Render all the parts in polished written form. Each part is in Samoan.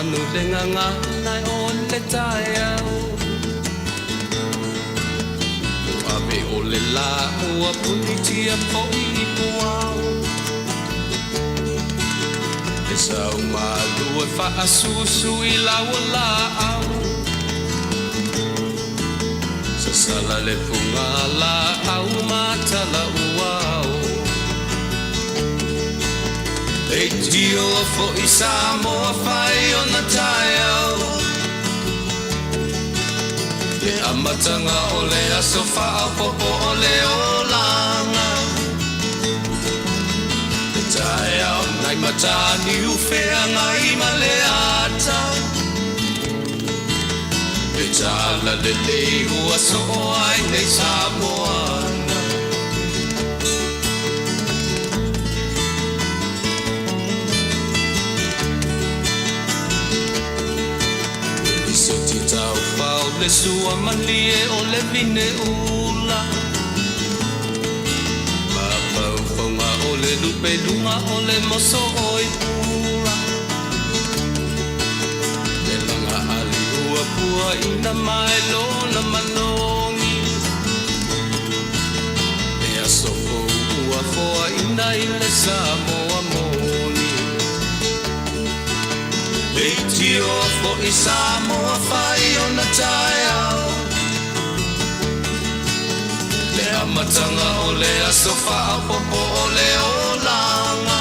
manu le gagana o le taeao. Ua ave o le lā ua punitia foi i puao. Le sau malu e faasusu i lau o laau. Sasala le fuga laau ma tala uao. Leitio foi Samoa fai ona taeao. Le amataga o le aso faaopoopo o le olaga. Le taeao nai Mataniu Feagai ma Leata. Le talalelei ua soo ai nei Samoana. Le lisoti taufao le sua malie o le vine ula. Mafaufauga o le lupeluga o le moso oi pula. Le laga ali ua puaina mai lona malogi. Le aso fou ua foaina i le Samoa moni. Leitio foi Samoa fai ona taeao. Le amataga o le aso faaopoopo o le olaga.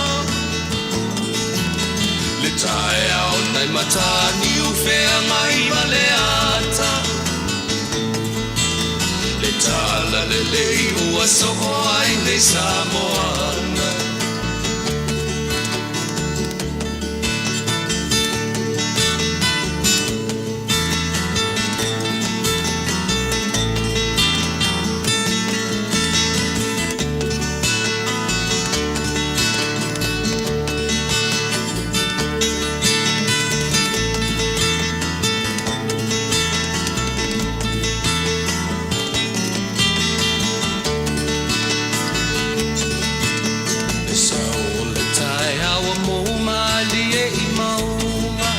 Le taeao nai Mataniu Feagai ma Leata. Le talalelei ua soo ai nei Samoana. Le sau o le taeao ua mou malie i mauga.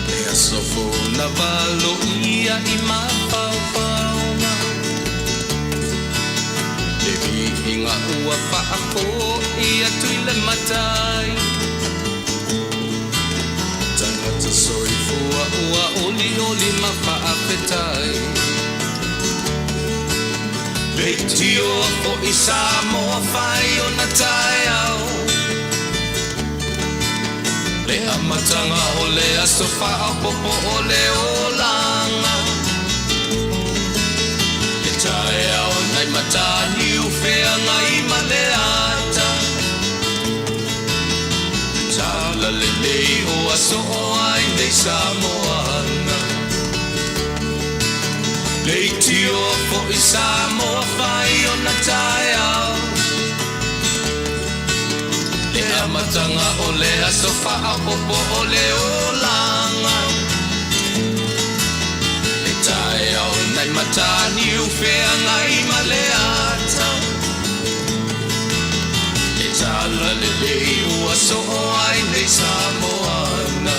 Le aso fou na valoia i mafaufauga. Le viiga ua faafoi atu i le Matai. Tagata soifua ua olioli ma faafetai. Leitio foi Samoa fai ona taeao. Le amataga o le aso faaopoopo o le olaga. Le taeao nai Mataniu Feagai ma Leata. Le talalelei ua soo ai nei Samoana. Leitio foi Samoa fai ona taeao. Le amataga o le aso faaopoopo o le olaga. Le taeao nai Mataniu Feagai ma Leata. Le talalelei ua soo ai nei Samoana.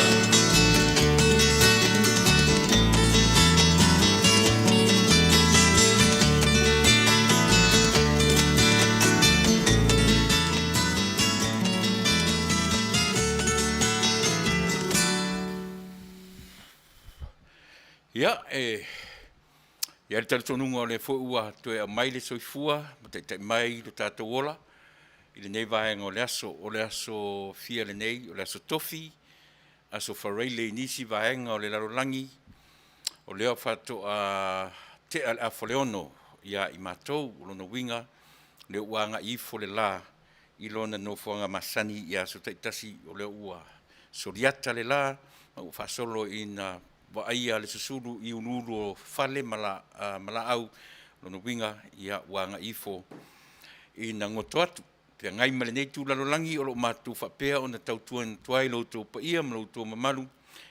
Ia, e i ai le talitonuga o lea foi ua toe aumai le soifua ma taitai mai lo tatou ola i lenei vaega o le aso. O le aso fia lenei, o le aso Tofi, aso Faraile i nisi vaega o le lalolagi, o lea faatoa tea le afa o le 6 ia i matou. O lona uiga, o lea ua agai ifo le la i lona nofoaga masani i aso taitasi, o lea ua soliata le la ma ua faasolo ina vaaia le susulu i uluulu o fale ma laau. Lona uiga, ia ua agai ifo ina goto atu. Feagai ma lenei itu lalolagi o lo o matou faapea ona tautua atu ai lo outou paia ma lo outou mamalu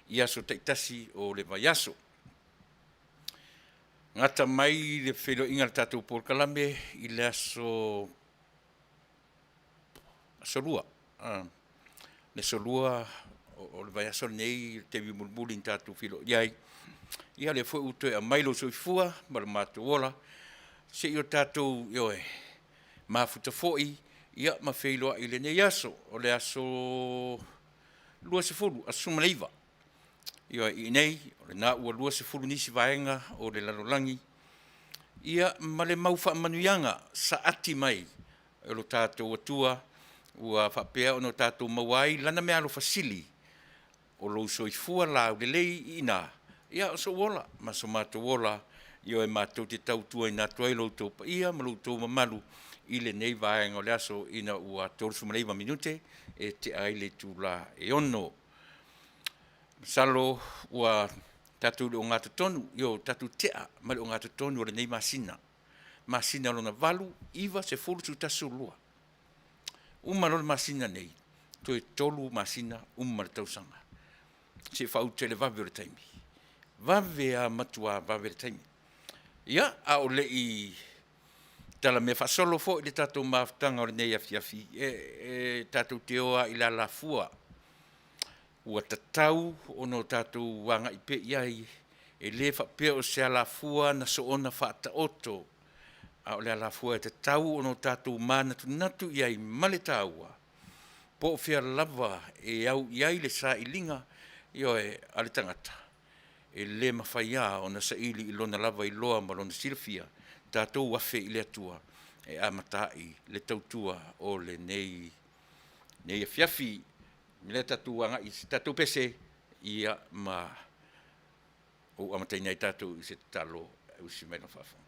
i aso taitasi o le vaiaso. Gata mai le feiloaiga a le tatou polokalame i le aso Lua, le aso Lua. o le vaiaso lenei, le taimi mulimuli na tatou feiloai ai. Ia lea foi ua toe aumai lou soifua ma lo matou ola, se i o tatou, ioe, mafuta foi ia ma feiloai i lenei aso. O le aso 20, aso 19. Ioe, i inei o lena ua 20 nisi vaega o le lalolagi, ia ma le mau faamanuiaga saati mai e lo tatou Atua ua faapea ona tatou maua ai Lana meaalofa sili, o lou soifua laulelei i ina, ia o sou ola ma so matou ola, ioe, matou te tautuaina atu ai lo outou paia ma lo outou mamalu i lenei vaega o le aso ina ua 39 minute e tea ai le itula e 6:00. Masalo ua tatou i le ogatotonu, ioe, ua tatou tea ma le ogatotonu o lenei masina, masina lona 8, 9, 10, 11, 12. Uma loa le masina lenei, toe 3 masina uma le tausaga. Se i faauta i le vave o le taimi, vave lava, matua vave le taimi. Ia, a o le i talamea faasolo foi le tatou mafutaga o lenei afiafi, e tatou te o lava i le alafua ua tatau ona o tatou agai pea i ai, e le faapea o se alafua na soona faataoto, a o le alafua e tatau ona tatou manatunatu i ai ma le taua, po o fea lava e au i ai le sailiga, ioe, a le tagata, e le mafai lava ona saili i lona lava iloa ma lona silafia, tatou afe i le Atua e amata ai le tautua o lenei afiafi. O le mea lea tatou agai i se tatou pese, ia ma ou amataina ai tatou i se tatalo e usi mai lau faafofoga.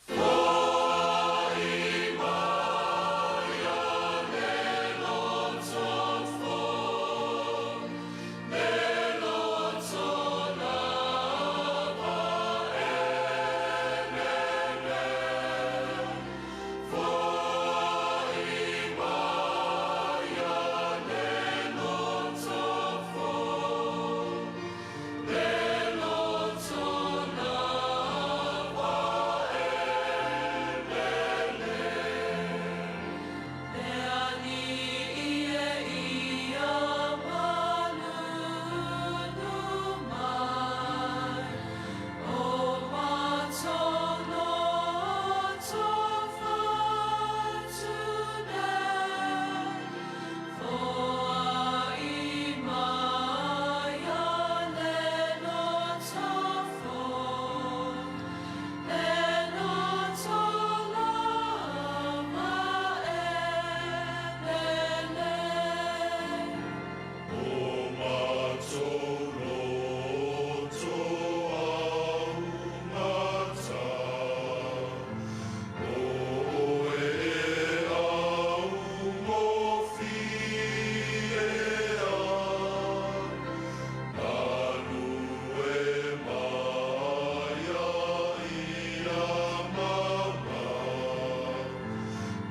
Foi mai le loto fou, le loto lava e lelei. Foi mai le loto fou, le loto lava e lelei. Le Alii e ia malulu mai, O matou loto faatune, Foai mai le loto fou, le loto lava e lelei. O matou loto augata, O oe e augofie Galue maia ia maua,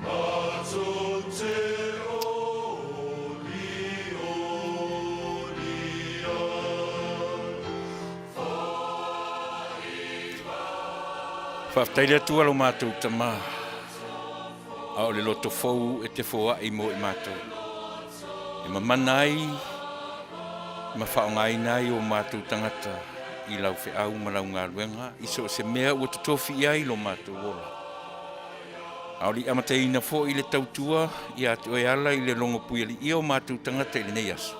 Matou te olioli ai. Faafetai le Atua lo matou Tama, a o le loto fou e te foai mo i matou, e mamana ai ma faaaogaina ai o matou tagata i lau feau ma lau galuega i so o se mea ua totofi i ai lo matou ola. A o le i amataina foi le tautua ia te oe ala i le logo puialiia o matou tagata i lenei aso,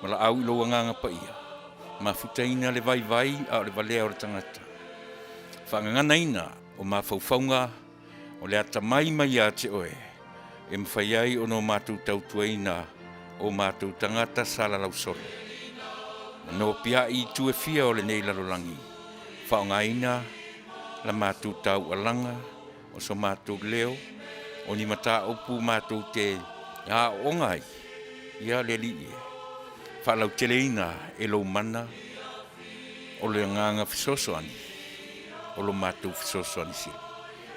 ma laau i lou agaga paia, mafutaina le vaivai a o le valea o le tagata, faagaganaina o mafaufauga o le atamai mai ia te oe, e mafai ai ona o matou tautuaina o matou tagata salalau solo. Ma nopiai i itu e fia o lenei lalolagi, faaaogaina la matou taualaga, o so matou leo, o ni mataupu matou te aooga ai, ia le Alii e, faalauteleina e lou mana o le agaga fesoasoani, o lo matou fesoasoani sili.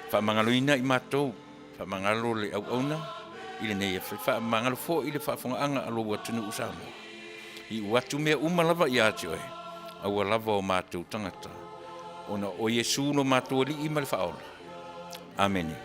Faamagaloina i matou, faamagalo le auauna. i lenei afiafi. Faamagalo foi le faafogaaga a lou atunuu Samoa. Iu atu mea uma lava ia te oe, aua lava o matou tagata, ona o Iesu lo matou Alii ma le Faaola. Amene.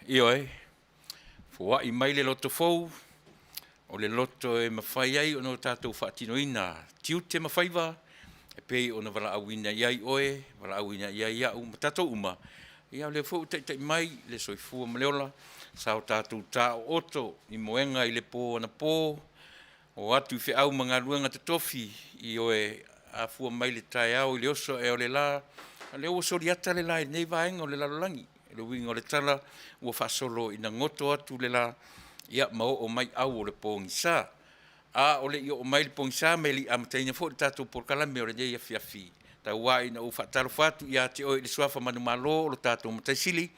Ioe, foai mai le loto fou, o le loto e mafai ai ona o tatou faatinoina tiute ma faiva e pei ona valaauina i ai oe, valaauina i ai au ma tatou uma. Ia o lea foi ua taitai mai le soifua ma le ola, sa o tatou taooto i moega i le po anapo, o atu i feau ma galuega totofi, ioe, afua mai le taeao i le oso ae o le la, a o lea ua soliata le la i lenei vaega o le lalolagi. O le uiga o le tala, ua faasolo ina goto atu le la, ia ma oo mai au o le pogisa. A o le i oo mai le pogisa ma e le i amataina foi le tatou polokalame o lenei afiafi, tau lava ina ou faatalofa atu ia te oe i le suafa manumalo o lo tatou Matai Sili,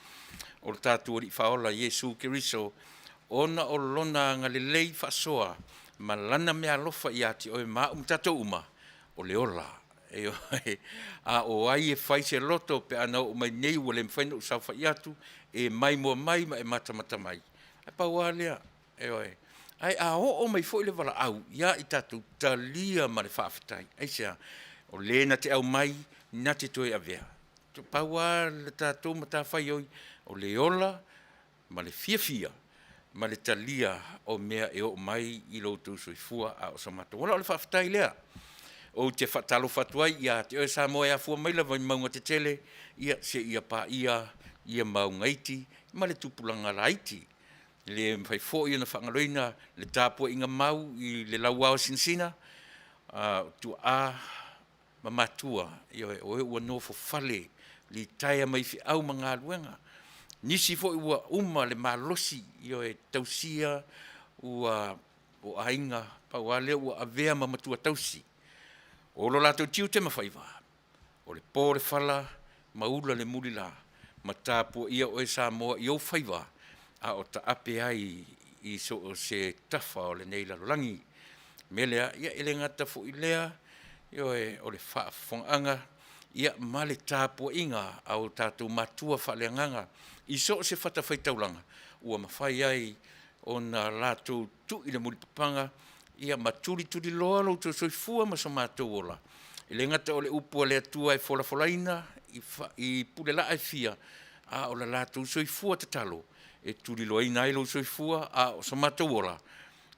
o lo tatou Alii Faaola Iesu Keriso, ona o Lona agalelei faasoa ma Lana meaalofa ia te oe ma au ma tatou uma, o le ola. Ioe. A o ai e fai se loto pe a na oo mai nei ua le mafai ona ou saofai atu, e maimoa mai ma e matamata mai. Ae pau lava lea, ioe. Ae a oo mai foi le valaau ia i tatou, talia ma le faafetai. Aisea? O le na te aumai na te toe avea. Pau lava le tatou matafaioi, o le ola ma le fiafia ma le talia o mea e oo mai i lo outou soifua a o so matou ola. O le faafetai lea. Ou te faatalofa atu ai ia te oe Samoa e afua mai lava i mauga tetele seia paia ia mauga iti ma le tupulaga laiti. E le mafai foi ona faagaloina le tapuaiga mau i le lauao sinasina a o tuaa ma matua, ioe, o e ua nofofale, litaea mai feau ma galuega. Nisi foi ua uma le malosi, ioe, tausia ua o aiga, pau lava lea ua avea ma matua tausi. O lo latou tiute ma faiva, o le po le fala ma ula le mulila ma tapuaia oe Samoa i ou faiva a o taape ai i so o se tafa o lenei lalolagi. O le mea lea, ia e le gata foi i lea, ioe, o le faafofogaaga ma le tapuaiga a o tatou matua faaleagaga i so o se fatafaitaulaga ua mafai ai ona latou tui le mulipapaga ma tulituliloa lo outou soifua ma so matou ola. E le gata o le upu a le Atua e folafolaina i pulelaa e fia, a o le latou soifua tatalo e tuliloaina ai lou soifua a o so matou ola,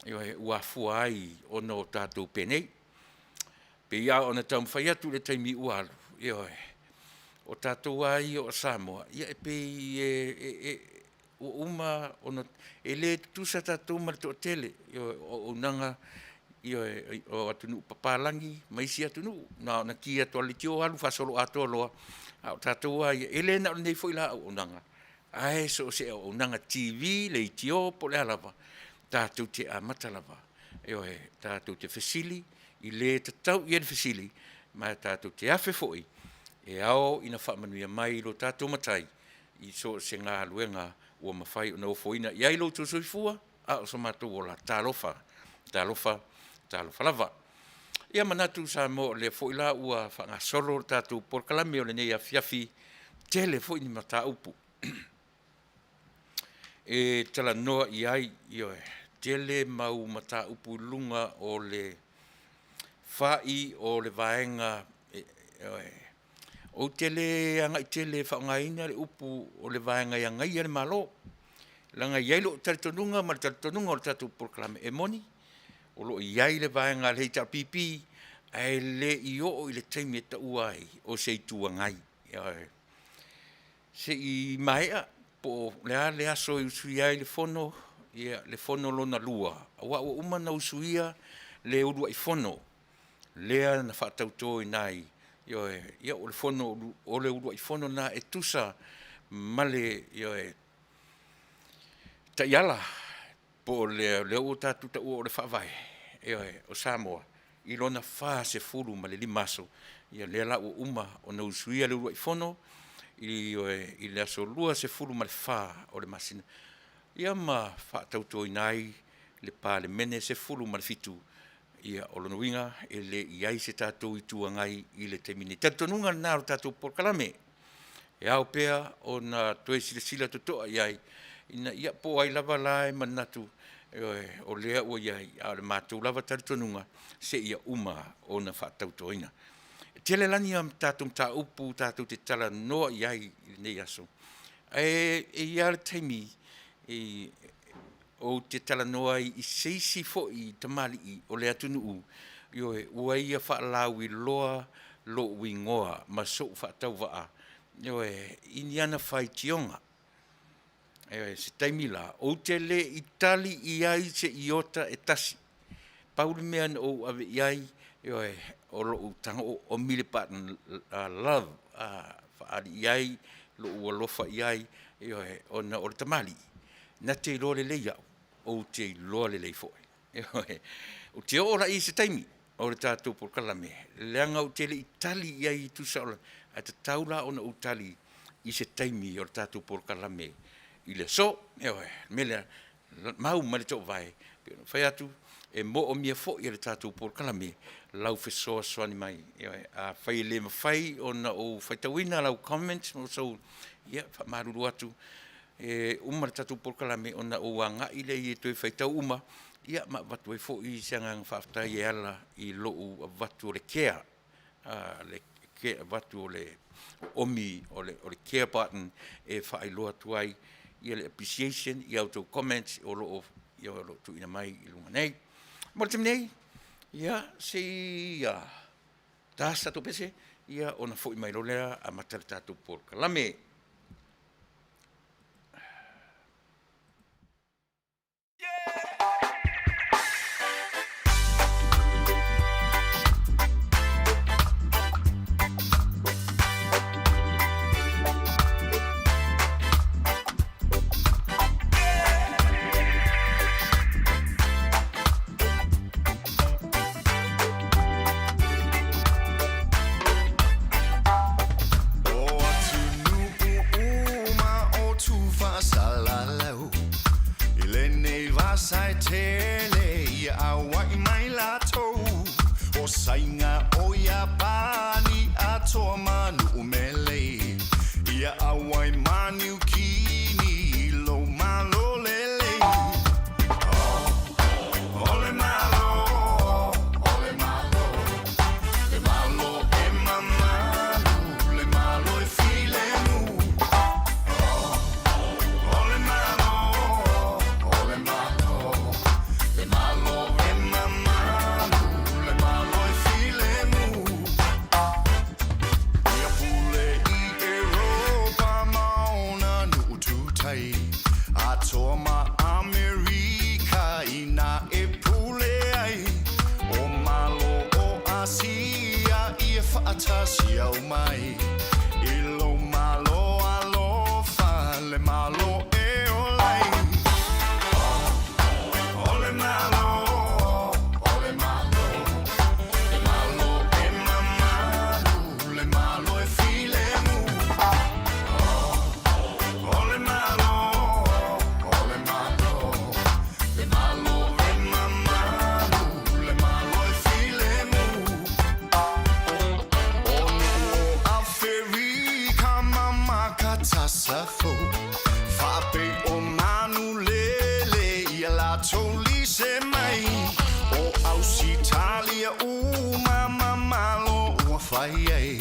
ioe, ua afua ai ona o tatou penei. E pei lava ona taumafai atu i le taimi ua alu, ioe, o tatou lava ia o Samoa, ia e pei ua uma ona, e le tutusa tatou ma le toatele, ioe, o auaunaga, ioe, o atunuu papalagi ma isi atunuu, na ona ki atu lava o le leitio alu faasoloatoa loa, a o tatou lava ia, e le na o lenei foi la auaunaga, ae so o se auaunaga TV, leitio po o le a lava, tatou te amata lava, ioe, tatou te fesili i le e tatau i ai le fesili, ma tatou te afe foi e ao ina faamanuia mai lo tatou Matai i so o se galuega ua mafai ona ofoina i ai lo outou soifua a o so matou ola. Talofa, talofa, talofa lava. Ia manatu Samoa o lea foi la ua faagasolo le tatou polokalame o lenei afiafi, tele foi ni mataupu e talanoa i ai, ioe, tele mau mataupu i luga o le fai o le vaega, ioe. Ou te le agai tele e faaaogaina le upu o le vaega e agaia le Malo, leaga e i ai lou talitonuga ma le talitonuga o le tatou polokalame, e moni o lo o i ai le vaega a le HRPP, ae le i oo i le taimi e taua ai o se Itu Agai. Ioe. Se i maea po o le a le aso e usuia ai le Fono, ia le Fono lona lua, aua ua uma ona usuia le uluai fono lea na faatautoina ai, ioe, ia o le fono o le uluai fono lena e tusa ma le, ioe. Taiala po o le lea ua tatou taua o le Faavae, ioe, o Samoa i lona 45 aso, ia lea la ua uma ona usuia le uluai fono, ioe, i le aso 24 o le masina, ia ma faatautoina ai le Palemene 17. Ia o lona uiga, e le i i ai se tatou Itu Agai i le taimi nei. Talitonuga lena o le tatou polokalame, e ao pea ona toe silasila totoa i ai, ina ia, po o ai lava la e manatu, ioe, o lea ua i ai, a o le matou lava talitonuga, seia uma ona faatautoina. E tele la ni a tatou mataupu tatou te talanoa i ai i lenei aso, ae e i ai lava le taimi ou te talanoa ai i se isi foi tamalii o le atunuu, ioe, ua ia faalauiloa lou igoa ma sou faatauvaa, ioe, i ni ana faitioga. Ioe, se taimi la, ou te le i tali i ai se iota e tasi. Pau le mea na ou ave i ai, ioe, o lou tago oomi le button love, faaali i ai lou alofa i ai, ioe, ona o le tamalii, na te iloa lelei au, ou te iloa lelei foi. Ioe. Ou te oo la i ai i se taimi o le tatou polokalame, leaga ou te le i tali i ai e tusa o le, ae tatau la ona ou tali i se taimi o le tatou polokalame i le aso. Ioe. O le mea lea, mau mai le toovae, pei ona ou fai atu, e moomia foi e le tatou polokalame lau fesoasoani mai. Ioe. Afai e le mafai ona ou faitauina lau comment ma sou, ia, e faamalulu atu, e uma le tatou polokalame ona ou agai lea i ai e toe faitau uma, ia ma avatu ai foi se agaga faafetai e ala i lou avatu o le care, le avatu o le oomi o le care button e faailoa atu ai le appreciation i a outou comments o lo o tuuina mai i luga nei. Mo le taimi nei, ia, se i ta se tatou pese, ia ona foi mai loa lea amata le tatou polokalame. O atunuu uma o Tufaasalalau I lenei vasa e tele ia auai mai latou O Saina o Iapani atoa ma Nu'u Mele Ia auai ma Niukini i lou Malo lelei O le Malo, o le Malo, le Malo e mamalu, le Malo e filemu. O le Malo, o le Malo, le Malo e mamalu, le Malo e filemu. Ia pule i Europa ma ona nu'u tu tai, Atoa ma Amerika i na e pule ai, O Malo o Asia ia fa'atasi aumai, I lou Malo alofa le Malo e ola ai. O le Malo, o le Malo, le Malo e mamalu, le Malo e filemu. O le Malo, o le Malo, le Malo e mamalu, le Malo e filemu. O nu'u o Aferika ma Makatasafo, Fa'apei o manu lele ia latou lise mai, O Ausitalia uma ma Malo ua fai ai,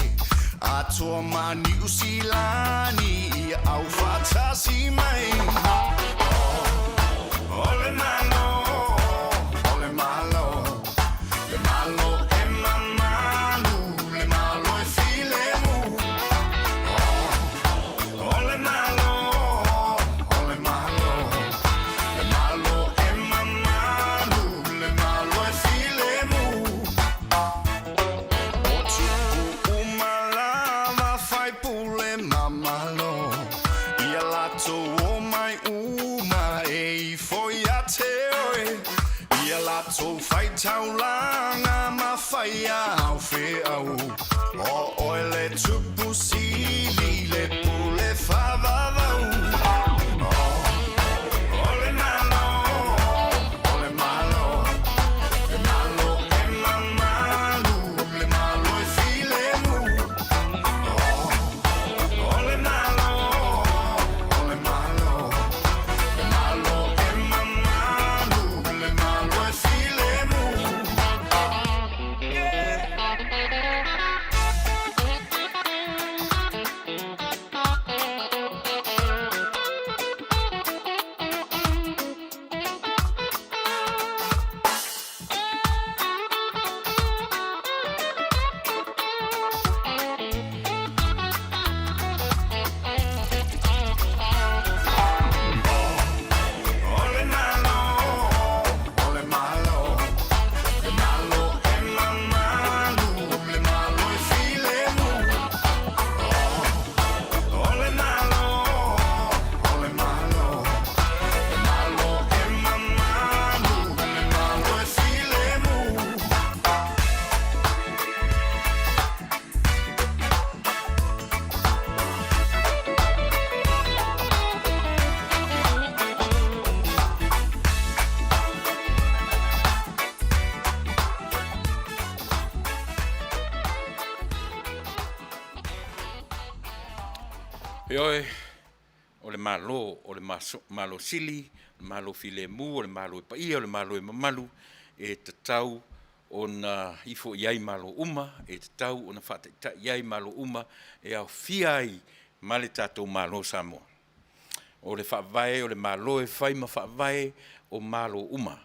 Atoa ma Niu Silani ia aufaatasi mai. O le Malo, o le Malo, le Malo e mamalu, le Malo e filemu. O le Malo, o le Malo, le Malo e mamalu, le Malo e filemu. O tupu uma lava faipule ma Malo, ia latou omai uma e taulaga ma faia au feau O oe le tupu sili le pule faavavau O le Malo, o le Malo, le Malo e mamalu, le Malo e filemu. O le Malo, o le Malo, le Malo e mamalu, le Malo e filemu. O le Malo, o le Malo, le Malo e mamalu, le Malo e filemu. O le Malo, o le Malo, le Malo e mamalu, le Malo e filemu. Ioe, o le Malo, o le Malo sili, o le Malo filemu, o le Malo e paia, o le Malo e mamalu, e tatau ona ifo i ai Malo uma, e tatau ona faataitai i ai Malo uma, e aofia ai ma le tatou Malo Samoa. O le faavae o le Malo e fai ma faavae o Malo uma.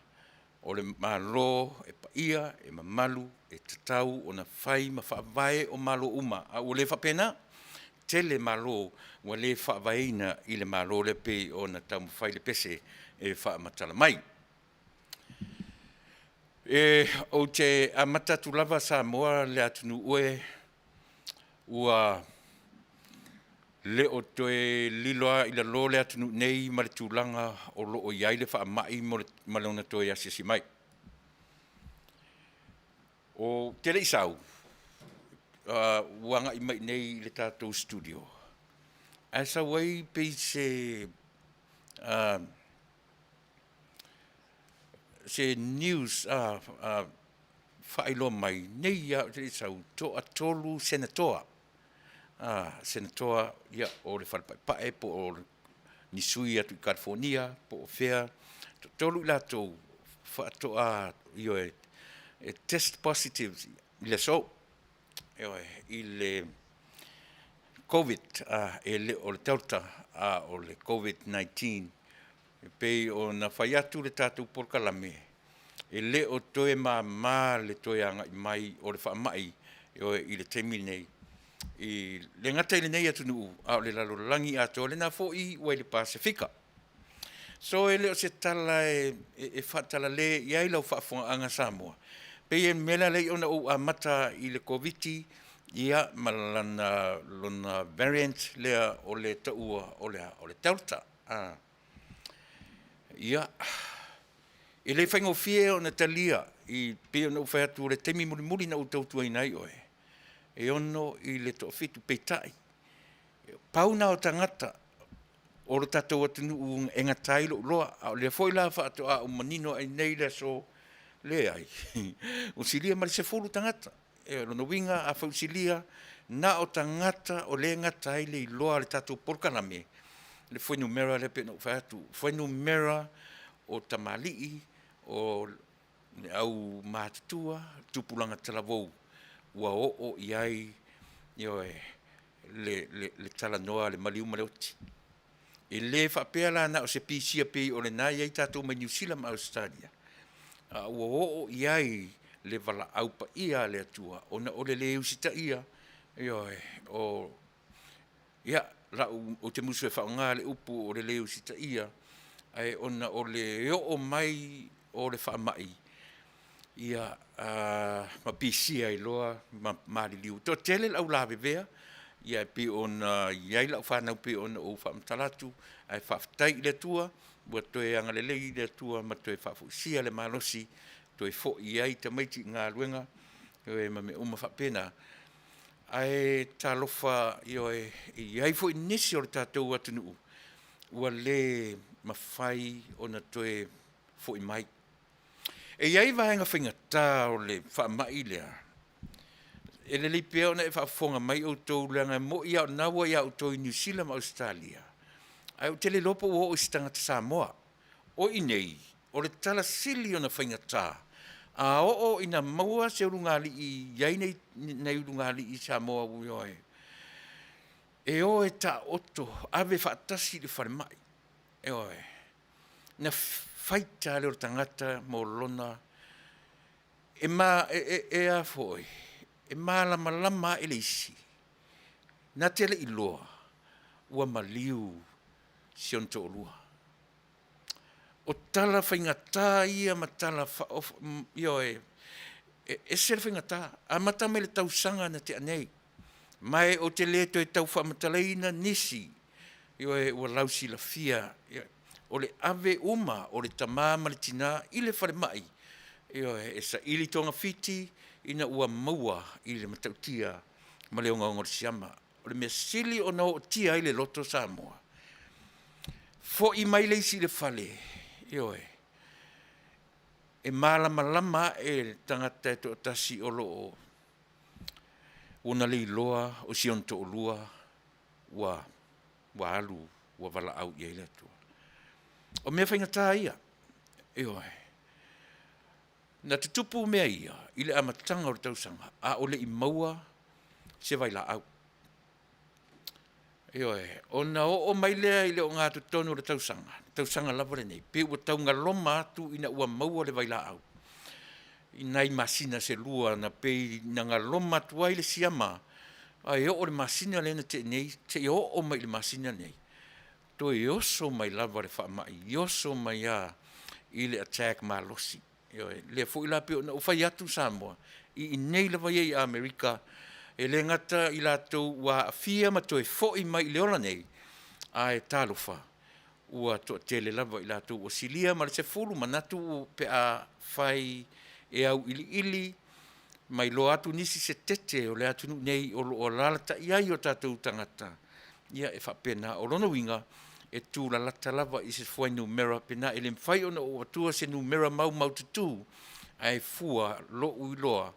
O le Malo e paia, e mamalu, e tatau ona fai ma faavae o Malo uma, a ua le faapena, tele Malo ua le faavaeina i le Malo lea pei ona taumafai le pese e faamatala mai. Ou te amata atu lava Samoa le atunuu e, ua le o toe lilo lava i lalo le atunuu nei ma le tulaga o lo o i ai le faamai ma lona toe asiasi mai. Ou te le i sau, ua agai mai i inei i le tatou studio, ae sau ai pei se news faailoa mai nei lava ou te le i sau, toatolu Senatoa, Senatoa o le Fale Paepae po o ni sui atu i Kalifonia po o fea, toatolu i latou faatoa, ioe, e test positive i le aso, ioe, i le Covid, e le o le Delta a o le Covid-19. E pei ona fai atu le tatou polokalame, e le o toe mama le toe agai mai o le faamai i le taimi lenei, e le gata i lenei atunuu, a o le lalolagi atoa. O lena foi ua i le Pasefika. So e le o se tala e faatalale i ai lau faafofogaaga Samoa, pei o le mea lea e ala ai ona ou amata i le Koviti ia ma lona variant lea o le taua o le a? O le Delta. Ia, e le faigofie ona talia, e pei ona ou fai atu o le taimi mulimuli na ou tautuaina ai oe, e 6 i le toafitu, peitai, pau lena o tagata o le tatou atunuu e gata ai lou iloa, a o lea foi la faatoa ou manino lava i inei i le aso, leai, ua silia ma le 10 tagata. O lona uiga afai ua silia, na o tagata o lea e gata ai le iloa a le tatou polokalame, le fuainumera lea pei ona ou fai atu, fuainumera o tamalii, o le au matutua, tupulaga talavou ua oo i ai, ioe, le talanoa a le maliu ma le oti. E le faapea la na o se pisia pei o lena e i ai tatou mai Niu Sila ma Ausetalia, a ua oo i ai le valaau paia a le Atua ona o le lē usitaia, ioe, o ia, ou te musu e faaaoga le upu o le lē usitaia, ae ona o le oo mai o le faamai, ia, ma pisia ai loa ma maliliu. E toatele le au lavevea, e pei ona i ai lau fanau pei ona ou faamatala atu, ae faafetai i le Atua ua toe agalelei le Atua ma toe faafoisia le malosi. toe fo'i ai tamaiti i galuega, ioe, ma mea uma faapena. Ae talofa, ioe, e i ai foi nisi o le tatou atunuu ua le mafai ona toe foi mai. E i ai vaega faigata o le faamai lea, e lelei pea ona e faafofoga mai outou leaga e moni lava o lena ua ia outou i Niu Sila ma Ausetalia, ae ou te le iloa po ua oo i se tagata Samoa. O i inei, o le tala sili ona faigata, a oo ina maua se ulugalii e i ai nai ulugalii i Samoa ioe, e o e taooto ave faatasi i le falemai, ioe, ona faita lava lea o le tagata mo lona, e malamalama ae le isi, na te le i iloa ua maliu si ona toalua. O tala faigata ia ma tala ioe, e ese le faigata. E amata mai i le tausaga na tea nei, ma ou te le toe tau faamatalaina nisi, ioe, ua lausilafia, o le ave uma o le tama ma le tina i le falemai, ioe, e saili togafiti ina ua maua i le matautia ma le ogaoga o le siama. O le mea sili ona ootia ai le loto Samoa, foi mai le isi i le fale, ioe, e malamalama ae le tagata e toatasi o lo o ua na leiloa o si ona toalua ua alu ua valaau i ai le Atua. O mea faigata ia, ioe. Na tutupu mea ia i le amataga o le tausaga a o le i maua se vailaau. Ioe, ona oo mai lea i le ogatotonu o le tausaga, tausaga lava lenei, pei ua taugaloma atu ina ua maua le vailaau i nai masina se lua na pei na galoma atu ai le siama, ae oo i le masina lea na tea nei seia oo mai i le masina lenei, toe oso mai lava le faamai, oso mai lava i le attack malosi. Ioe, lea foi la pei ona ou fai atu Samoa, i inei lava ia i Amerika, e le gata i latou ua aafia ma toe foi mai i le ola nei, ae talofa, ua toatele lava i latou ua silia ma le 10, manatu pe a fai e auiliili ma iloa atu nisi se tete o le atunuu nei o lo o alaalatai ai o tatou tagata, ia e faapena. O lona uiga, e tulalata lava i se fuainumera pe na e le mafai ona ou avatua se numera maumaututu, ae fua lou iloa,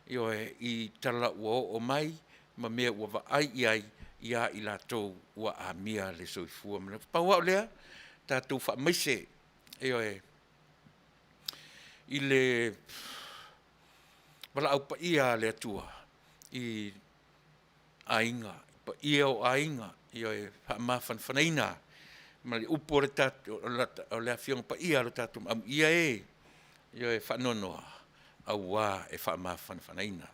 ioe, i tala ua oo mai ma mea ua vaai i ai ia i latou ua amia le soifua. Pau lava o lea, tatou faamaise, ioe, i le valaau paia a le Atua i aiga, le paia o aiga, ioe, faamafanafanaina ma le upu a le Afioga Paia a lo tatou, amuia e, ioe, faanoanoa aua e faamafanafanaina.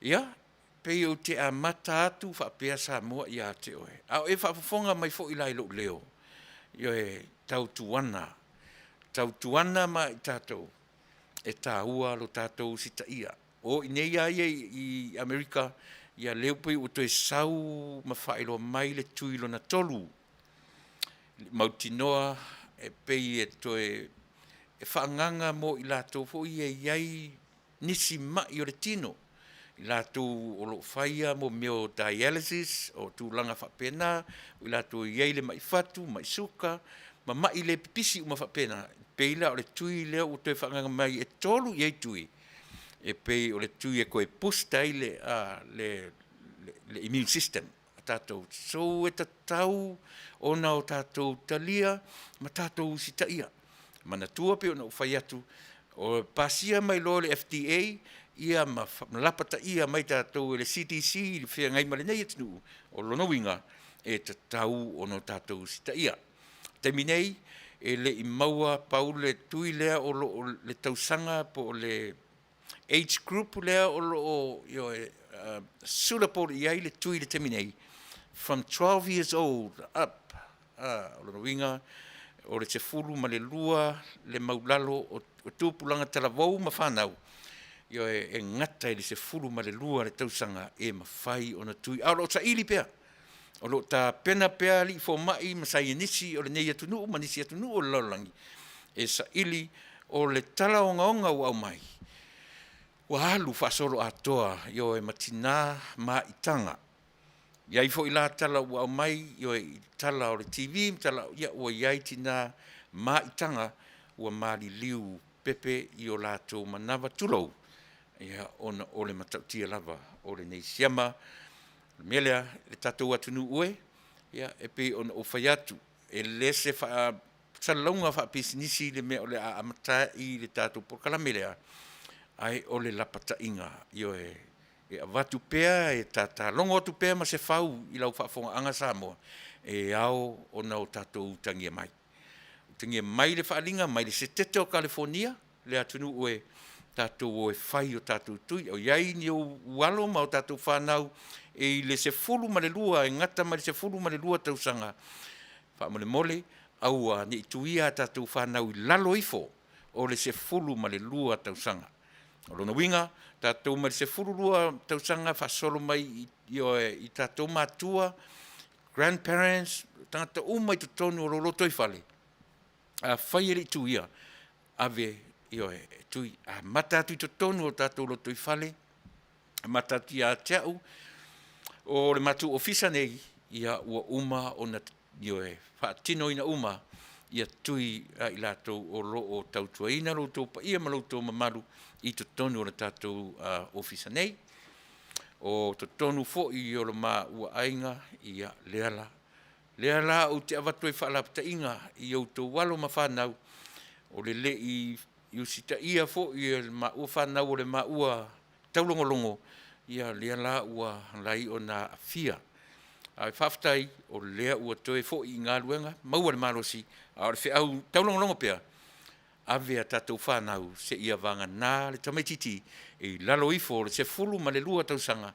Ia, pei ou te amata atu faapea Samoa ia te oe, a o e faafofoga mai foi la i lou leo, ioe, tautuana ma i tatou e taua lo tatou usitaia. O i inei lava ia i Amerika, ia lea pei ua toe sau ma faailoa mai le tui lona tolu, mautinoa e pei e toe faaagaaga mo i latou foi ia e i ai nisi mai o le tino, i latou o lo o faia mea o dialysis o tulaga faapena, o i latou e i ai le mai fatu, mai suka, ma mai le pipisi uma faapena, e pei la o le tui lea ua toe faaagaaga mai e 3 i ai tui, e pei o le tui e toe boost ai le immune system a tatou. So e tatau ona tatou talia ma tatou usitaia. Manatua pei ona ou fai atu, e pasia mai loa e le FDA ma lapataia mai tatou e le CDC i le feagai ma lenei atunuu, o lona uiga, e tatau ona tatou usitaia. O le taimi nei, e le i maua, pau le tui lea o lo o le tausaga po o le age group lea o lo o, ioe, suitable i ai le tui i le taimi nei, from 12 years old up. O lona uiga o le 12 le maualalo o tupulaga talavou ma fanau, ioe, e gata i le 12 le tausaga e mafai ona tui, a o lo o saili pea. O lo o tapena pea alii fomai ma saienisi o lenei atunuu ma nisi atunuu o le lalolagi e saili. O le tala ogaoga ua aumai, ua alu faasoloatoa, ioe, ma tina maitaga. E i ai foi la tala ua aumai, ioe, i tala o le TV ma tala, ia ua i ai tina maitaga ua maliliu pepe i o latou manava, tulou, ia, ona o le matautia lava o lenei siama. O le mea lea le tatou atunuu e, ia e pei ona ou fai atu, e le se faasalalauga faapisinisi le mea o le a amata ai le tatou polokalame lea, ae o le lapataiga, ioe, e avatu pea e tatalogo atu pea Masefau i lau faafofogaaga Samoa, e ao ona o tatou utagia mai. Utagia mai le faaaliga mai le Setete o Kalifonia, le atunuu e tatou o e fai o tatou tui. O i ai ni ou alo ma tatou fanau e i le 12 e gata mai le 12 tausaga, faamolemole aua ne i tuia a tatou fanau i lalo ifo o le 12 tausaga. O lona uiga, tatou mai le 12 tausaga faasolo mai i tatou matua, grandparents, tagata uma i totonu o lou lotoifale, afai e le i tuia, ave, ioe, e tui. Amata atu i totonu o tatou lotoifale, amata atu ia te au, o le matou ofisa nei, ia ua uma ona, ioe, faatinoina uma ia tui a i latou o lo o tautuaina lo outou paia ma lo outou mamalu i totonu o le tatou ofisa nei. O totonu foi o le maua aiga, ia lea la. Lea la ou te avatu ai faalapataiga i outou alo ma fanau, o le le i usitaia foi e le maua fanau o le maua taulogologo, ia lea la ua ala ai ona aafia. Ae faafetai o lea ua toe foi i galuega, maua le malosi, a o le feau taulogologo pea, ave a tatou fanau seia vagana le tamaitiiti e i lalo ifo o le 12 tausaga,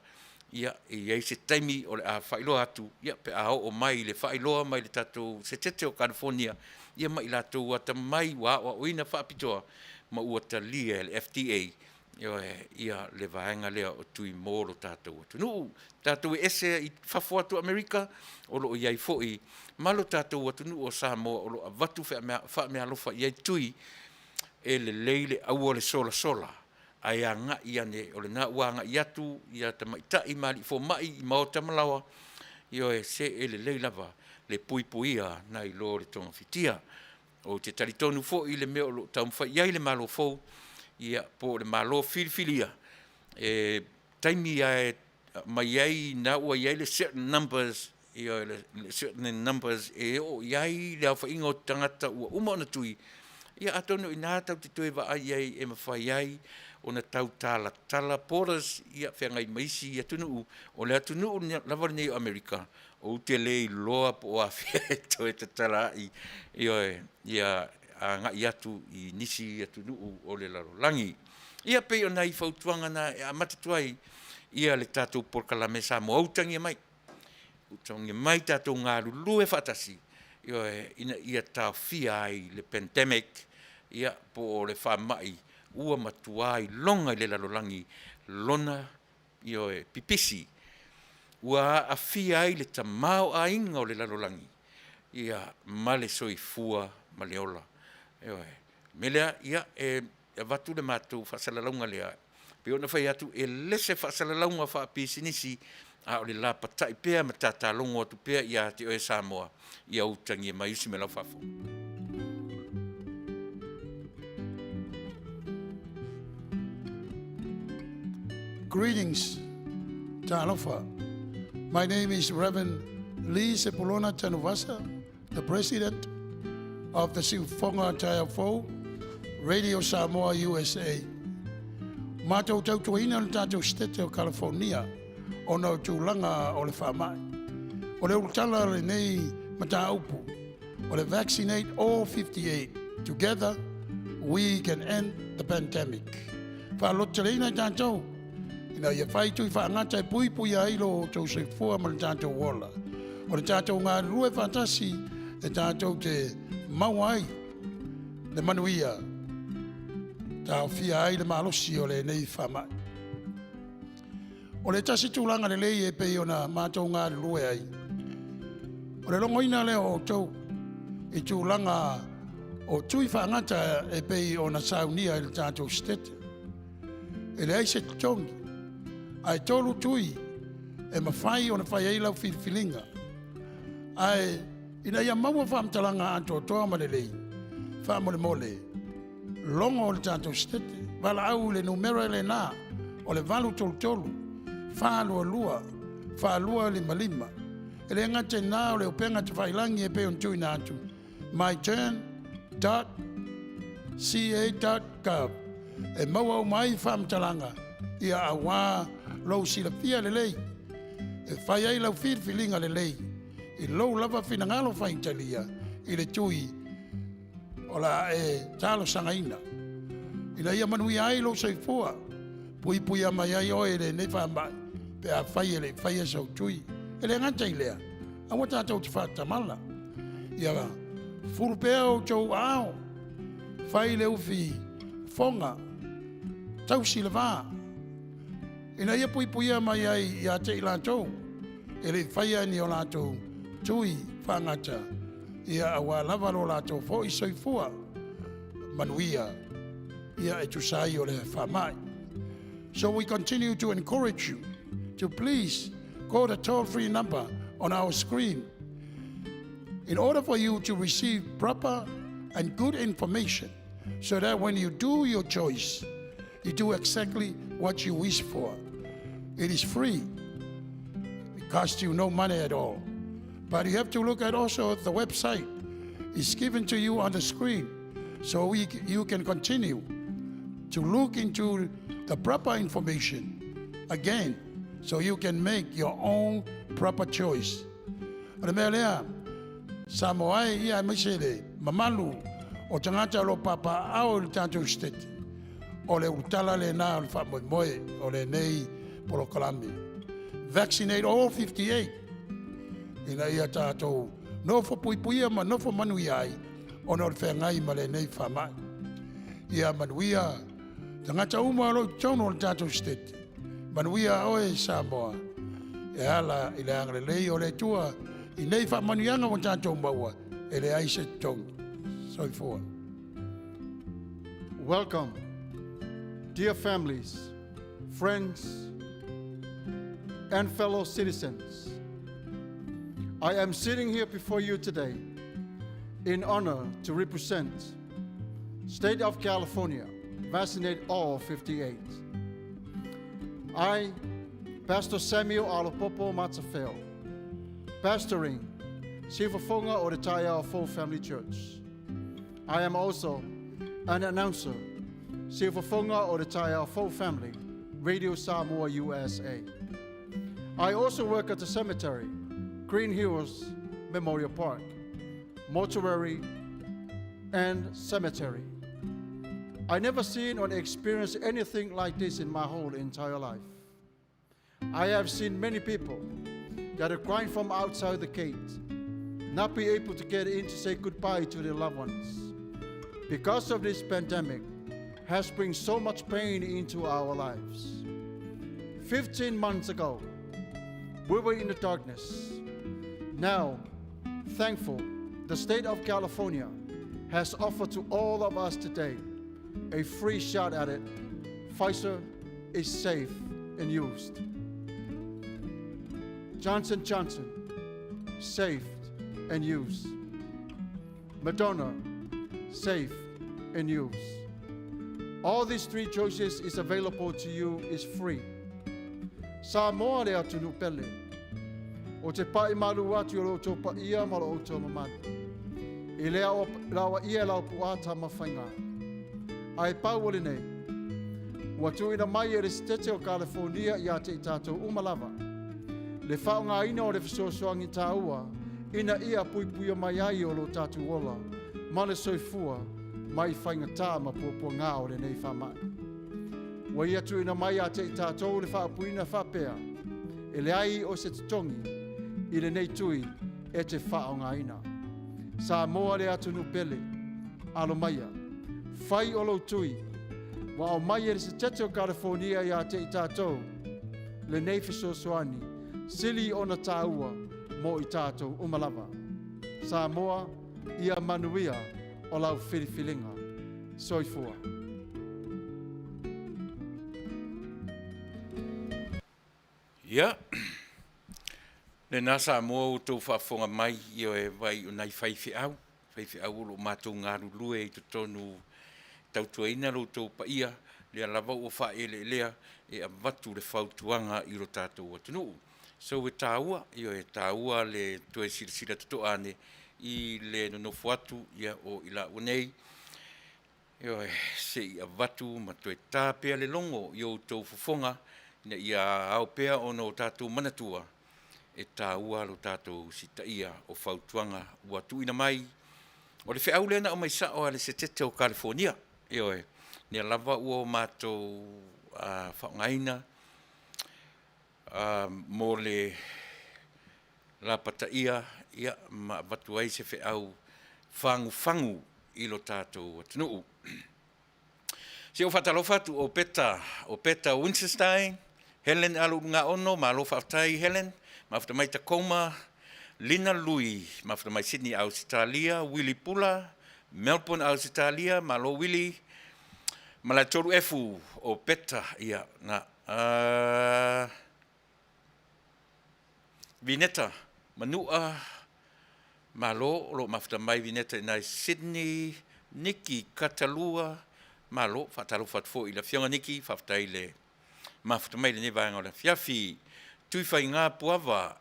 ia e i ai se taimi o le a faailoa atu, ia pe a oo mai le faailoa mai le tatou Setete o Kalifonia, ia ma i latou atamamai ua aoaoina faapitoa ma ua talia e le FDA, ioe, ia le vaega lea o tui mo lo tatou atunuu. Tatou e ese i fafo atu o Amerika, o lo o i ai foi ma lo tatou atunuu o Samoa o lo o avatu faameaalofa i ai tui, e lelei le aua le solasola, ae agai ane, o lena ua agai atu ia tamaitai ma alii fomai i maota ma laoa, ioe, se e lelei lava le puipuia nai lo le togafitia. Ou te talitonu foi i le mea o lo o taumafai i ai le Malo fou, ia po o le Malo filifilia, e taimi lava e aumai ai lena ua i ai le certain numbers, ioe, le certain numbers e oo i ai le aofaiga o tagata ua uma ona tui, ia atonu o i ina tatou te toe vaai i ai e mafai ai ona tau talatala borders, ia feagai ma isi atunuu. O le atunuu lava lenei o Amerika, ou te le iloa po o afea e toe tatala ai, ioe, ia agai atu i nisi atunuu o le lalolagi. Ia pei o nai fautuaga na e amata atu ai ia le tatou polokalame Samoa utagia mai, utagia mai tatou galulue faatasi, ioe, ina ia taofia ai le pandemic, ia po o le faamai ua matua iloga i le lalolagi lona, ioe, pipisi ua aafia ai le tamaoaiga o le lalolagi, ia, ma le soifua ma le ola. Ioe. O le mea lea, ia, e avatu le matou faasalalauga lea, pei ona fai atu, e le se faasalalauga faapisinisi, a o le lapatai pea ma tatalogo atu pea ia te oe Samoa, ia utagia mai usi mai lau faafofoga. Greetings, Talofa. My name is Reverend Lee Sepulona Tanuvasa, the president of the Siufoga Taeao Radio Samoa USA. Matou tautuaina le tatou Setete o California ona o tulaga o le faamai. O le ulutala o lenei mataupu o le Vaccinate All 58. Together we can end the pandemic. Faalototeleina i tatou ina ia fai tui faagata e puipuia ai lo outou soifua ma le tatou ola. O le tatou galulue faatasi e tatou te maua ai le manuia, taofia ai le malosi o lenei faamai. O le tasi tulaga lelei e pei ona matou galulue ai, o le logoina lea o outou i tulaga O tui faagata e pei ona saunia e le tatou Setete. E leai se totogi, ae tolu tui e mafai ona fai ai lau filifiliga. Ae ina ia maua faamatalaga atoatoa ma lelei, faamolemole, logo le tatou Setete. Valaau i le numera lena o le 833 422 4255. E le gata i lena o le upega tafailagi e pei ona tuuina atu myturn.ca.gov e maua uma ai faamatalaga ia auā lou silafia lelei e fai ai lau filifiliga lelei i lou lava finagalo faitalia i le tui o le a e talosagaina ina ia manuia ai lou soifua, puipuia mai ai oe i lenei faamai pe afai e le i faia sou tui. E le gata i lea, aua tatou te faatamala. Ia fufulu pea outou aao, fai le ufi fofoga, tausi le va, ina ia puipuia mai ai ia te i latou e le i faia ni o latou tui faagata, ia auā lava lo latou foi soifua manuia ia e tusa ai o le faamai. So we continue to encourage you to please call the toll-free number on our screen in order for you to receive proper and good information so that when you do your choice, you do exactly what you wish for. It is free. It costs you no money at all. But you have to look at also the website. It's given to you on the screen so you can continue to look into the proper information again so you can make your own proper choice. O le mea lea, Samoa e ia aemaise le mamalu o tagata o lo o papaaao i le tatou Setete, o le ulutala lena o le faamoemoe o lenei polokalame. Vaccinate all 58 ina ia tatou nofo puipuia ma nofo manuia ai ona o le feagai ma lenei faamai. Ia manuia tagata uma o lo o i totonu o le tatou Setete. Manuia oe Samoa e ala i le agalelei o le Atua i nei faamanuiaga ua tatou maua e leai se totogi. Soifua. Welcome, dear families, friends, and fellow citizens. I am sitting here before you today in honor to represent State of California, vaccinate all 58. I, Pastor Samuel Alapopo Matafeo, pastoring Siufafoga o le Taeao Fou Family Church. I am also an announcer, Siufafoga o le Taeao Fou Family, Radio Samoa USA. I also work at the cemetery, Green Hills Memorial Park, mortuary, and cemetery. I never seen or experienced anything like this in my whole entire life. I have seen many people that are crying from outside the gate, not be able to get in to say goodbye to their loved ones. Because of this pandemic has bring so much pain into our lives. 15 months ago, we were in the darkness. Now, thankful, the state of California has offered to all of us today a free shot at it. Pfizer is safe and used. Johnson Johnson, safe and used. Moderna, safe and used. All these three choices is available to you is free. Samoa le atunuu pele. Ou te pai malu atu i lo outou paia ma lo outou mamalu. I le laoaia e lau puaa Tamafaiga. Ae pau o lenei, ua tuuina mai e le Setete o Kalifonia ia te i tatou uma lava. Le faaaogaina o le fesoasoani taua ina ia puipuia mai ai o lo tatou ola ma le soifua mai faigata ma puapuaga o lenei faamai. Ua ia tuuina mai ia te i tatou le faaupuina faapea, e leai o se totogi i lenei tui e te faaaogaina. Samoa le atunuu pele, alo maia, fai o lou tui, ua aumai e le Setete o Kalifonia ia te i tatou lenei fesoasoani sili ona taua mo i tatou uma lava. Samoa, ia manuia. o lau filifiliga. Soifua. Ia, lena Samoa ua outou faafofoga mai, ioe, vai o nai faifeau, faifeau o lo o matou galulue i totonu e tautuaina lo outou paia, lea lava ua faaeleelea e avatu le fautuaga i lo tatou atunuu. So e taua, ioe, e taua le toe silasila totoa ane i le nonofo atu ia o i laua nei, Ioe, se i avatu ma toe ta pea le logo i outou fofoga ina ia ao pea ona o tatou manatua e taua lo tatou sitaia o fautuaga ua tuuina mai. O le feau lea na aumai sao lava i le Setete o Kalifonia, ioe, lea lava ua matou faaaogaina mo le lapataia ia, ma avatu ai se feau fagufagu i lo tatou atunuu. Se i ou faatalofa atu o Peta, o Peta Winchestein, Helen Aloulugaono, malo faafetai Helen, mafuta mai Tacoma, Lina Lui, mafuta mai Sydney, Ausetalia, Willy Pula, Melbourne, Ausetalia, malo Willy, Malaetolu Efu, o Peta, ia, na, Vineta, Manua, malo o lo o mafuta mai Vineta i ina i Sydney, Niki Katalua, malo, faatalofa atu foi i le Afioga Niki, faafetai le mafuta mai i lenei vaega o le afiafi. Tuifaiga Puava,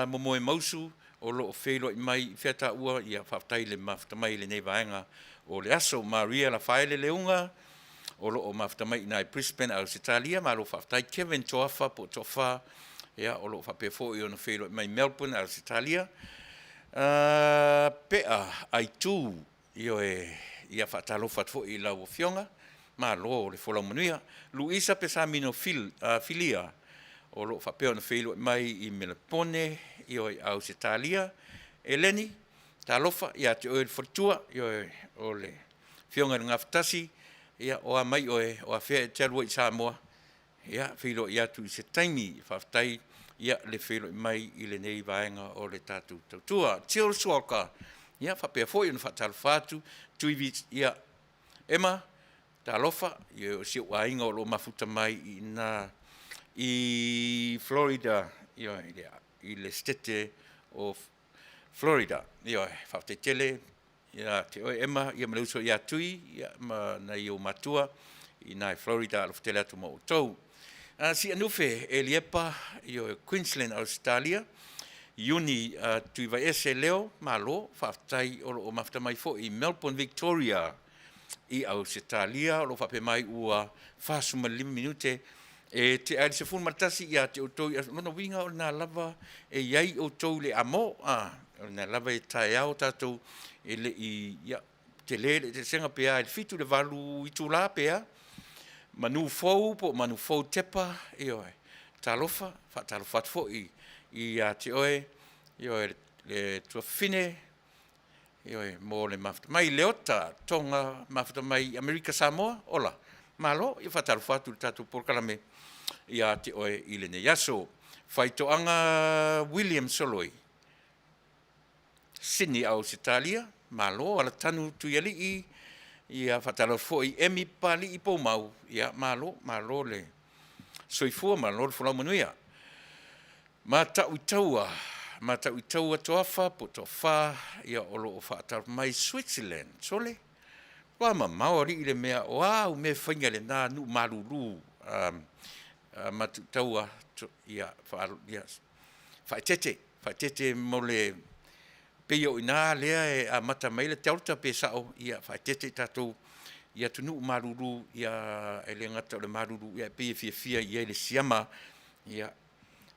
Momoe Mausu, o lo o feiloai mai i fea taua, ia faafetai le mafuta mai i lenei vaega o le aso. Maria Lafaele Leuga, o lo o mafuta mai i ina i Brisbane, Ausetalia, malo faafetai. Kevin Toafa po o Toafa, ia, o lo o faapea foi ona feiloai mai Melbourne, Ausetalia. Pea Aitu, ioe, ia faatalofa atu foi i lau Afioga, malo le folau manuia. Luisa Pesamino Filia, o lo o faapea ona feiloai mai i Melepone, ioe, Ausetalia. Eleni, talofa ia te oe le faletua, ioe, o le Afioga i le Gafatasi, ia, o a mai oe, o afea e te alu ai i Samoa, ia, feiloai atu i se taimi. Faafetai, ia, le feiloai mai i lenei vaega o le tatou tautua. Jill Swalker, ia, faapea foi ona faatalofa atu, Tuivi, ia, Emma, talofa, ia, o si ou aiga o lo o mafuta mai i ina i Florida, ia, i le Setete o Florida. Ioe, faafetai tele ia te oe Emma, ia ma le uso ia Tui, ia ma nai ou matua i ina i Florida, alofa tele atu ma outou. Sianufe Eliepa, ioe, Queensland, Australia. Iuni Tuivaiese Leo, malo, faafetai o lo o mafuta mai foi i Melbourne, Victoria i Ausetalia, o lo o faapea mai ua 45 minute e tea ai le 11 ia te outou i lona uiga o lena lava e i ai outou i le amo, a, o lena lava e taeao tatou e le i, ia, tele le eseesega pe a i le 7 i le 8 itula pe a. Manu fou po o manu fou tepa, ioe, talofa, faatalofa atu foi ia te oe, ioe, le tuafafine, Ioe, mo le mafuta mai Leota Tonga, mafuta mai Amerika Samoa, ola. Malo, ia faatalofa atu i le tatou polokalame ia te oe i lenei aso. Faitoaga William Soloi, Sydney, Ausetalia, malo, Alatanu Tuialii, ia faatalofa foi Emi Papalii Poumau, ia malo, malo le soifua, malo le folau manuia. Matauitaua, Matauitaua Toafa po o Toafa, ia o lo o faatalofa mai Switzerland. Sole, ua mamao alii le mea, o a au mea e faia i lena nuu malulu, Matauitaua, ia, ia, faaeteete, faaeteete mo le, pei o i ina lea e amata mai ai le Delta pe sao, ia faaeteete i tatou i atunuu malulu, ia e le gata o le malulu, ia e pei e fiafia i ai le siama, ia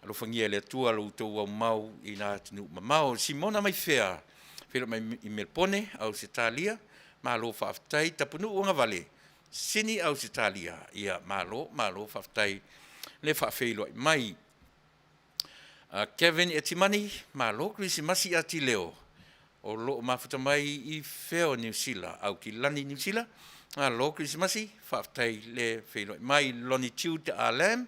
Alofagia e le Atua lo outou aumau i na atunuu mamao. Simona mai fea, feiloai mai i Melpone, Ausetalia, malo faafetai. Tapunuu Agavale, Sini Ausetalia, ia malo, malo faafetai le faafeiloai mai. Kevin Etimani, malo kerisimasi ia Tileo, o lo o mafuta mai i fea o Niu Sila, Aukilani Niu Sila, malo kerisimasi, faafetai le feiloai mai. Lonnie Jude Lam,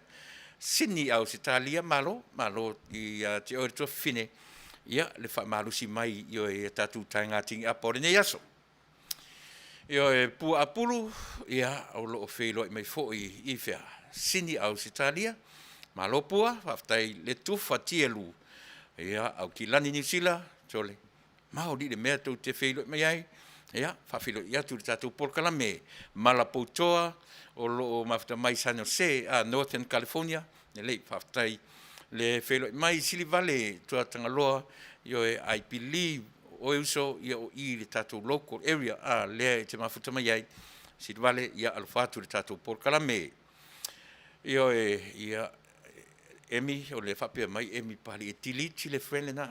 Sydney Ausetalia, malo, malo ia te oe le tuafafine, ia le faamalosi mai i oe i a tatou taega tini apa o lenei aso. Ioe, Pua Apulu, ia, o lo o feiloai mai foi i fea? Sini Ausetalia. Malo Pua, faafetai le tufa Tielu. Ia, Aukilani Niu Sila, sole, maoli le mea tou te feiloai mai ai. Ia, faafeiloai atu i le tatou polokalame Malapoutoa o lo o mafuta mai San Jose, a Northern California. Lelei, faafetai le feiloai mai Silivale Tuatagaloa, ioe, I believe o oe uso, ia o i i le tatou local area, a, lea e te mafuta mai ai. Silivale, ia alofa atu i le tatou polokalame. Ioe, ia, Emi, o lea e faapea mai Emi Papalii e delete le friend lena.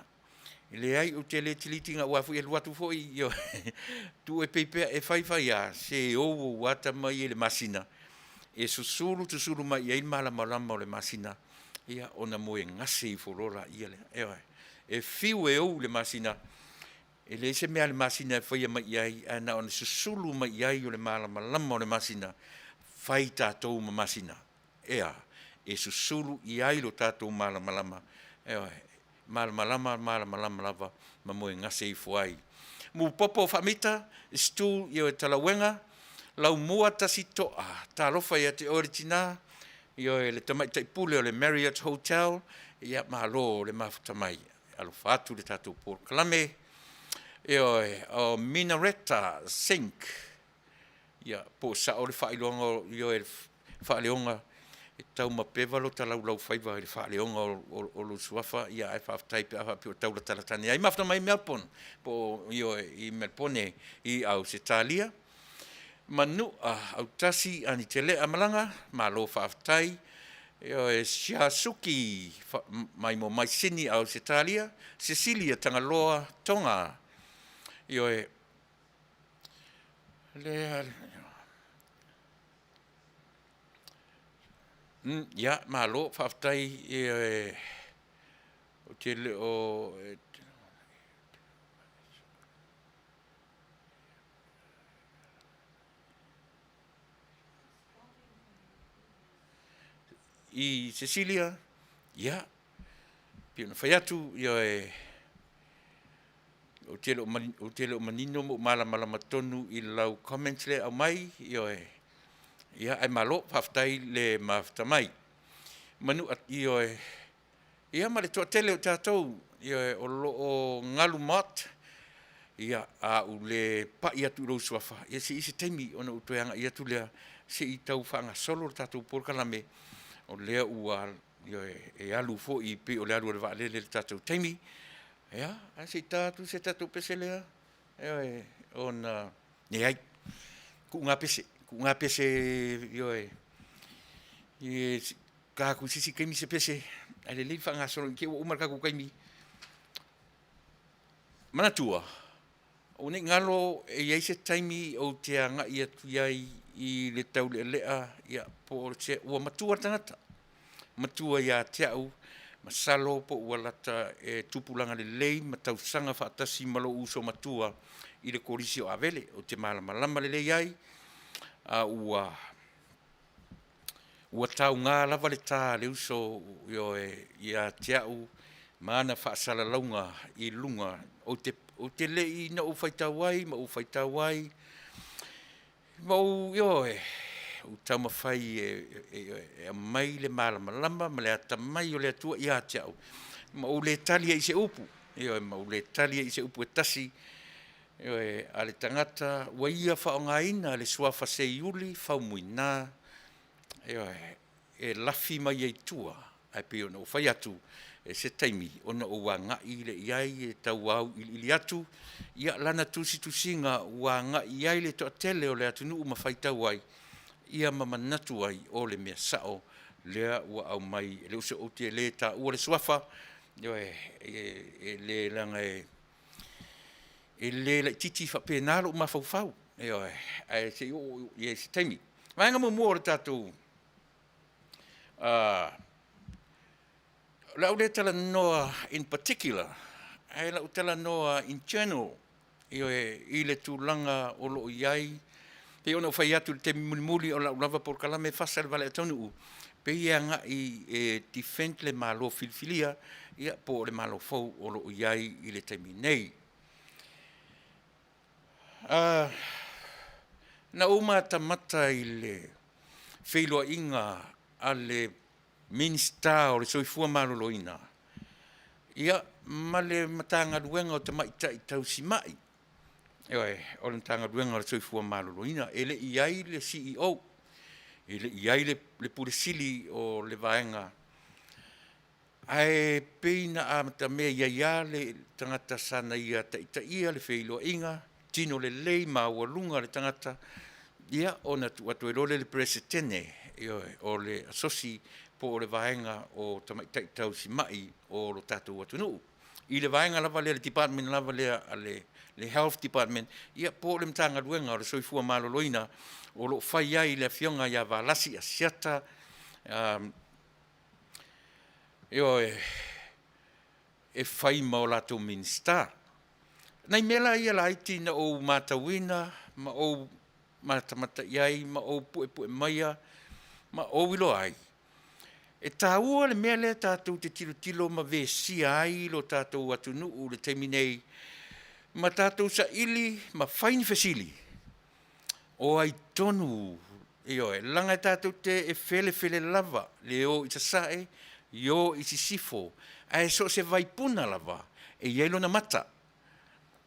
E leai, ou te le delete ina, aua foi e alu atu foi, ioe, tuu e pay pea, e fai fai lava, se ou ou ata mai i le masina, e susulu susulu mai i ai le malamalama o le masina, ia, ona moe gase ifo loa lea. Ioe. E fiu e ou le masina, e leai se mea a le masina e faia mai i ai, ae na ona susulu mai i ai o le malamalama o le masina, fai tatou ma masina. E a? E susulu i ai lo tatou malamalama, ioe, malamalama malamalama lava ma moegase ifo ai. Mupopo Faamita, Stool ioe Talauega, Laumua Tasitoa, talofa ia te oe le tina, ioe le tamaitai pule o le Marriott Hotel, ia malo le mafuta mai. Alofa atu le tatou polokalame. Ioe, o Minaretta Sink, ia po o sao le faailoaga o ioe le faaleoga e taumapeva lo ta laulaufaiva i le faaleoga o lou suafa, ia ae faafetai pe a faapea o taulatalatane ai. Mafuta mai Melbourne po o ioe i Melbone i Ausetalia. Manua Autasi Anitelea Malaga, malo faafetai. Ioe, Siasuki Maimo mai Sini Ausetalia, Cecilia Tagaloa Tonga. Ioe, lea ia, malo, faafetai, ioe, ou te le o i Cecilia, ia, pei ona fai atu, ioe, ou te le o, ou te le o manino ma ou malamalama tonu i lau comments lea e aumai, ioe, ia, ae malo, faafetai le mafuta mai. Manu, ioe, ia ma le toatele o tatou, ioe, o lo o galu maota, ia, a ou le pai atu i lou suafa, ia se i i ai se taimi ona ou toe agai atu lea, se i tau faagasolo le tatou polokalame, o lea ua, ioe, e alu foi pei o le alu a le vaalele i le tatou taimi. Ia, ae se i ta atu se tatou pese lea, ioe, ona, leai, kuuga pese, kuuga pese, ioe, e ta atu i se isi taimi se pese, ae lelei le faagasolo i te i ua uma le tatou taimi. Manatua, aua ne i galo e i ai se taimi ou te agai atu i ai i le taulealea, ia, po o se ua matua le tagata, matua ia te au, masalo po ua lata e tupulaga lelei ma tausaga faatasi ma lou uso matua i le Kolisi o Avele. Ou te malamalama lelei ai, a ua Ua tauga lava le ta a le uso, ioe, ia te au ma ana faasalalauga i luga. Ou te, ou te le i na ou faitau ai ma ou faitau ai, ma ou, ioe, ou taumafai e, e, e aumai le malamalama ma le atamai o le Atua ia te au, ma ou le tali ai i se upu, ioe, ma ou le tali ai i se upu e tasi, ioe, a le tagata ua ia faaaogaina le suafa Seiuli Faumuina, ioe, e lafi mai ai tua, ae pei ona ou fai atu, e se taimi ona ou agai lea i ai e tau auiliili atu, ia, lana tusitusiga ua agai i ai le toatele o le atunuu ma faitau ai, ia ma manatu ai o le mea sao lea ua aumai e le uso. Ou te le taua le suafa, ioe, e le leaga e e le laitiiti faapena lou mafaufau, ioe, ae se i oo i ai i se taimi. Vaega muamua o le tatou, o le a ou le talanoa in particular, ae o le a ou talanoa in general, ioe, i le tulaga o lo o i ai. Pei ona ou fai atu i le taimi mulimuli o lau lava polokalame e fasa i le valeata o nuu, pei e agai e defend le Malo filifilia, ia po o le Malo fou o lo o i ai i le taimi nei. Na ou matamata i le feiloaiga a le Minisita o le Soifua Maloloina, ia, ma le Matagaluega o Tamaitai Tausimai, ioe, o le Matagaluega o le Soifua Maloloina. E le i i ai le CEO, e le i i ai le Pule Sili o le vaega, ae pei na amatamea i ai lava le tagata sa na ia taitaia le feiloaiga, tino lelei, maualuga le tagata, ia ona tuu atu ai loa lea i le Peresetene, ioe, o le asosi po o le vaega o tamaitai tausimai o lo tatou atunuu. I le vaega lava lea, le department lava lea a le Health Department, ia po o le Matagaluega o le Soifua Maloloina o lo o fai ai le Afioga ia Valasi Asiata, ioe, e fai ma o latou Minisita. Nai mea la ia laiti na ou matauina ma ou matamata i ai ma ou puepue maia ma ou iloa ai, e taua le mea lea tatou te tilotilo ma vesia ai lo tatou atunuu i le taimi nei, ma tatou saili ma fai ni fesili, o ai tonu, ioe, leaga e tatou te e felefele lava le o i sasae, o i sisifo, ae so o se vaipuna lava e i ai lona mata.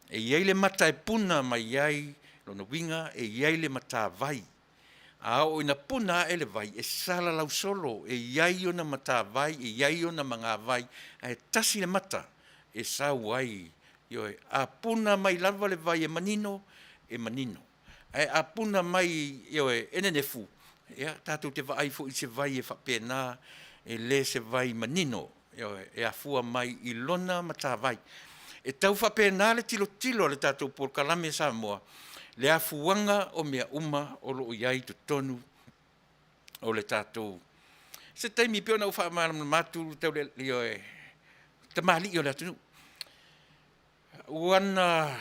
E i ai le mata e puna mai ai, lona uiga e i ai le matavai. A oo ina puna ae le vai, e salalau solo, e i ai ona matavai, e i ai ona magavai, ae tasi le mata e sau ai. Ioe, a puna mai lava le vai e manino, e manino. Ae a puna mai, ioe, e nenefu, ia, tatou te vaai foi i se vai e faapena, e le se vai manino, ioe, e afua mai i lona matavai. E tau faapena le tilotilo a le tatou polokalame Samoa, le afuaga o mea uma o lo o i ai i totonu o le tatou. Se taimi pei ona ou faamalamalama atu tau le, ioe, tamalii o le atunuu. Ua na,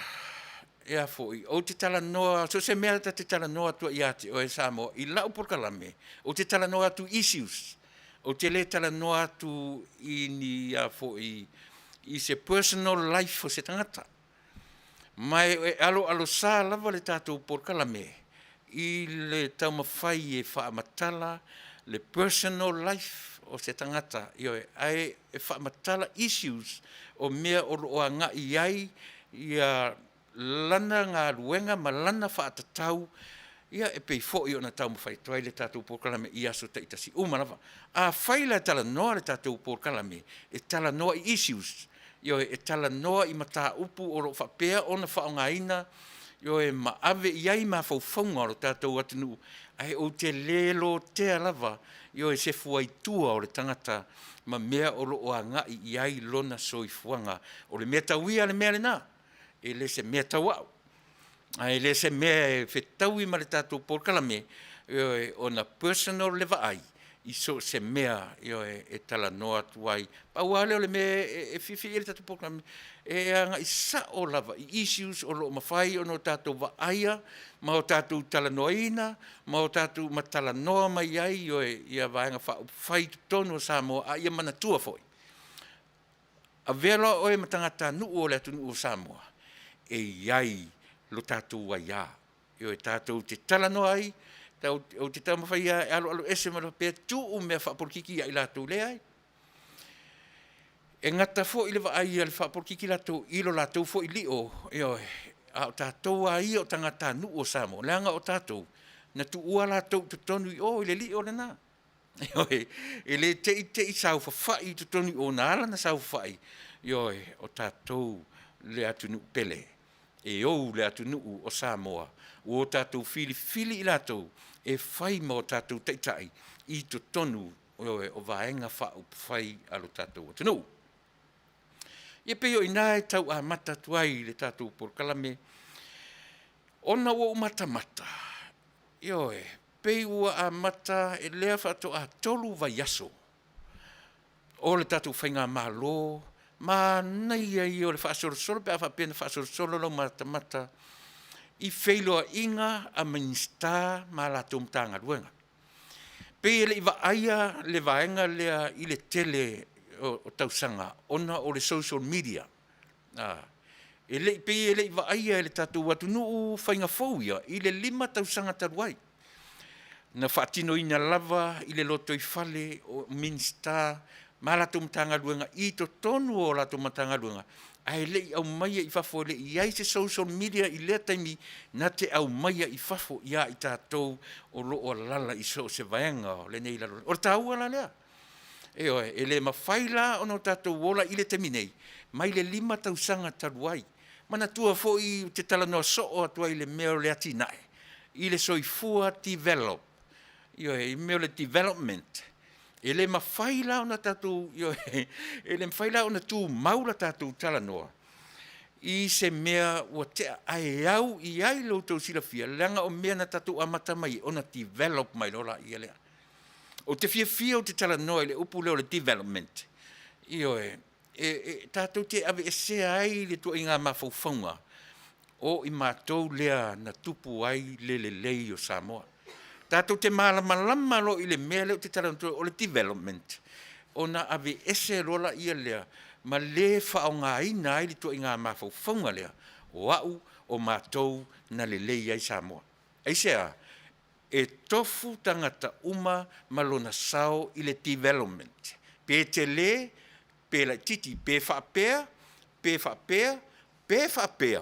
e a foi, ou te talanoa, so o se mea ta te talanoa atu ai ia te oe Samoa i lau polokalame, ou te talanoa atu i issues, ou te le talanoa atu i ni a foi, i se personal life o se tagata. Ma e aloalosa lava le tatou polokalame i le taumafai e faamatala le personal life o se tagata, ioe, ae e faamatala issues o mea o lo o agai i ai ia lana galuega ma lana faatatau, ia e pei foi ona taumafai atu ai le tatou polokalame i aso taitasi uma lava. Afai la e talanoa le tatou polokalame, e talanoa i issues, ioe, e talanoa i mataupu o lo o faapea ona faaaogaina, ioe, ma ave i ai mafaufauga o le tatou atunuu, ae ou te le lotea lava, ioe, se fuaitua o le tagata ma mea o lo o agai i ai lona soifuaga. O le mea tau ia le mea lena, e le se mea tau au, ae le se mea e fetaui ma le tatou polokalame, ioe, ona personal le vaai i so o se mea, ioe, e talanoa atu ai. Pau lava lea o le mea e fiafia i ai le tatou polokalame, e agai sao lava i issues o lo o mafai ona o tatou vaaia ma o tatou talanoaina ma o tatou ma talanoa mai ai, ioe, ia Vaega Faaupufai i totonu o Samoa, a ia manatua foi, avea loa oe ma tagatanuu o le atunuu o Samoa, e i ai lo tatou aia, ioe, tatou te talanoa ai, ou te taumafai lava e aloaloese ma le faapea, tuu mea faapolokiki ia i latou, leai. E gata foi le vaai a le faapolokiki latou i lo latou foi lio, ioe, a o tatou lava ia o tagatanuu o Samoa, leaga o tatou, na tuua latou i totonu i o i le lio lena. Ioe, e le te i te i saofafai i totonu i o na ala ona saofafai, ioe, o tatou le atunuu pele, e ou le atunuu o Samoa, ua o tatou filifili i latou e fai ma o tatou taitai i totonu, ioe, o Vaega Faaupufai a lo tatou atunuu. Ia pei o i ina e tau amata atu ai le tatou polokalame, ona ua ou matamata, ioe, pei ua amata lea faatoa 3 vaiaso o le tatou faigamalo, manaia ia o le faasolosolo pe a faapea na faasolosolo lau matamata i feiloaiga a Minisita ma latou Matagaluega. Pei e le i vaaia le vaega lea i le tele o tausaga ona o le social media. E le i pei e le i vaaia e le tatou atunuu faiga fou ia i le 5 tausaga talu ai. Na faatinoina lava i le lotoifale o Minisita ma a latou Matagaluega i totonu o latou Matagaluega, ae le i aumaia i fafo, e le i i ai se social media i lea taimi na te aumaia i fafo ia i tatou o lo o alaala i so o se vaega o lenei lalolagi. O le taua la lea. Ioe, e le mafai la ona o tatou ola i le taimi nei mai le 5 tausaga talu ai. Manatua foi ou te talanoa soo atu ai i le mea o le atinae i le soifua develop, ioe, i mea o le development. E le mafai la ona tatou, ioe, e le mafai la ona tumau la tatou talanoa i se mea ua tea, ae au i ai lo outou silafia, leaga o mea na tatou amata mai ai ona develop mai loa lea lea. Ou te fiafia ou te talanoa i le upu lea o le development, ioe, e tatou te aveesea ai le ituaiga mafaufauga o i matou lea na tupu ai le lelei o Samoa. Tatou te malamalama loa i le mea lea ou te talanoa atu ai o le development, ona aveese loa lea lea ma le faaaogaina ai le ituaiga mafaufauga lea o au o matou na lelei ai Samoa. Aisea? E tofu tagata uma ma lona sao i le development, pe tele pe laitiiti, pe faapea, pe faapea, pe faapea,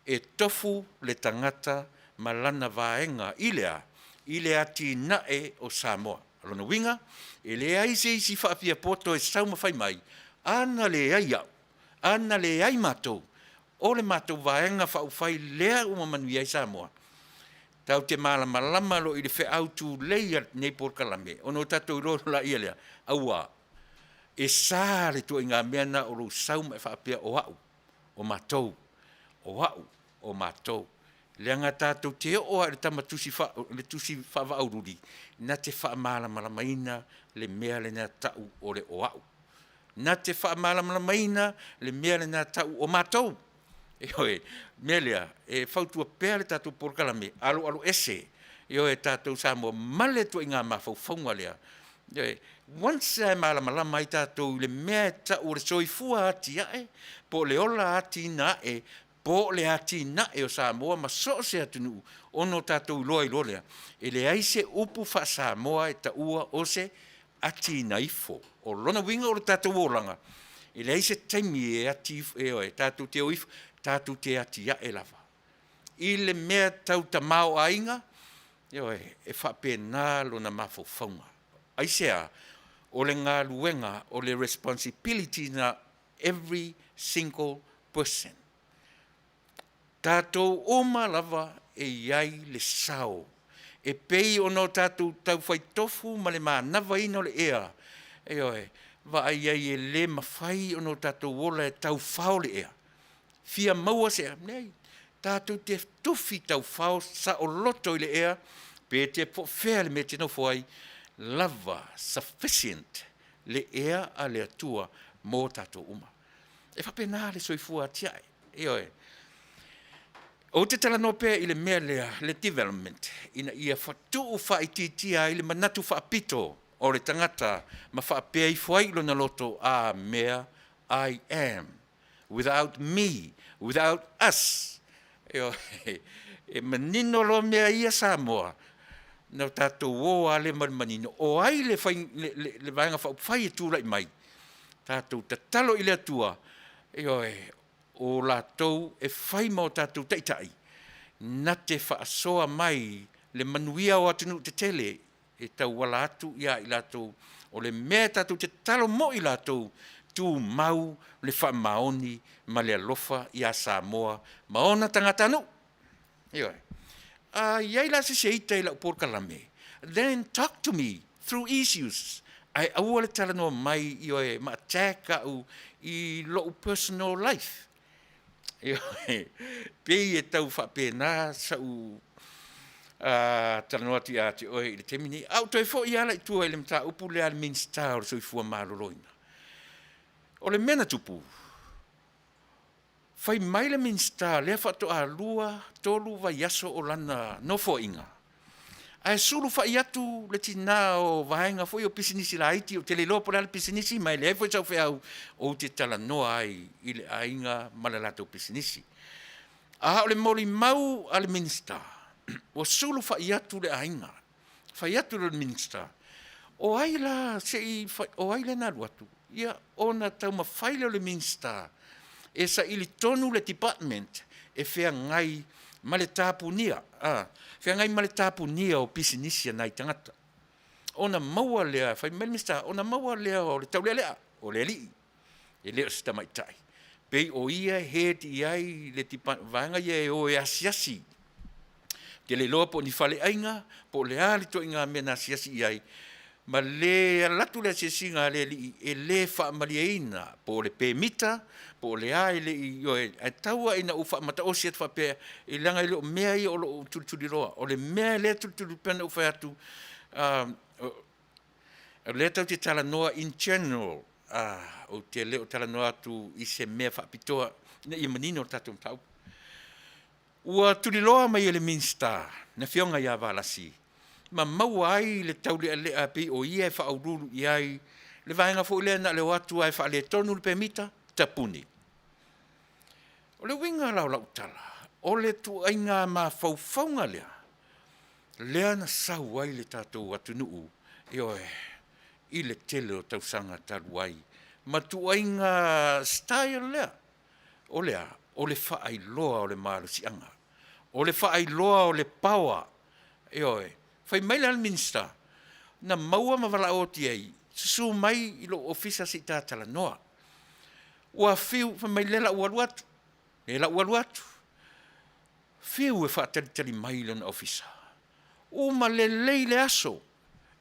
e tofu le tagata ma lana vaega i le a? I le atinae o Samoa. O lona uiga, e leai se isi faafiapoto e sau ma fai mai, a na leai au, a na leai matou, o le matou Vaega Faaupufai lea ua manuia ai Samoa. Tatou te malamalama loa i le feau tulei a lenei polokalame ona o tatou iloa loa lea, aua e sa le ituaiga mea lena o lou sau ma e faapea o au, o matou, o au, o matou. Leaga tatou te oo lava i le tama tusi, le tusi faavaauululi na te faamalamalamaina le mea lena e tau o le o au. Na te faamalamalamaina le mea lena e tau o matou. Ioe. O le mea lea, e fautua pea le tatou polokalame, aloaloese, ioe, tatou Samoa ma le ituaiga mafaufauga lea. Ioe. Once lava e malamalama ai tatou i le mea e tau o le soifua atiae po o le ola atinae po o le atinae o Samoa ma so o se atunuu ona o tatou iloa ai loa lea, e leai se upu faa-Samoa e taua o se atinaifo. O lona uiga o le tatou olaga, e leai se taimi e ati ifo, ioe, tatou te o ifo, tatou te atiae lava i le mea tau tamaoaiga, ioe, e faapena lona mafaufauga. Aisea? O le galuega, o le responsibility lena every single person. Tatou uma lava e i ai le sao e pei ona o tatou taufai tofu ma le manavaina o le ea, ioe, vaai ai e le mafai ona o tatou ola e taufao le ea, fia maua se ea, leai, tatou te tufi taufao saoloto i le ea, pe te po o fea le mea e te nofo ai, lava, sufficient le ea a le Atua mo tatou uma. E faapena le soifua atiae. Ioe. Ou te talanoa pea i le mea lea, le development, ina ia tuu faaitiitia ai le manatu faapito o le tagata ma faapea ifo ai i lona loto, a mea, I am, without me, without us. Ioe. E manino loa mea ia Samoa, na tatou o lava lea ma le manino, o ai le, fai, le, le, le Vaega Faaupufai e tulai mai, tatou tatalo i le Atua, ioe, o latou e fai ma o tatou taitai, na te faasoa mai le manuia o atunuu tetele e tauala atu ia i latou. O le mea tatou te tatalo moi latou, tumau le faamaoni ma le alofa ia Samoa ma ona tagatanuu. Ioe. A i ai la se seita i lau polokalame, then talk to me through issues, ae aua le talanoa mai, ioe, ma attack au i lou personal life. Ioe, pei e tau faapena sau talanoa atu ia te oe i le taimi nei. A ou toe foi lava la i tua i le mataupu lea a le Minisita o le Soifua Maloloina. O le mea na tupu, fai mai le Minisita lea faatoa 2, 3 vaiaso o lana nofoaiga. Ae sulufai atu le tina o vaega foi o pisinisi laiti, ou te le iloa po o le a le pisinisi ma e leai foi sau feau ou te talanoa ai i le aiga ma le latou pisinisi. A o le molimau a le Minisita, ua sulufai atu le aiga, fai atu lea o le Minisita, o ai la se i, o ai lea na alu atu? Ia, ona taumafai lea o le Minisita e saili tonu le department e feagai ma le tapunia, feagai ma le tapunia o pisinisi a nai tagata. Ona maua lea, fai mai le Minisita, ona maua lea o le taulealea, o le alii, e le o se tamaitai. Pei o ia e head i ai le vaega ia e o e asiasi. Ou te le iloa po o ni faleaiga po o le a le ituaiga mea na asiasi i ai, ma le alu atu le asiasiga a le alii e le faamalieina po o le pemita po o le a, e le i, ioe, ae tau lava ina ou faamataosi atu faapea, leaga e le o mea ia o lo o ou tulituliloa. O le mea lea e tulituli pei ona ou fai atu, o lea tatou te talanoa in general, ou te le o talanoa atu i se mea faapitoa ina ia manino le tatou mataupu. Ua tuliloa mai e le Minisita le Afioga ia Valasi ma maua ai le taulealea pei o ia e faauluulu i ai le vaega foi lea na o le o atu lava e faaletonu le pemita, tapuni. O le uiga la o lau tala, o le ituaiga mafaufauga lea, lea na sau ai le tatou atunuu, ioe, i le tele o tausaga talu ai, ma ituaiga style lea. O le a? O le faailoa o le malosiaga, o le faailoa o le power, ioe. Fai mai la le Minisita, na maua ma valaau atu i ai, susu mai i lou ofisa se i ta talanoa. Ua fiu, fai mai, lea o le a ou alu atu, lea o le a ou alu atu. Fiu e faatalitali mai i lona ofisa, uma lelei le aso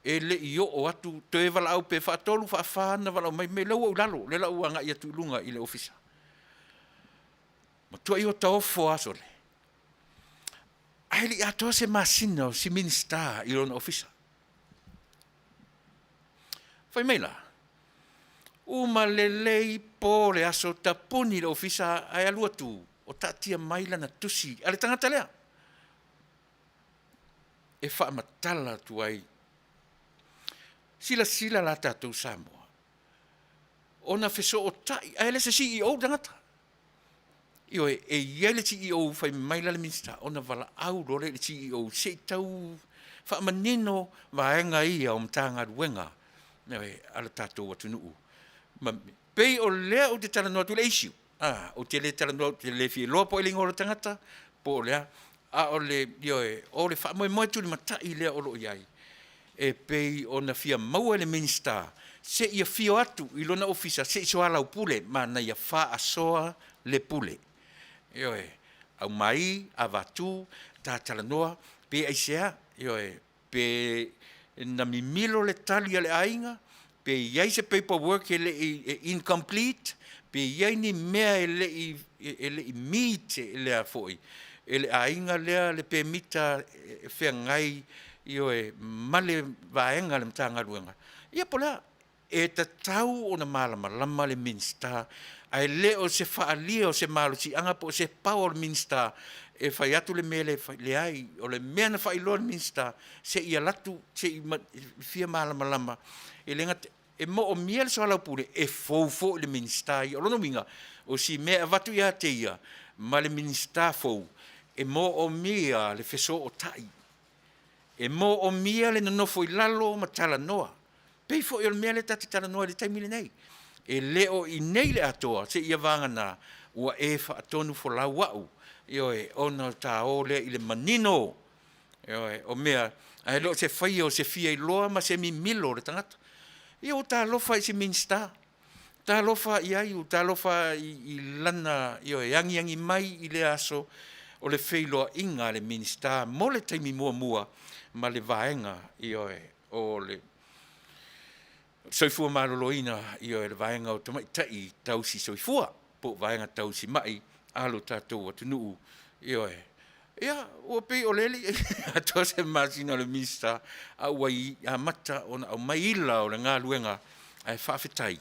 e le i oo atu, toe valaau pe faatolu faafa ona valaau mai, fai mai o lea ua ou i lalo, o lea o le a ou agai atu i luga i le ofisa. Matuai otaofo lava sole, ae le i atoa se masina o si Minisita i lona ofisa. Fai mai la, uma lelei po le aso, tapuni le ofisa ae alu atu o taatia mai lana tusi a le tagata lea e faamatala atu ai. Silasila la tatou Samoa, ona fesootai, ae le o se CEO le tagata. Ioe, e i ai le CEO, fai mai la le Minisita, ona valaau loa lea i le CEO se i tau faamanino vaega ia o Matagaluega a le tatou atunuu. Ma pei o lea ou te talanoa atu i le issue, ou te le talanoa, ou te le fia iloa po o ai le igoa o le tagata po o le a, a o le, ioe, o le faamoemoe tulimatai lea o lo o i ai, e pei ona fia maua e le Minisita se i afio atu i lona ofisa se i soalaupule, manaia faasoa le pule. Ioe, aumai avatu ta talanoa pe aisea, ioe, pe na mimilo le tali a le aiga, pe i ai se paperwork e le i e incomplete, pe i ai ni mea e le i meet e le foi e le aiga lea le pemita e feagai, ioe, ma le vaega a le Matagaluega, ia po o le a. E tatau ona malamalama le Minisita, ae le o se faaalia o se malosiaga po o se power o le Minisita e fai atu le mea lea e fai, leai. O le mea na faailoa e le Minisita, se i alu atu se i fia malamalama, e le gata e moomia le soalaupule, e fou foi le Minisita ia. O lona uiga, o si mea e avatu ia te ia ma le Minisita fou, e moomia le fesootai, e moomia le nonofo i lalo ma talanoa. Pei foi o le mea lea ta te talanoa ai i le taimi lenei, e le o i inei le atoa seia vagana ua e faatonufolau au, ioe, ona ta o lea i le manino, ioe, o mea, ae le o se faia o se fia iloa ma se mimilo o le tagata. Ia ua ta alofa i si Minisita, talofa i ai, ua talofa i lana, ioe, agiagi mai i lea aso o le feiloaiga a le Minisita mo le taimi muamua ma le vaega, ioe, o le Soifua Maloloina, ioe, le vaega o tamaitai tausi soifua po o vaega tausi mai a lo tatou atunuu, ioe. Ia, ua pei o lea e le i atoa se masina o le Minisita, a ua amata ona aumai ila o le galuega, ae faafetai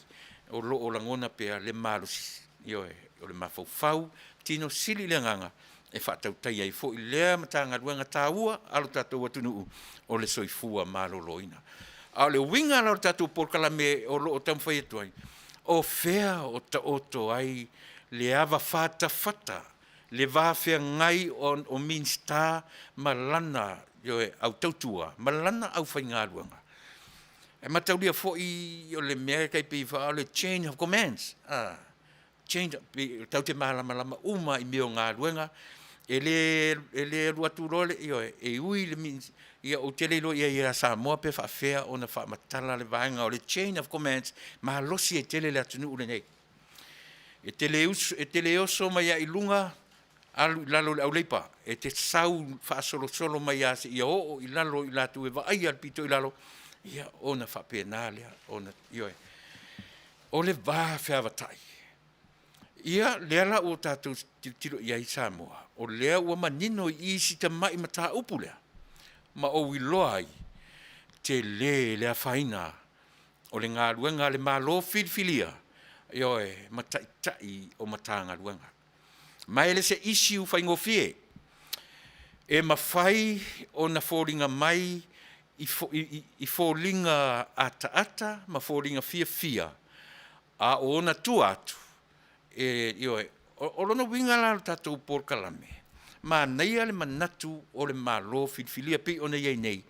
o lo o lagona pea le malosi, ioe, o le mafaufau, tino sili le agaga. e faatautaia ai foi lea Matagaluega taua a lo tatou atunuu o le soifua maloloina. A o le uiga la o le tatou polokalame o lo o taumafai atu ai, o fea o taoto ai le ava fatafata, le va feagai o Minisita ma lana, ioe, au tautua ma lana aufaigaluega. E mataulia foi o le mea e tai pei o le chain of commands, a, chain, tatou te malamalama uma lava i mea o galuega, e le alu atu loa le, ioe, e ui i le Minisita, ia ou te le iloa i ai ia Samoa pe faapefea ona faamatala le vaega o le chain of commands, malosi ai tele le atunuu lenei. E te le oso mai lava i luga alu i lalo i le auleipa, e te sau faasolosolo mai lava seia oo i lalo i latou e vaaia le pito i lalo, ia ona faapena lea ona, ioe. O le va feavatai. Ia, lea la ua tatou tilotilo i ai Samoa, o lea ua manino i i si tamai mataupu lea, ma ou iloa ai, tele le afaina o le galuega a le Malo filifilia, ioe, ma taitai o Matagaluega. Ma e le se issue faigofie. E mafai ona foliga mai i foliga ataata ma foliga fiafia, a o ona tua atu, e, ioe, o lona uiga la o le tatou polokalame, manaia le manatu o le Malo filifilia pei ona i ai nei,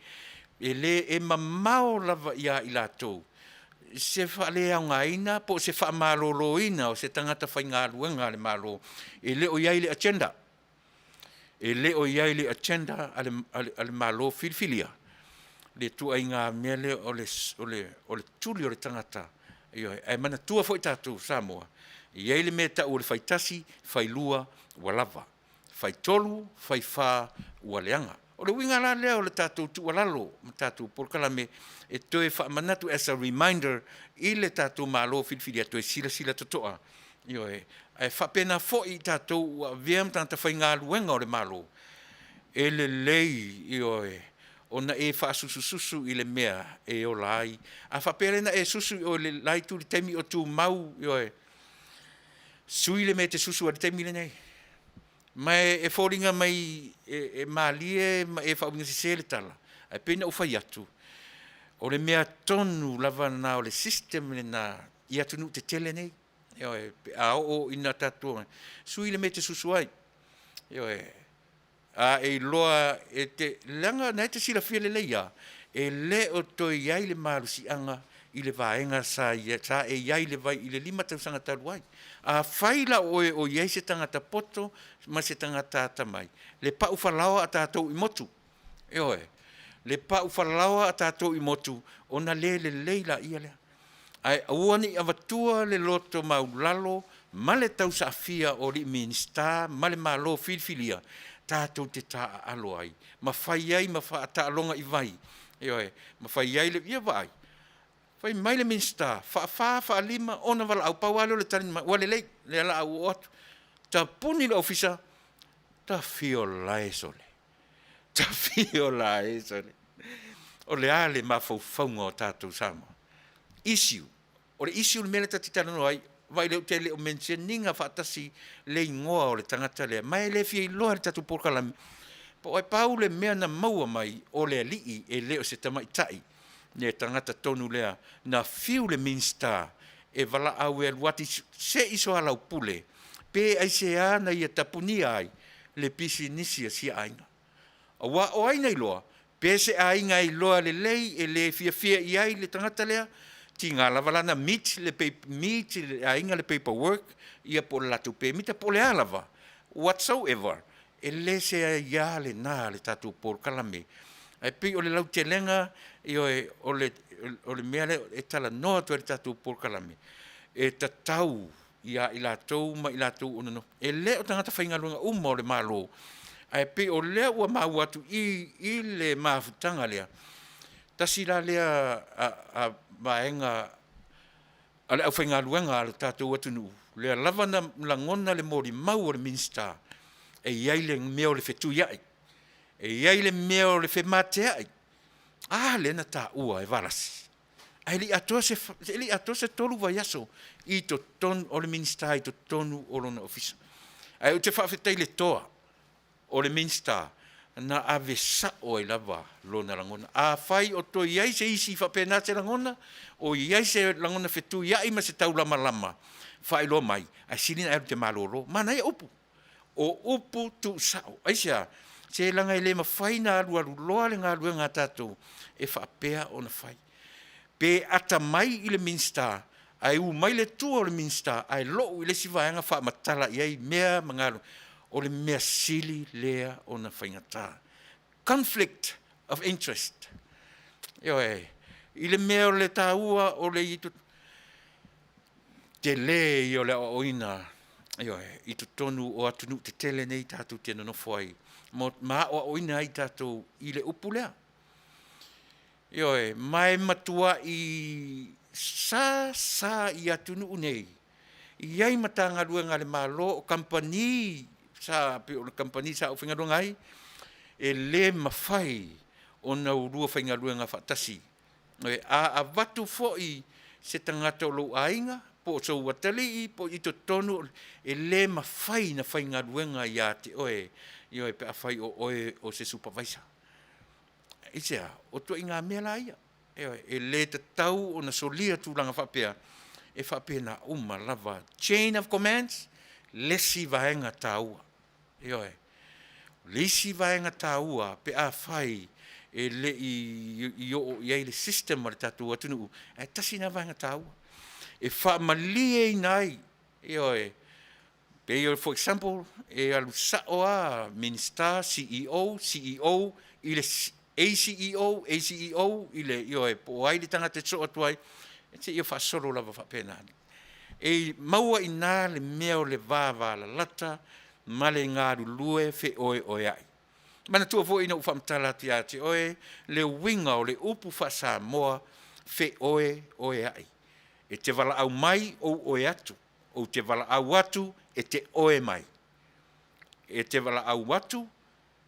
e le, e mamao lava ia i latou se faaleaogaina po o se faamaloloina o se tagata faigaluega a le Malo e le o i ai i le agenda. E le o i ai i le agenda a le Malo filifilia le ituaiga mea lea o le tuli o le tagata. Ioe. Ae manatua foi tatou Samoa, e i ai le mea e tau o le faitasi, failua ua lava, faitolu, faifa ua leaga. O le uiga la lea o le tatou tuualalo ma tatou polokalame e toe faamanatu as a reminder i le tatou Malo filifilia, toe silasila totoa, ioe, ae faapena foi i tatou ua avea ma tagata faigaluega o le Malo, e lelei, ioe, ona e faasusususu i le mea e ola ai. A faapea lea na e susu i o i le la itu i le taimi o tumau, ioe, sui le mea e te susu ai i le taimi lenei. Ma e foliga mai e malie ma e faauigasese le tala, ae pei ona ou fai atu, o le mea tonu lava lena o le system lena i atunuu tetele nei. Ioe, pe a oo ina tatou sui le mea e te susu ai. Ioe, a e iloa e te, leaga o lena e te silafia lelei lava, e le o toe i ai le malosiaga i le vaega sa e i ai i le 5 tausaga talu ai. Afai la o oe o i ai se tagata poto ma se tagata atamai, le pau falaoa a tatou i motu, ioe, le pau falaoa a tatou i motu, ona le lelei laia lea. Ae aua ne i avatua le loto maulalo ma le tausaafia o alii Minisita ma le Malo filifilia tatou te taaalo ai ma fai ai ma faataaloga i vai, ioe, ma fai ai le, ia vaai, fai mai le Minisita, faafa, faalima ona valaau, pau lava lea o le tali mai, ua lelei, lea o le a ou oo atu. Tapuni le ofisa, tafio lae sole, tafio lae sole. O le a le mafaufauga o tatou Samoa? Issue, o le issue le mea lea ta te talanoa ai, vaai lea ou te le o mention ina faatasi le igoa o le tagata lea, ma e le fia iloa e le tatou polokalame, po o pau le mea na maua mai o le alii e le o se tamaitai le tagata tonu lea na fiu le Minisita e valaau e alu atu se i soalaupule pe aisea na ia tapunia ai le pisinisi a sia aiga. Aua o ai na iloa pe se aiga e iloa lelei e le fiafia i ai le tagata lea, tiga lava la na meet le meet le aiga le paperwork ia po o le latou pemita po o le a lava, whatsoever, e le se aia lena a le tatou polokalame. Ae pei o le lautelega, ioe, o le mea lea e talanoa atu ai le tatou polokalame, e tatau ia i latou ma i latou o nonofo, e le o tagata faigaluega uma o le Malo, ae pei o lea ua maua atu i le mafutaga lea, tasi la lea vaega a le aufaigaluega a le tatou atunuu, lea lava na lagona le molimau a le Minisita, e i ai le mea o le fetuiai, e i ai le mea o le femateai. A lea na taua e Valasi, ae le i atoa se, e le i atoa se 3 vaiaso i totonu o le Minisita i totonu o lona ofisa. Ae ou te faafetai i le toa. O le Minisita, na ave sa'o ai lava lona lagona. Afai o toe i ai se isi faapena se lagona, o i ai se lagona fetuia'i ma se taulamalama, faailoa mai, ae sili ona e alu e te malolo. Manaia upu, o upu tuusa'o. Aisea? Se leaga e le mafai ona alualu loa le galuega a tatou e faapea ona fai. Pe atamai i le Minisita ae u mai le tua o le Minisita ae lou i le isi vaega faamatala i ai mea ma galuega, o le mea sili lea ona faigata. Conflict of interest. Ioe, i le mea o le taua o le tele ia o le aoaoina, ioe, i totonu o atunuu tetele nei tatou te nonofo ai, ma aoaoina ai tatou i le upu lea. Ioe, ma e matuai sa sa i atunuu nei, i ai Matagaluega a le Malo, o kamupani sa pei o le kamupani sa ou faigaluega ai, e le mafai ona ulua faigaluega faatasi. A avatu foi se tagata o lou aiga po o sou atalii po i totonu, e le mafai ona faigaluega ia te oe, ioe, pe afai o oe o se supervisor. Aisea? O ituaiga mea la ia, ioe, e le tatau ona solia tulaga faapea, e faapena uma lava. Chain of commands, le isi vaega taua. Ioe. O le isi vaega taua pe afai e le i oo i ai le system a le tatou atunuu, ae tasi lena vaega taua e faamalieina ai, ioe, pei o for example, e alu sao lava Minisita, CEO, CEO i le ACEO, ACEO i le, ioe, po o ai le tagata e sosoo atu ai, seia faasolo lava faapena. E maua i ina le mea o le vavalalata ma le galulue feoeoeai. Manatua foi ina ou faamatala atu ia te oe le uiga o le upu faa-Samoa feoeoeai. E te valaau mai ou oe atu, ou te valaau atu e te oe mai. E te valaau atu,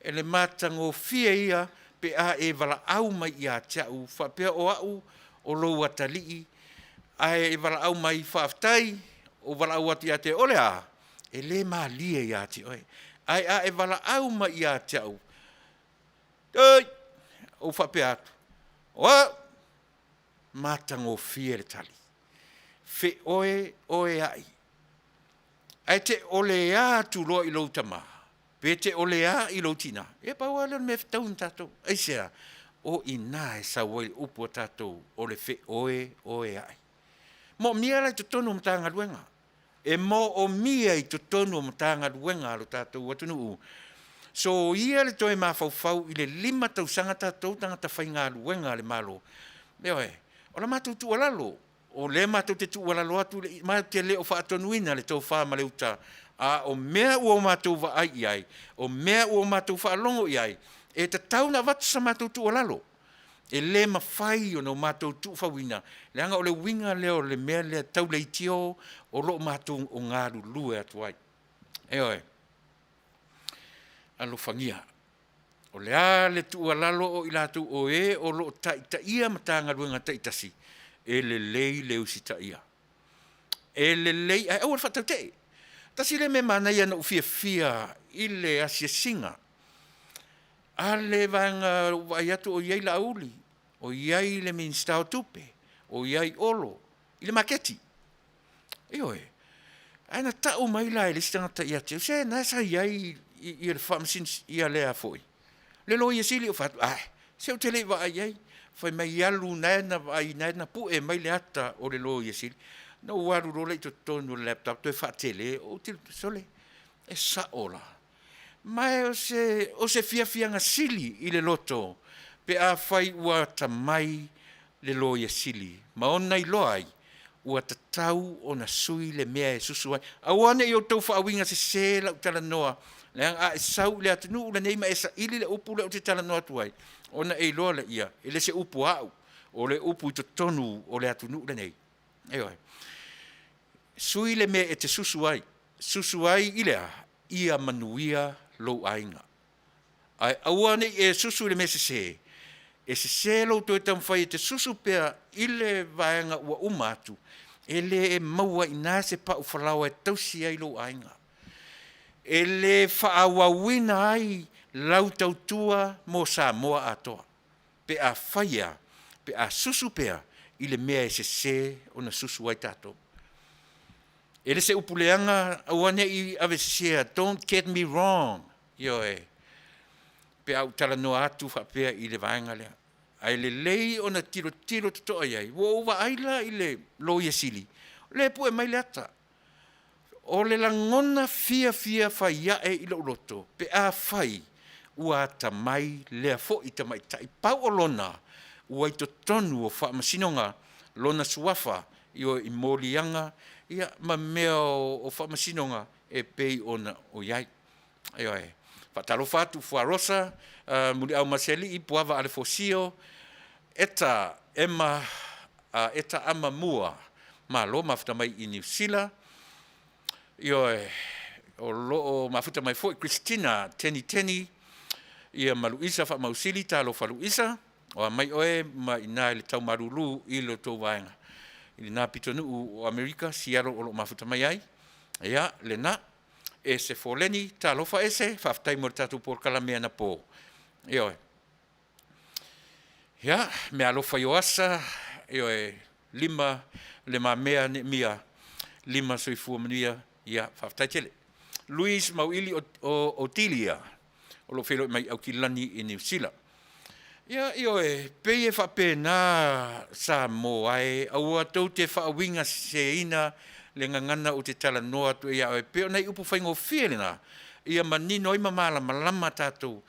e le matagofie ia pe a e valaau mai ia te au faapea o au o lou atalii, ae e valaau mai faafetai, ou valaau atu ia te oe, o le a? E le malie ia te oe. Ae a e valaau mai ia te au, oi, ou faapea atu, o au, matagofie le tali. Feoeoeai. Ae te oleā atu loa i lou tama, pe te oleā i lou tinā, ia pau lava lea o le mea e fetaui ma tatou. Aisea? O i ina e sau ai le upu a tatou o le feoeoeai. Moomia la i totonu o Matagaluega. E moomia i totonu o Matagaluega a lo tatou atunuu. Soia le toe mafaufau i le 5 tausaga tatou tagata faigaluega a le Malo. Ioe, o la matou tuualalo, o lea matou te tuualalo atu, matou te le o faatonuina le tofa ma le uta, a o mea ua matou vaai i ai, o mea ua matou faalogo i ai, e tatau ona avatu sa matou tuualalo. E le mafai ona matou tuufauina, leaga o le uiga lea o le mea lea tau leitio o lo o matou o galulue atu ai. Ioe, alofagia. O le a le tuualalo o i latou o e o lo o taitaia Matagaluega taitasi, e lelei le usitaia. E lelei, ae aua le faatautee. Tasi lea mea manaia na ou fiafia i le asiasiga a le vaega ua vaai atu o i ai Laauli, o i ai le Minisita o Tupe, o i ai Olo i le maketi. Ioe. Ae na tau mai la e le isi tagata ia te au, se na sa i ai le Faamasino, ia lea foi, le Loia Sili. Ou fai atu, ae, se ou te le i vaai i ai. Fai mai, alu na e na vaai, na e na pue mai le ata o le Loia Sili. Na ou alu loa lea i totonu o le laptop toe faatele, ou tilotilo, sole, e sao la. Ma o se fiafiaga sili i le loto pe afai ua atamai le Loia Sili ma ona iloa ai ua tatau ona sui le mea e susu ai. Aua ne i outou faauiga sese lau talanoa, leaga a e sau i le atunuu lenei ma e saili le upu lea ou te talanoa atu ai, ona e iloa lea e le se upu a au, o le upu i totonu o le atunuu lenei. Ioe. Sui le mea e te susu ai, susu ai i le a? Ia manuia lou aiga. Ae aua ne i e susu i le mea sese, e sese lou toe taumafai e te susu pea i le vaega ua uma atu, e le maua i ina se pau falaoa e tausi ai lou aiga. E le faaauauina ai lau tautua mo Samoa atoa pe a faia, pe a susu pea i le mea e sese ona susu ai tatou. E le se upu leaga, aua ne i aveseseina, don't get me wrong, ioe, pe a ou talanoa atu faapea i le vaega lea. Ae lelei ona tilotilo totoa i ai. Ua ou vaai la i le Loia Sili, o lea e pue mai le ata. O le lagona fiafia fai ae i lou loto pe afai ua atamai lea foi tamaitai. Pau o lona ua i totonu o faamasinoga lona suafa i moliaga ma mea o faamasinoga e pei ona o i ai. Ioe. Faatalofa atu Fuarosa, Muliau ma Sealii, Puava Alefosio, Eta Emma, Eta Amamua, malo mafuta mai i Niu Sila. Ioe, o lo o mafuta mai foi Christina Teni Teni, ia ma Luisa Faamausili, talofa Luisa, o a mai oe ma i ina i le taumalulu i lo outou vaega i lena pitonuu o Amerika, Seattle o lo o mafuta mai ai. Ia, lena. Ese Foleni, talofa Ese, faafetai mo le tatou polokalame anapo. Ioe. Ia, meaalofa Ioasa, ioe, lima le mamea Neemia, lima soifua manuia, ia, faafetai tele. Luis Mauili o Otilia, o lo o feiloai mai i Aukilani i Niu Sila. Ia, ioe, pei e faapena Samoa e, aua tou te faauiga seseina le gagana ou te talanoa atu ai ia oe, pei o nai upu faigofie lena, ia manino ai ma malamalama tatou,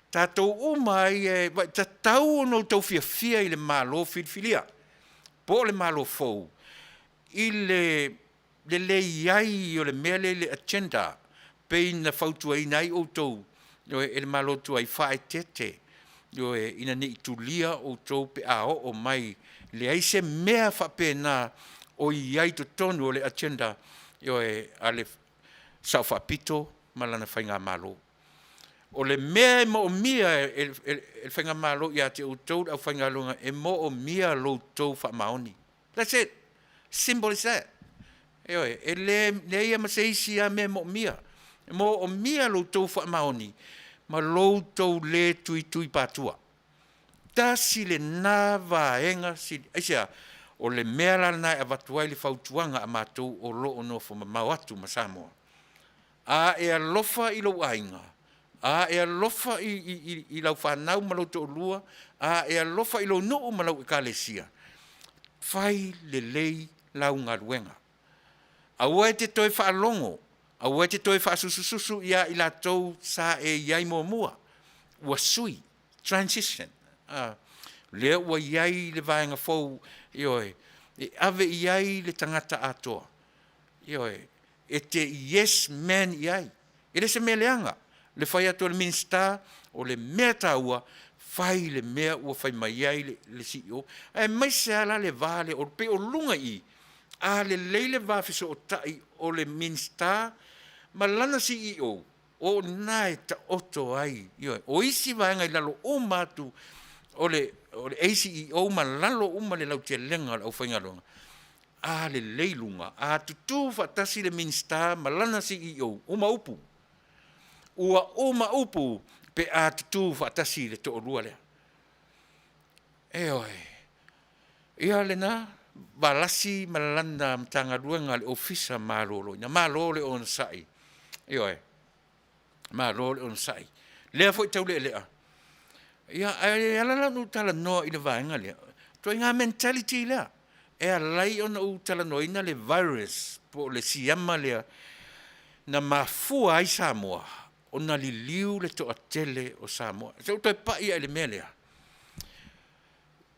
tatou uma ai e tatau ona outou fiafia i le Malo filifilia, po o le Malo fou, i le le i ai o le mea lea i le agenda, pei na fautuaina ai outou e le Malo tuai, faaeteete, ioe, ina ne i tulia outou pe a oo mai, leai se mea faapena o i ai i totonu o le agenda, ioe, a le Sao Faapito ma lana faigamalo. O le mea e moomia e le faigamalo ia te outou le aufaigaluega, e moomia lo outou faamaoni. That's it. Simple as that. Ioe, e leai lava ma se isi lava mea e moomia. E moomia lo outou faamaoni ma lo outou le tuitui patua. Tasi lena vaega sili. Aisea? O le mea la lena e avatu ai le fautuaga a matou o lo o nofo mamao atu ma Samoa. A e alofa i lou aiga, a e alofa i lau fanau ma lou toalua, a e alofa i lou nuu ma lau ekalesia, fai lelei lau galuega. Aua e te toe faalogo, aua e te toe faasusususu ia i latou sa e i ai muamua. Ua sui, transition. Lea ua i ai le vaega fou, ioe, e ave i ai le tagata atoa. Ioe, e te yes man i ai. E le se mea leaga le fai atu o le Minisita, o le mea taua, fai le mea ua fai mai ai le CEO. Aemaise lava la le va lea, pei o luga i i, a lelei le va fesootai o le Minisita ma lana CEO, o i ina e taoto ai. Ioe, o isi vaega i lalo uma atu o le ACEO ma lalo uma le lautelega o le aufaigaluega, a lelei luga, a tutū faatasi le Minisita ma lana CEO, uma upu. Ua uma upu pe a tutū faatasi le toalua lea. Ioe. Ia lena, Valasi ma lana Matagaluega le Ofisa Maloloina, malo le onosai. Ioe. Malo le onosai. Lea foi taulealea. Ia, ae ala la ona ou talanoa i le vaega lea, ituaiga mentality lea e ala ai ona ou talanoaina le virus po o le siama lea na mafua ai Samoa ona liliu le toatele o Samoa. Se i ou toe pai lava i le mea lea.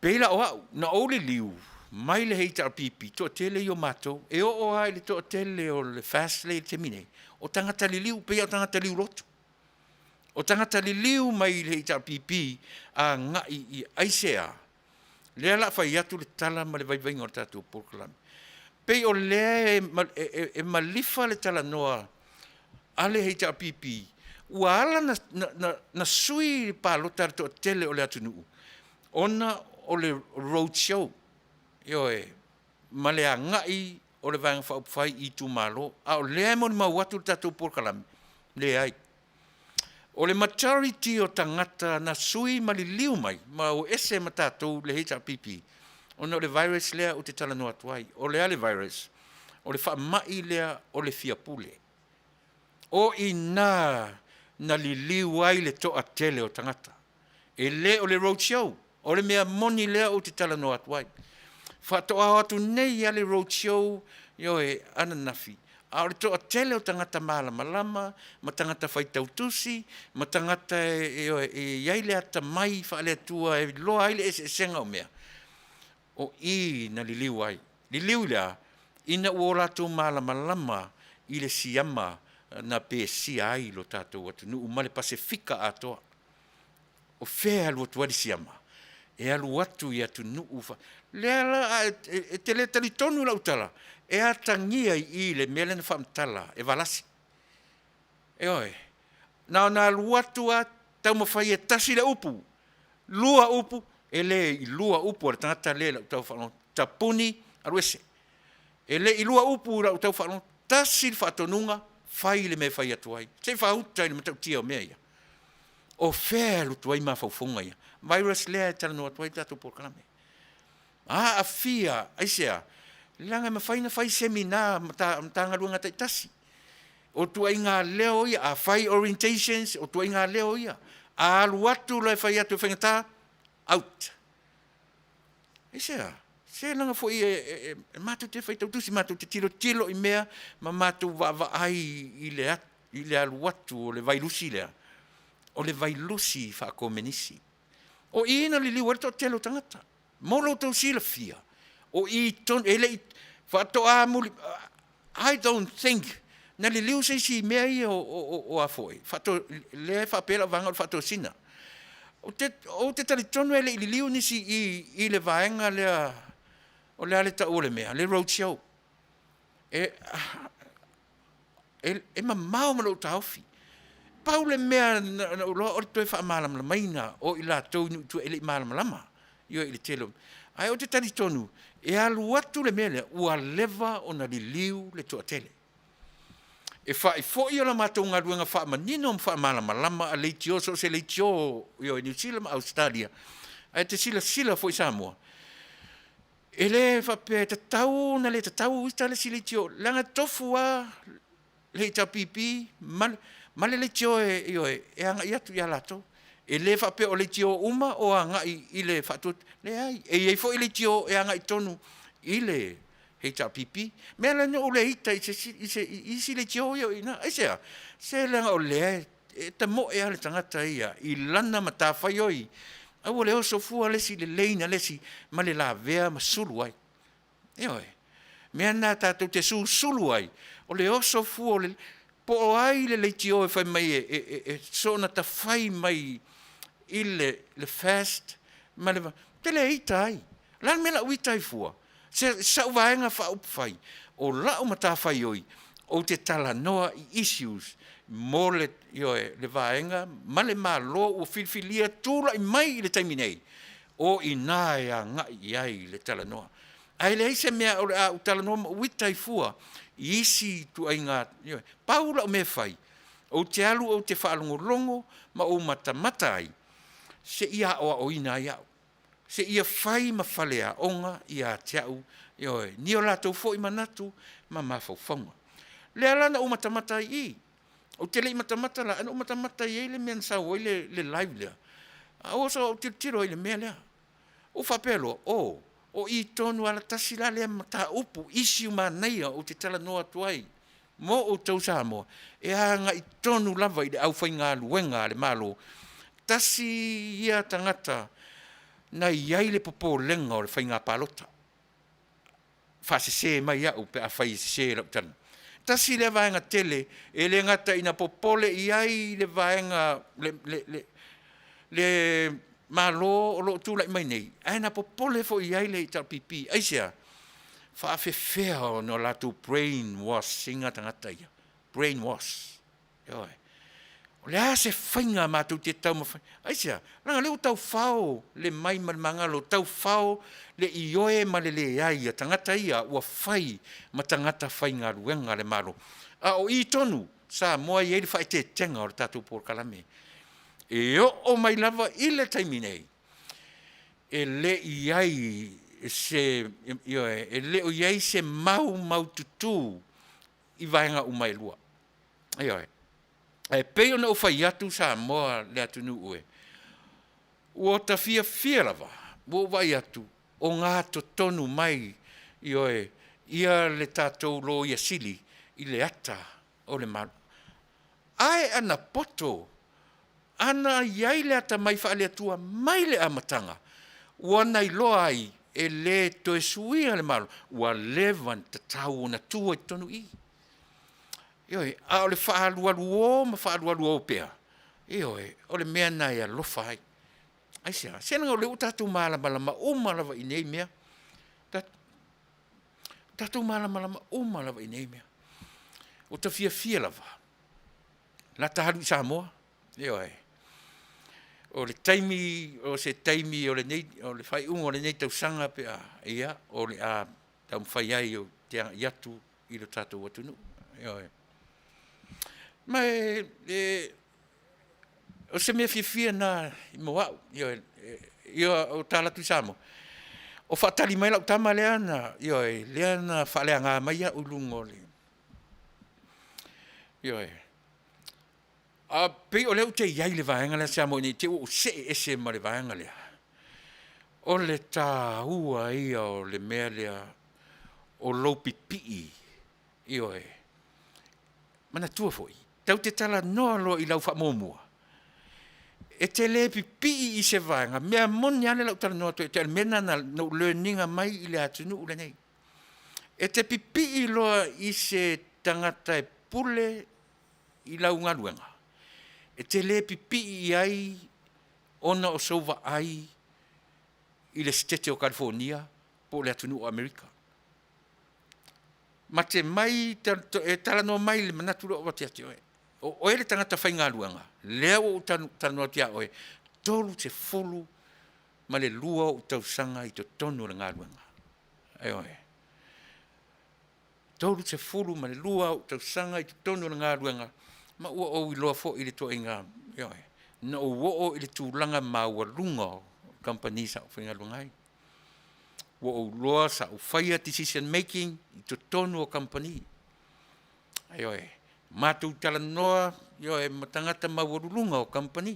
Pei la o au, na ou liliu mai le HRPP, toatele ia o matou, e oo lava i le toatele o le FAST lea i le taimi nei, o tagata liliu, pei lava o tagata liulotu. O tagata liliu mai le HRPP agai i aisea? Lea o le a fai atu le tala ma le vaivaiga o le tatou polokalame. Pei o lea e malifa le talanoa a le HRPP, ua ala ona sui le palota a le toatele o le atunuu, ona o le road show, ioe, ma le agai o le Vaega Faaupufai i itumalo. A o lea e molimau atu le tatou polokalame. Leai. O le majority o tagata na sui ma liliu mai ma o ese ma tatou le HRPP ona o le virus lea ou te talanoa atu ai. O le a le virus? O le faamai lea o le fiapule. O i ina na liliu ai le toatele o tagata. E le o le road show, o le mea moni lea ou te talanoa atu ai. Faatoa o atu nei lava le road show, ioe, ananafi, a o le toatele o tagata malamalama ma tagata faitau tusi ma tagata e, ioe, e i ai le atamai faale-Atua e iloa ai le eseesega o mea, o i na liliu ai. Liliu i le a? Ina ua o latou malamalama i le siama na pesia ai lo tatou atunuu ma le Pasefika atoa. O fea e alu atu ai le siama? E alu atu i atunuu fa... Lea la a e, e te le talitonu i lau tala, e atagia i i le mea lea na faamatala e Valasi. Ioe, na ona alu atu lava taumafai e tasi le upu, lua upu, e le i lua upu a le tagata lea i lau tau faalogo, tapuni, alu ese. E le i lua upu i lau tau faalogo, tasi le faatonuga, fai le mea e fai atu ai. Se i faauta i le matautia o mea ia. O fea e alu atu ai mafaufauga ia? Virus lea e talanoa atu ai le tatou polokalame. Aafia, aisea? Leaga e mafai ona fai seminar a Matagaluega taitasi. O tuaiga leo ia, a fai orientations, o tuaiga leo ia. A alu atu loa e fai atu e faigata, out. Aisea? Se leaga foi e, e, e matou te faitau tusi, matou te tilotilo i mea ma matou vaavaai i le, i le alu atu o le vailusi lea, o le vailusi faakomenisi. O i na liliu ai le toatele o tagata. Mo lo outou silafia, o i tonu, e le i faatoa muli, I don't think na liliu se isi i mea ia o, o, o, o a foi, faato, lea e faapea lau vaega o le faatosina. Ou te, ou te talitonu e le i liliu nisi i, i le vaega lea, o le a le tau o le mea, le road show. E, e, e mamao ma lou taofi. Pau le mea na, na ou iloa o le toe faamalamalamaina o i latou i nuu i tua e le i malamalama ioe i le tele o ae ou te talitonu e alu atu le mea lea ua leva ona liliu le toatele. E fai foi o la matou galuega faamanino ma faamalamalama a leitio so o se leitio ioe i Niu Sila ma Ausetalia ae te silasila foi Samoa e le faapea e tatau ona le tatau ita le isi leitio leaga e tofu lava le HRPP ma le, ma le leitio e, ioe, e agai atu ia latou. E le faapea o leitio uma o agai i le faatuatua, leai, e i ai foi leitio e agai tonu i le HRPP. Mea la na ou le ita i se i se i isi leitio ia o i ina. Aisea? Se leaga o lea e tamoe lava le tagata ia i lana matafaioi, aua le oso fua le isi i le lane a le isi ma le lavea ma sulu ai. Ioe. Mea na tatou te susulu ai, o le oso fua o le, po o ai le leitio e fai mai e, e, e, e soona tafai mai i le, le fast ma le, te le ita ai. O le a le mea la u ita ai fua? Se, sa'u vaega faaupufai, o la'u matafaioi, ou te talanoa i issues mo le, ioe, le vaega ma le Malo ua filifilia tulai mai i le taimi nei, o i ina e agai i ai le talanoa. Ae leai se mea o le a ou talanoa ma ou ita ai fua i isi ituaiga, ioe. Pau lau mea e fai, ou te alu ou te faalogologo ma ou matamata ai, seia aoaoina ai au, seia fai ma faleaoga ia te au, ioe, ni o latou foi manatu ma mafaufauga. Lea la na ou matamata ai i i. Ou te le i matamata la, ae na ou matamata i ai le mea na sau ai le, le live lea. A ua sau ou tilotilo ai i le mea lea. Ou faapea loa, oh, o i tonu lava tasi la lea mataupu, issue manaia ou te talanoa atu ai mo outou Samoa, e agai tonu lava i le aufaigaluega a le Malo. Tasi ia tagata na i ai le popolega o le faiga palota. Faasese mai au pe afai e sese lau tala. Tasi lea vaega tele e le gata ina popole i ai le vaega le, le, le, le Malo o lo o tulai mai nei, ae na popole foi i ai le HRPP. Aisea? Faafefea ona latou brain wash ina tagata ia. Brain wash. Ioe. O le a se faiga matou te taumafai? Aisea? Leaga o lea ua taufao le mai ma le magalo, taufao le ioe ma le leai a tagata ia ua fai ma tagata faigaluega a le Malo. A o i tonu. Samoa e i ai le faaeteetega o le tatou polokalame. E oo mai lava i le taimi nei, e le i ai se, ioe, e le o i ai se mau maututū i vaega uma e lua. Ioe. Ae pei ona ou fai atu Samoa le atunuu e, ua ta fiafia lava, ua ou vaai atu o gatotonu mai, ioe, ia le tatou Loia Sili i le ata o le Malo. Ae ana poto, ana i ai le atamai faale-Atua mai le amataga, ua na iloa ai e le toe suia le Malo, ua leva ona tatau ona tua i totonu i i. Ioe, a o le faaalualuō ma faaalualuō pea, ioe, o le mea lena e alofa ai. Aisea? Se leaga o lea ua tatou malamalama uma lava i nei mea. Tatou malamalama uma lava i nei mea. Ua ta fiafia lava, la ta alu i Samoa, ioe. O le taimi, o se taimi o lenei, o le faaiuga o lenei tausaga pe a, ia, o le a taumafai ai ou te agai atu i lo tatou atunuu. Ioe. Ma e, e o se mea fiafia lena mo au, ioe, ia o ta alu atu i Samoa, o faatali mai lau tama lea na, ioe, lea na faaleaga mai au i luga o le, ioe. A pei o lea ou te i ai i le vaega lea Samoa ne i te i ua ou see ese ma le vaega lea, o le taua ia o le mea lea o lou pipii, ioe. Manatua foi, tatou te talanoa loa i lau faamuamua, e te le pipii i se vaega, mea moni lava lea o le a ou talanoa atu ai, o le mea lena na ou learn ina mai i le atunuu lenei. E te pipii loa i se tagata e pule i lau galuega, e te le pipii i ai ona o sou vaai i le Setete o Kalifonia po o le atunuu o Amerika. Ma te mai e talanoa mai i le manatu lea ua avatu ia te oe. O oe le tagata faigaluega, lea ua ou talanoa atu ia oe, 32 ou tausaga i totonu o le galuega. Ioe. 32 ou tausaga i totonu o le galuega, ma ua ou iloa foi le ituaiga, ioe, na ou oo i le tulaga maualuga o le kamupani sa ou faigaluega ai. Ua ou iloa sa ou faia decision making i totonu o kamupani. Ioe, matou talanoa, ioe, ma tagata maualuluga o kamupani.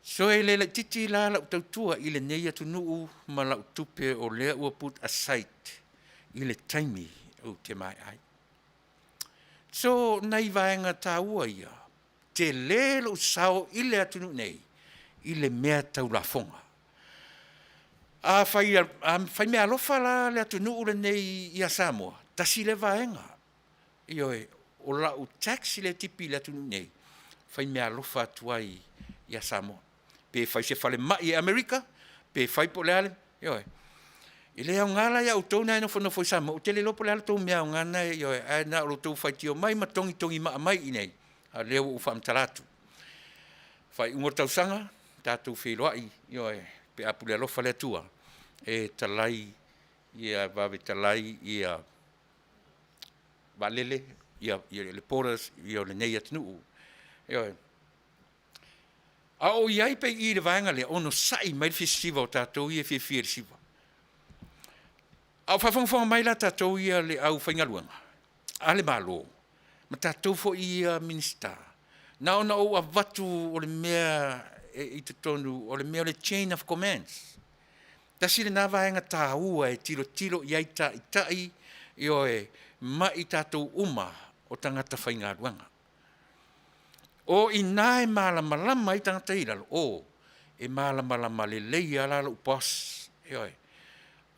So e le laitiiti la lau tautua i lenei atunuu ma lau tupe o lea ua put aside i le taimi ou te maea ai. So nai vaega taua ia, tele lou sao i le atunuu nei i le mea tau lafoga. A fai meaalofa la le atunuu lenei ia Samoa, tasi lea vaega, ioe, o lau tax lea e tipi i le atunuu nei, fai meaalofa atu ai ia Samoa. Pe fai se falemai i Amerika, pe fai po o le a le, ioe. E le aoga la ia outou na e nofonofo i Samoa, ou te le iloa po o le a le tou mea aoga lena, ioe, ae na o lo outou faitio mai ma togitogi maa mai i inei, a o lea ua ou faamatala atu. Faaiuga o le tausaga, tatou feiloai, ioe, pe a pule alofa le Atua e talai ia vave talai ia vaalele ia, ia le borders ia o lenei atunuu. Ioe. A o i ai pea i i le vaega lea, onosai mai le fia sisiva o tatou ia e fiafia i le siva. A o faafogafoga mai la tatou ia le aufaigaluega a le Malo ma tatou foi ia Minisita, na ona ou avatu o le mea i totonu o le mea o le chain of commands. Tasi lena vaega taua e tilotilo i ai taitai, ioe, ma i tatou uma o tagata faigaluega. O i ina e malamalama ai tagata ia i lalo, o, e malamalama lelei lava la lou boss. Ioe.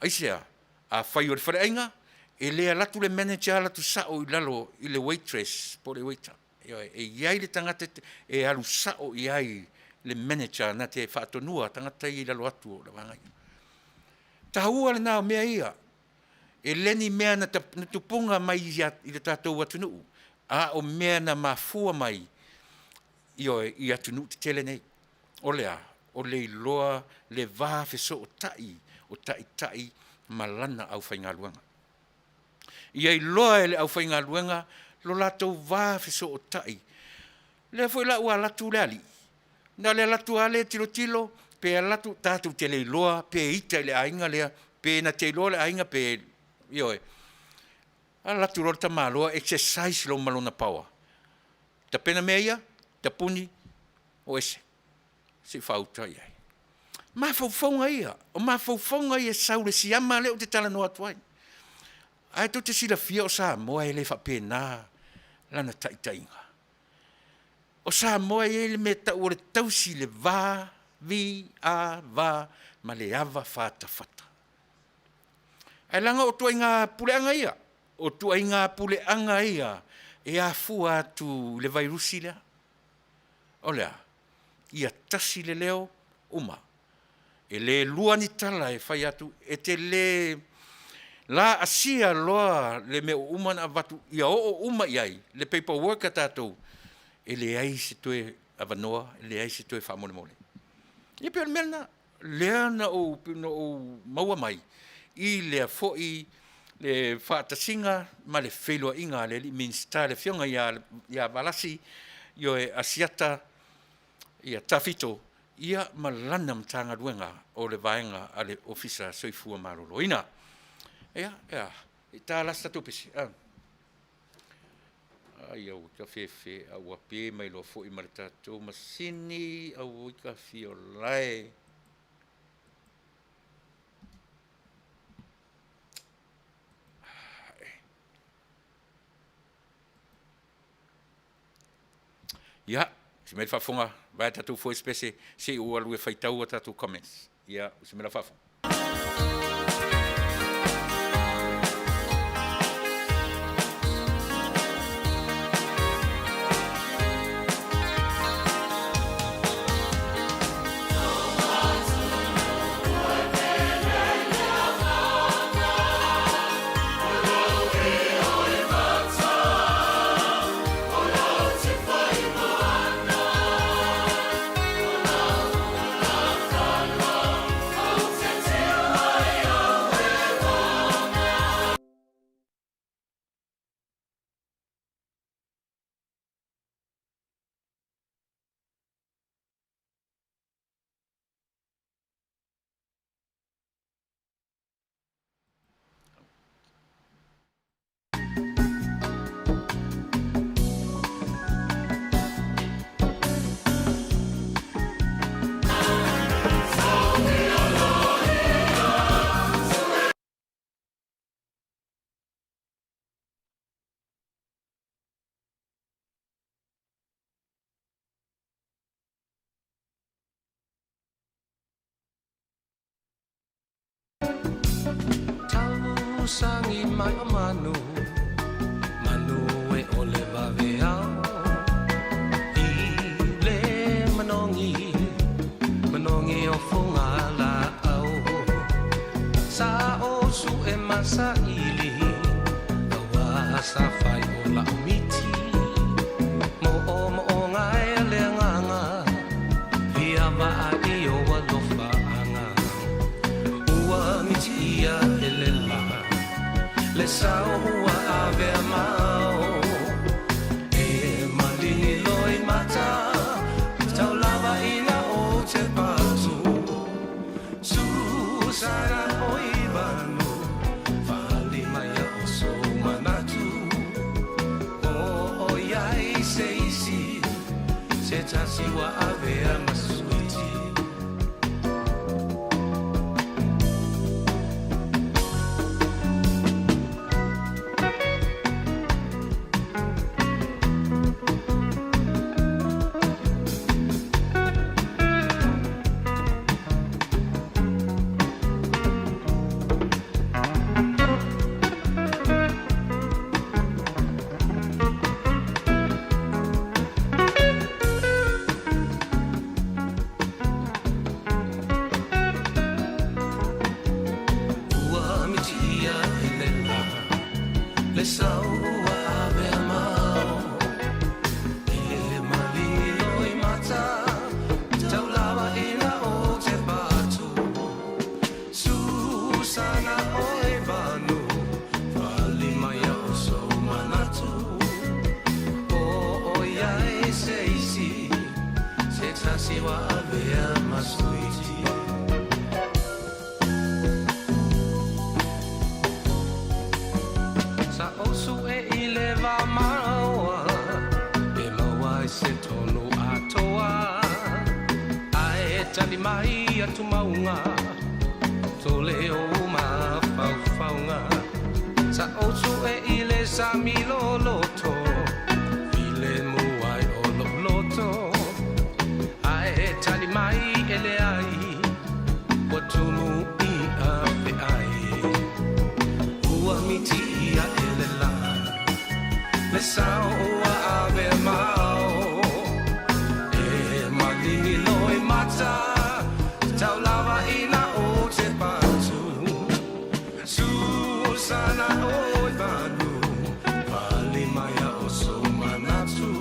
Aisea? Afai o le faleaiga, e le alu atu le manager alu atu sao i lalo i le waitress po o le waiter. Ioe. E i ai le tagata e alu sao i ai le manager na te faatonua tagata ia i lalo atu o le vaega ia. Taua lena o mea ia. E le ni mea na tupuga mai i le tatou atunuu, a o mea na mafua mai, ioe, i atunuu tetele nei. O le a? O le iloa le va fesootai o taitai ma lana aufaigaluega. Ia iloa e le aufaigaluega. lo latou va fesootai. Lea foi la ua alu atu le alii, na o le alu atu lava lea tilotilo pe alu atu, tatou te le iloa pe ita i le aiga lea, pe na te iloa le aiga pe, ioe. Alu atu loa le tamaloa exercise loa ma lona power, tapena mea ia, tapuni, o ese, se i faauta i ai. Mafaufauga ia, o mafaufauga ia e sau i le siama lea ou te talanoa atu ai. Ae tou te silafia o Samoa e le faapena lana taitaiga. O Samoa e i ai le mea e tau o le tausi i le va, vi, a, va ma le ava fatafata. Ae leaga o ituaiga puleaga ia, o ituaiga puleaga ia e afua atu i le vairusi lea. O le a? Ia tasi le leo, uma. E le lua ni tala e fai atu, e te le laasia loa le mea ua uma ona avatu ia oo uma i ai le paper work a tatou, e leai se toe avanoa, leai se toe faamolemole. Ia pei o le mea lena, lea na ou maua mai i lea foi faatasiga ma le feiloaiga a le alii Minisita le Afioga ia Valasi Ioe Asiata Tafito ma lana Matagaluega o le vaega a le Ofisa Soifua Maloloina. Ia, e a? Se i ta la se tatou pese. Ai aua tafefe a ua pe mai loa foi ma le tatou masini, auoi tafiolae. Ia, se i mai le faafofoga vae a tatou foe se se i ou alu e faitau a tatou comments. Ia, se i mai lau faafofoga. Tausagi mai o manu, manu e ole vaveao. I le manogi, manogi o Fogala'au. Sa o su'e masaili, aua sa fai o la'u miti. Mo'omo'oga e le agaga, fia vaai o alofaaga. Ua mitiia e le la, le sao ua avea mao. E maligi loi mata, tau lava ina o te patu. Susana o ivanu, fali mai o so manatu. O o iai se isi, se tasi ua avea ma suiti. tasi ua avea ma suiti. Sa ou suʻe i le va maoa e maua ai se tonu atoa. Ae tali mai a tumauga tole ou mafaufauga. Sa ou suʻe i le sami loloto filemu ai o lou loto. Ae tali mai e leai ua tumu i a feai. Ua miti aʻe le lā le sao ua ave mao. E maligi loi mata tau lava ina o te patu. Susana oi vanu pali mai a o sou manatu.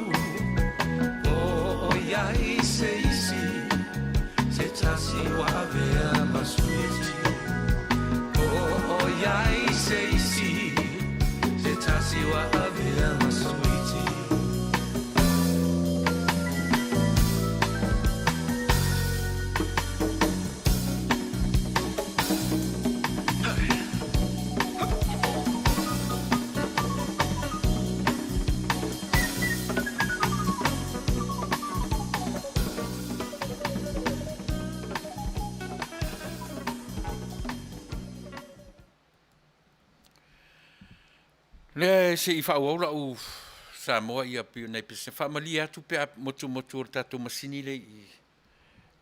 O oi ai se isi se tasi ua avea ma suiti. O oi ai se isi se tasi ua avea ma suiti. Lea se i faaauau lau Samoa ia pei o nai pesega. Faamalie atu pe a motumotu o le tatou masini lea i i,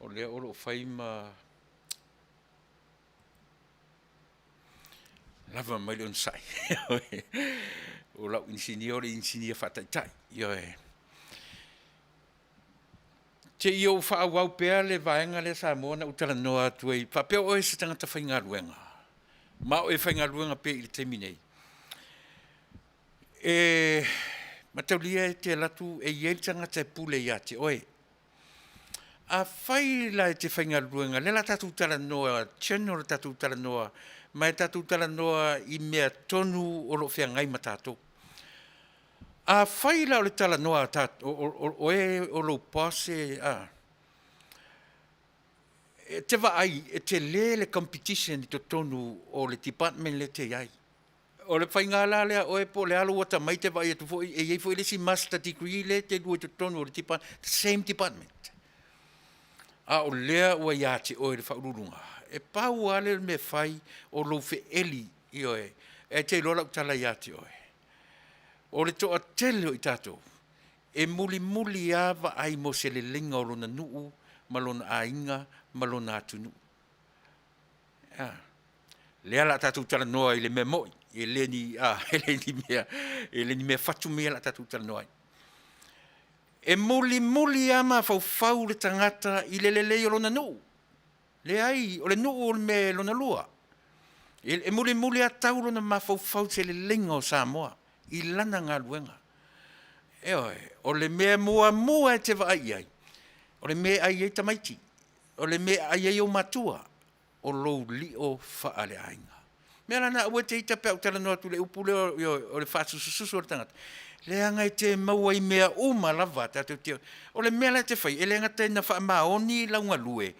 o lea o lo o fai ma lava mai le onosai. O lau inisinia o le inisinia faataitai. Ioe. Se i ou faaauau pea le vaega lea Samoa na ou talanoa atu ai, faapea o oe se tagata faigaluega, ma o e faigaluega pea i le taimi nei. E mataulia e te alu atu e i ai le tagata e pule ia te oe. Afai la e te faigaluega, lea o le a tatou talanoa, general a tatou talanoa, ma e tatou talanoa i mea tonu o lo o feagai ma tatou. Afai la o le talanoa a tatou, o oe o lou boss e, a, e te vaai e tele le competition i totonu o le department lea e te i ai. O le faiga la lea a oe po o le a lou atamai e te vaai atu foi e i ai foi le isi master degree lea e te lua i totonu o le department, the same department. A o lea ua ia te oe le faauluuluga, e pau lava lea o le mea e fai o lou feeli, ioe, e te iloa lau tala ia te oe. O le toatele o i tatou, e mulimuli lava vaai mo se leleiga o lona nuu ma lona aiga ma lona atunuu. A, lea o le a tatou talanoa i le mea moni, e le ni, a, e le ni mea, e le ni mea fatu mea o le a tatou talanoa ai. E mulimuli lava mafaufau le tagata i le lelei o lona nuu. Leai, o le nuu o le mea lona lua. E mulimuli lava tau lona mafaufau i se leleiga o Samoa i lana galuega. Ioe, o le mea muamua e te vaai i ai, o le mea e ai ai tamaiti, o le mea e ai ai ou matua, o lou lio faaleaiga. O le mea la lena, aua e te ita pe a ou talanoa atu i le upu lea o le faasusususu o le tagata, leaga e te maua i mea uma lava tatou te, o le mea la e te faia, e le gata ina faamaoni lau galue,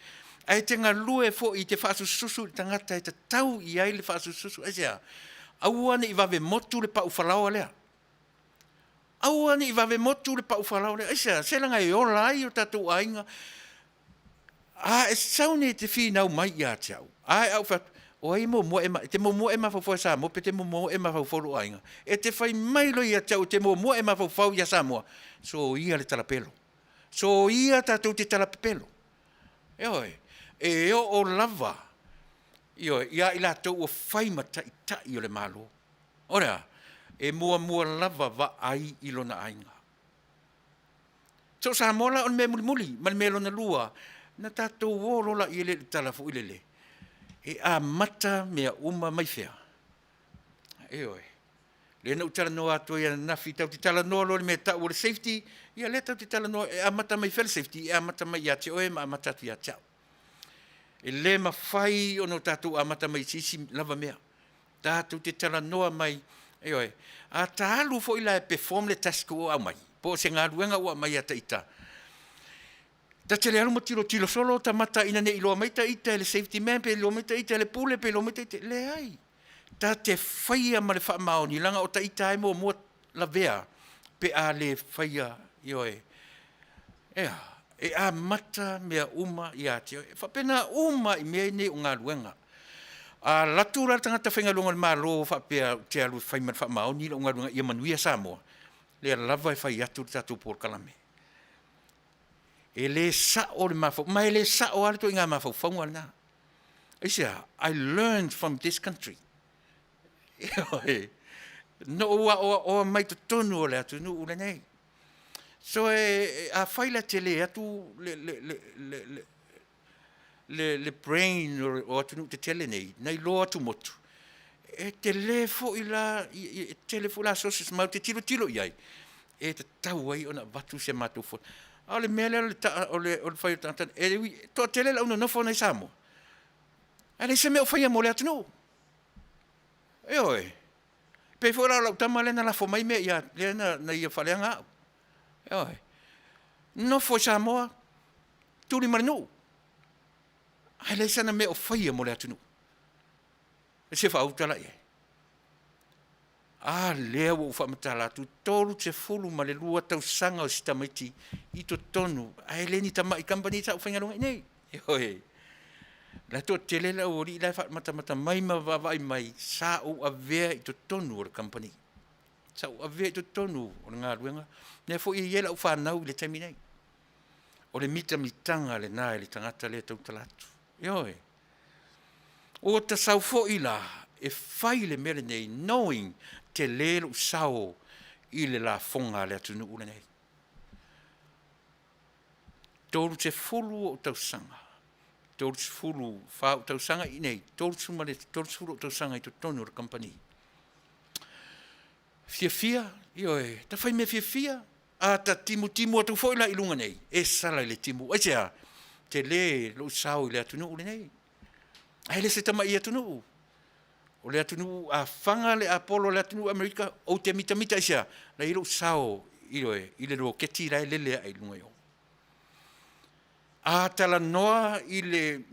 ae te galue foi i te faasusususu i le tagata e tatau i ai le faasusususu. Aisea? Aua ne i vave motu le pau falaoa lea. Aua ne i vave motu le pau falaoa lea. Aisea? Se leaga e ola ai o tatou aiga. A e sau nei e te finau mai ia te au, a e au fai atu, o ai e muamua e, e te muamua e mafaufau ia Samoa pe te muamua e mafaufau lou aiga? E te fai mai loa ia te au e te muamua e mafaufau ia Samoa, soia le talapelo. Soia tatou te talapepelo. Ioe, e oo lava, ioe, ia i latou ua fai ma taitai o le Malo. O le a? E muamua lava vaai i lona aiga. So o Samoa la o le mea mulimuli ma le mea lona lua, na tatou o loa laia lea i le tala foi lele, e amata mea uma mai fea? Ioe. Lea na ou talanoa atu ai ananafi, tatou te talanoa loa i le mea e tau o le safety, ia lea tatou te talanoa, e amata mai fea le safety? E amata mai ia te oe ma amata atu ia te au. E le mafai ona tatou amata mai i se isi lava mea. Tatou te talanoa mai, ioe, a ta alu foi la e perform le task ua aumai, po o se galuega ua aumai ia te ita, Ta te le alu ma tilotilo solo ota mata ina ne i iloa mai ta ita e le safety man pe iloa mai ta ita e le pule pe iloa mai ta ita, leai. Ta te faia ma le faamaoni leaga o ta ita lava e muamua lavea pe a le faia, ioe. E a? E amata mea uma ia te oe. E faapena uma lava i mea nei o galuega. A alu atu la le tagata faigaluega o le Malo faapea ou te alu e fai ma le faamaoni lau galuega ia manuia Samoa, lea lava e fai atu le tatou polokalame. E le sao le mafaufau, ma e le sao lava le ituaiga mafaufauga lena. Aisea? I learned from this country. Ioe, na ou aoaoa mai totonu o le atunuu lenei. So afai la e tele atu le brain o atunuu tetele nei nai lo atumotu, e tele foi la, e tele foi la sources matou te tilotilo i ai e tatau ai ona avatu se matou folasaga. A o le mea lea o le fai o le tagata, e toatele le au nonofo na i Samoa ae leai se mea o faia mo le atunuu. Ioe. E pei foi la o lau tama lea na lafo mai mea ia, lea na ia faaleaga au. Ioe. Nofo i Samoa, tuli ma le nuu, ae leai sana mea o faia mo le atunuu. E se faauta la i ai? A lea ua ou faamatala atu, 32 tausaga o si tamaiti i totonu, ae le ni tamai kamupani sa ou faigaluega ai i inei. Ioe. O la e toatele le aualii la e faamatamata mai ma vaavaai mai, sa ou avea i totonu o le kamupani. Sa ou avea i totonu o le galuega, lea foi e i ai lau fanau i le taimi nei. O le mitamitaga lena i le tagata lea e tautala atu. Ioe. Ua ta sau foi la e fai le mea lenei knowing tele lou sao i le lafoga a le atunuu lenei. 30 ou tausaga, 34 ou tausaga i inei, 30 ou tausaga i totonu o le kamupani. Fiafia, ioe, ta fai mea fiafia, a ta timutimu atu foi la i luga nei, e sala i le timu. Aisea? Tele lou sao i le atunuu lenei. Ae le se tamai atunuu. O le atunuu a fana le apolo a le atunuu Amerika, ou te mitamita aisea? La e i ai lou sao, ioe, i le loketi la e lele ae i luga i o. A talanoa i le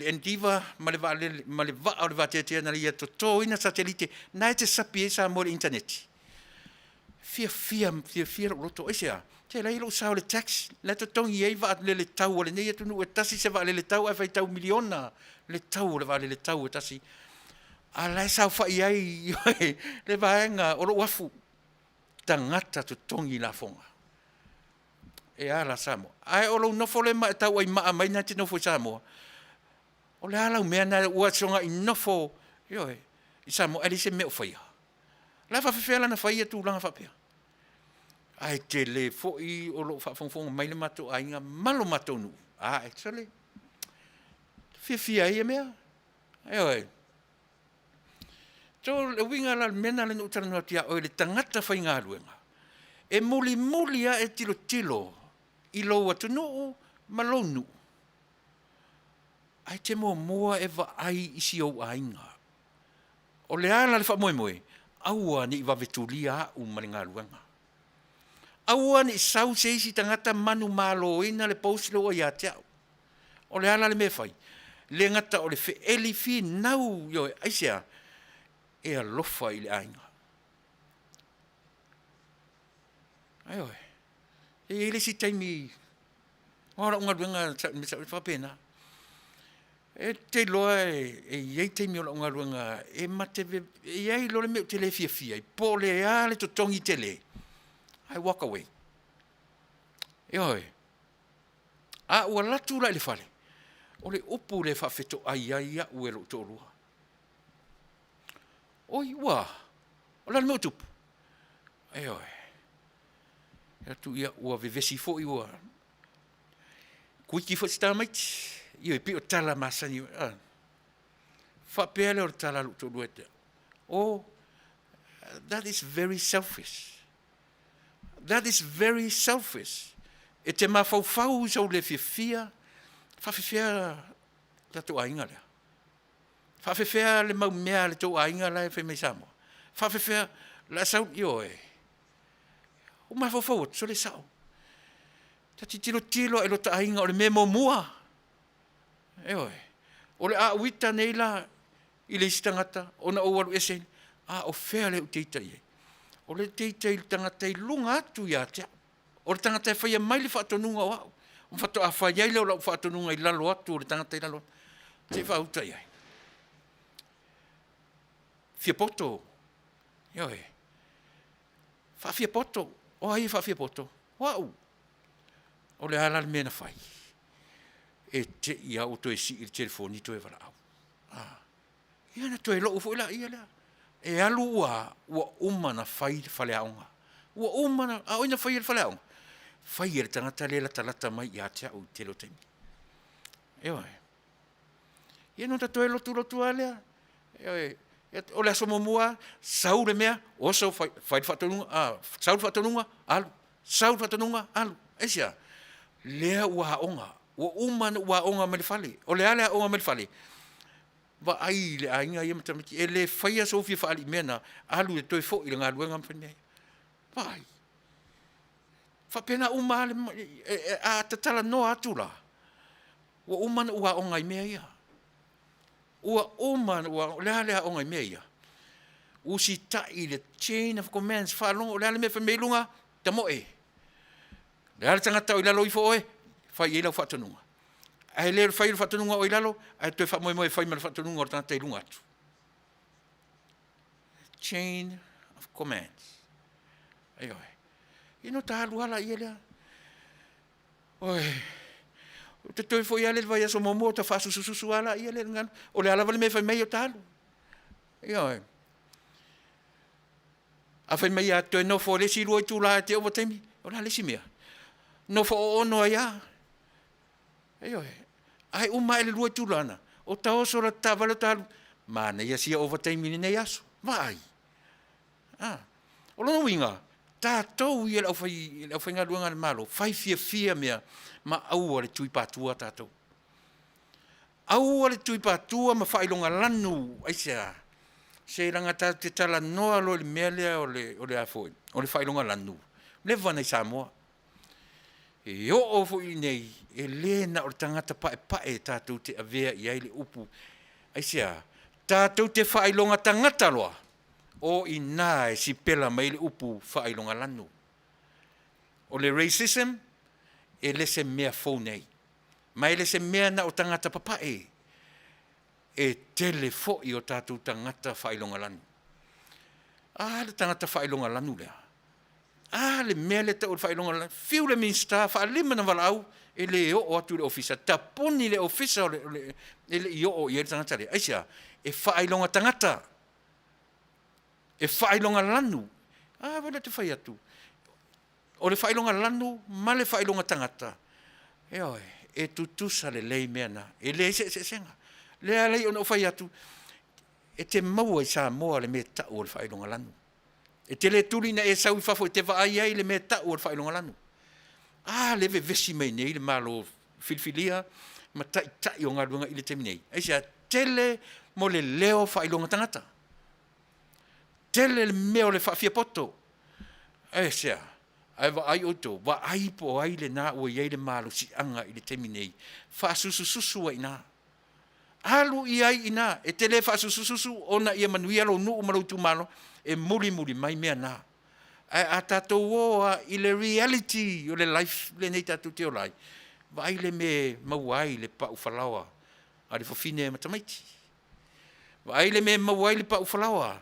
Endeavour ma le vaalele ma le vaa o le vateatea na ia totoina satelite, na e te sapi ai Samoa i le initaneti. Fiafia, fiafia lou loto, aisea? Se la e i ai lou sao i le tax, la e totogi ai vaalele tau a lenei atunuu, e tasi se vaalele tau ae faitau miliona le tau o le vaalele tau e tasi, a o la e saofai ai le vaega o lou afu, tagata totogi lafoga. E a la Samoa? Ae o lou nofo lea ma e tauaimaa mai na e te nofo i Samoa, o le a lau mea lena ua e soonai nofo, ioe, i Samoa ae leai se mea o faia? O le a faapefea la ona fai ia tulaga faapea? Ae tele foi o lo o faafogafoga mai le matou aiga ma lo matou nuu, a, sole, fiafia ai ia mea. Ioe. So o le uiga la o le mea lena na ou talanoa atu ia oe le tagata faigaluega, e mulimuli ae tilotilo i lou atunuu ma lou nuu, ae te muamua e vaai i si ou aiga. O le a la le faamoemoe? Aua ne i vave tulia au ma le galuega. Aua ne i sau se isi tagata manumaloina le post lea ua ia te au. O le a la le mea e fai? Le gata o le feeli finau, ioe, aisea? E alofa i le aiga. Ioe. E i ai le isi taimi, aua o lau galuega sa faapena. E te iloa e i ai taimi o lau galuega e mate, e i ai loa le mea ou te le fiafia ai, po o le a le totogi tele, I walk away. Ioe. A ua alu atu la i le fale, o le upu lea e faafetoai ai au e lou toalua, Oi, ua a? O le a le mea ua tupu? Ioe. Atu, ia, ua vevesi foi, ua kuiki foi si tamaiti. Ioe, pei o tala masani. Faapea lea o le tala a lou toalua ia te au, Oh, that is very selfish. That is very selfish. E te mafaufau i sou le fiafia, faafefea tatou aiga lea? Faafefea le mau mea a le tou aiga la e fai mai Samoa? Faafefea la sau, ioe. Ua mafaufau atu, sole sao. Ta tilotilo i lo ta aiga o le mea muamua. Ioe. O le a uita nei la i le isi tagata ona ou alu ese, a o fea lea ou te ita i ai? O lea ou te ita i le tagata i luga atu ia te au. O le tagata e faia mai le faatonuga o au, ona faatoa fai ai lea o lau faatonuga i lalo atu o le tagata i lalo atu. Se i faauta i ai. Fia poto, ioe, faafiapoto. O ai e faafiapoto? O au. O le a la le mea na fai? E te i lava ua toe sii le telefoni toe valaau. Ia ona toe lou foi laia lea. E alu ua ua uma ona fai le faleaoga. Ua uma ona, a o ai na faia le faleaoga? Fai e le tagata lea e latalata mai ia te au i le tele o taimi. Ioe. Ia ona ta toe lotulotu lava lea, ioe. O le aso muamua lava, sau le mea, oso fai le faatonuga, sau le faatonuga, alu, sau le faatonuga, alu. Aisea? Lea ua aoga, ua uma ona ou aoga mai le fale. O le a le aoga mai le fale? Vaai i le aiga ia ma tamaiti, e le faia sou fia faalii i mea na, alu e toe foi i le galuega ma fai mea ia. Vaai, e faapena uma lava, a ta talanoa atu la, ua uma ona ou aoga i mea ia. Ua uma ona ou aoga, o le a le aoga i mea ia? Usitai i le chain of commands, faalogo o le a le mea e fai mai ai luga, tamoe. O le a le tagata o i lalo ifo o oe, fai i ai lau faatonuga. Ae le o le fai o le faatonuga a oe i lalo, ae toe faamoemoe e fai ma le faatonuga o le tagata i luga atu. Chain of commands. Ioe. Ia ona ta alu lava laia lea. Oi, ou te toe foi lava lea i le vaiaso muamua, ta faasusususu lava laia lea, o le a lava le mea e fai mai ai, ta alu. Ioe. A fai mai lava toe nofo i le isi 2 itula e te ovataimi, o le a le isi mea? Nofo oono ai lava. Ioe. Ae uma ae le 2 itula na, o ta oso i la ta taavale o ta alu, manaia sia ovataimi i lenei aso. Vaai. A. O lona uiga, tatou ia le aufaigaluega a le Malo, fai fiafia mea ma aua le tuipatua tatou. Aua le tuipatua ma faailogalanu. Aisea? Se leaga tatou te talanoa loa i le mea lea o le a foi, o le faailogalanu, ua leva ona i Samoa. E oo foi i inei, e le na o le tagata paepae tatou te avea i ai le upu. Aisea? Tatou te faailoga tagata loa, o i ina e sipela mai ai le upu faailogalanu. O le racism, e le se mea fou nei, ma e le se mea na o tagata papae, e tele foi o tatou tagata faailogalanu. A le tagata faailogalanu lea? A le mea lea e tau o le faailogalanu? Fiu le Minisita, faalima ona valaau, e le oo atu i le ofisa, tapuni le ofisa e le i oo i ai le tagata lea. Aisea? E faailoga tagata, e faailogalanu. A foi lea ou te fai atu, o le faailogalanu ma le faailoga tagata, ioe, e tutusa lelei mea na, e leai se eseesega. O lea e ala ai ona ou fai atu, e te maua i Samoa le mea e tau o le faailogalanu. E te le tuli ina e sau i fafo e te vaai ai i le mea e tau o le faailogalanu. A lea e vevesi mai nei le Malo filifilia ma taitai o galuega i le taimi nei. Aisea? Tele mo le leo faailoga tagata. Tele le mea o le faafiapoto. Aisea? Ae vaai outou, vaai po o ai lena ua i ai le malosiaga i le taimi nei, faasusususu ai i ina. Alu i ai i ina, e te le faasusususu ona ia manuia lou nuu ma lou itumalo, e mulimuli mai mea na. Ae a tatou o lava i le reality o le life lenei tatou te ola ai, vaai le mea e maua ai le pau falaoa a le fafine ma tamaiti. Vaai le mea e maua ai le pau falaoa,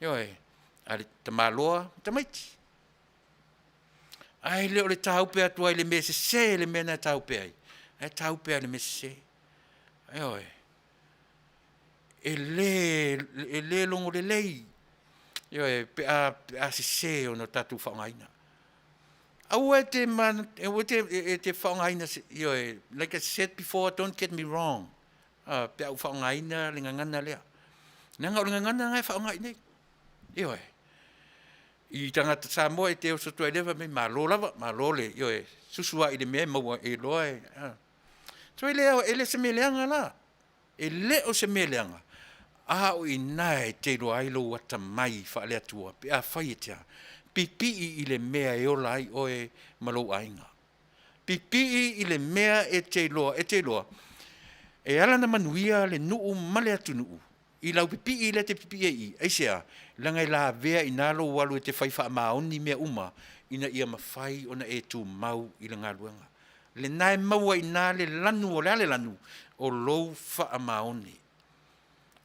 ioe, a le tamaloa ma tamaiti. Ae le o le taupe atu lava i le mea sese le mea na e taupe ai, ae taupe lava i le mea sese. Ioe. E le logo lelei, ioe, pe a sese ona tatou faaaogaina. Aua e te faaaogaina, ioe, like I said before, don't get me wrong, pe a ou faaaogaina le gagana lea. Leaga o le gagana lena e faaaoga i inei. Ioe. I tagata Samoa e te oso atu ai lea fai mai, malo lava, malo le, ioe, susu lava i le mea e maua e iloa e, a. So e le o se mea leaga la, e le o se mea leaga, a o i ina e te iloa ai lou atamai faale-Atua pe afai e te a, pipii i le mea e ola ai oe ma lou aiga. Pipii i le mea e te iloa, e te iloa, e ala ona manuia le nuu ma le atunuu i lau pipii lea e te pipii ai i i. Aisea? Leaga e lavea i ina lou alu e te fai faamaoni mea uma ina ia mafai ona e tumau i le galuega. Lena e maua ai i ina le lanu, o le a le lanu? O lou faamaoni.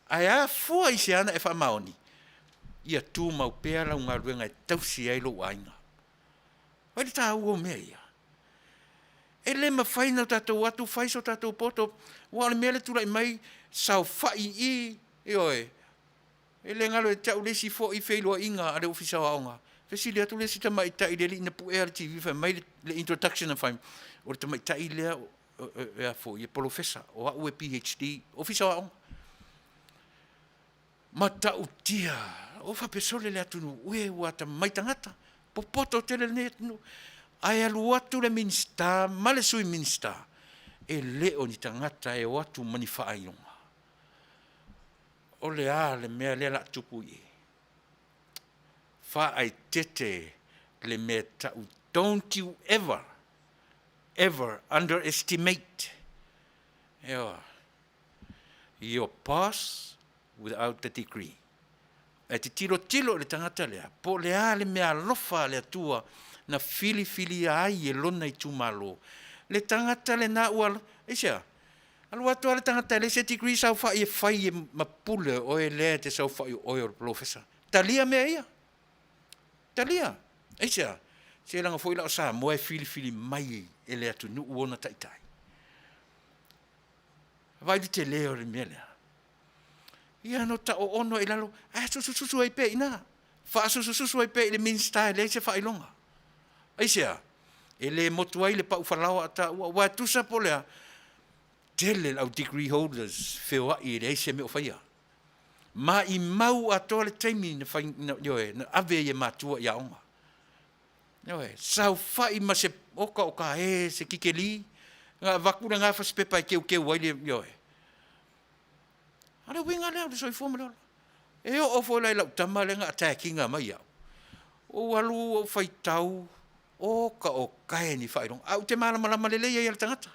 Ae a fua i se a na e faamaoni? Ia tumau pea lau galuega e tausi ai lou aiga. Vaai i le taua o mea ia? E le mafai ona tatou o atu fai so tatou poto, aua o le mea lea e tulai mai, saofai i i, ioe, e le galo ia te au le isi foi feiloaiga a le Ofisa o Aoga, fesili atu le isi tamaitai i le alii na puea le TV fai mai le introduction na fai, o le tamaitai lea e polofesa, o au e PhD, Ofisa o Aoga. Matautia, ua faapea, sole le atunuu, ue ua atamamai tagata, popoto tele lenei atunuu. Ae alu atu le Minisita ma le Sui Minisita, e le o ni tagata e o atu ma ni faailoga. O le a le mea lea o le a tupu i i? Faaeteete le mea e tau, don't you ever, ever underestimate your boss without the degree. E te tilotilo i le tagata lea, po o le a le meaalofa a le Atua na filifilia ai e lona itumalo. Le tagata lena ua, aisea? Alu atu lava le tagata e leai se degree saofai e fai ma pule oe lea e te saofai o oe o le polofesa. Talia mea ia. Talia. Aisea? Se leaga foi la o Samoa e filifili mai e le atunuu ona taitai. Vaai i le tele o le mea lea. Ia na ta oono ai i lalo, ae susususu ai pea i ina. Faasusususu ai pea i le Minisita e leai se faailoga. Aisea? E le motu ai le pau falaoa a taua, aua e tusa po o le a, tele le au degree holders feoai e leai se mea o faia. Maimau atoa le taimi na fai, na, ioe, na ave ai e matua i aoga. Ioe, saofai ma se oka o ka e se kikeli, na avatu le na fasipepa e teuteu ai le, ioe. A o le uiga lea o le soifua ma le ola. E oo foi la i lau tama lea na attack ina mai au, ou alu ou faitau, oka oka e ni faailoga, ae ou te malamalama lelei ai lava i le tagata.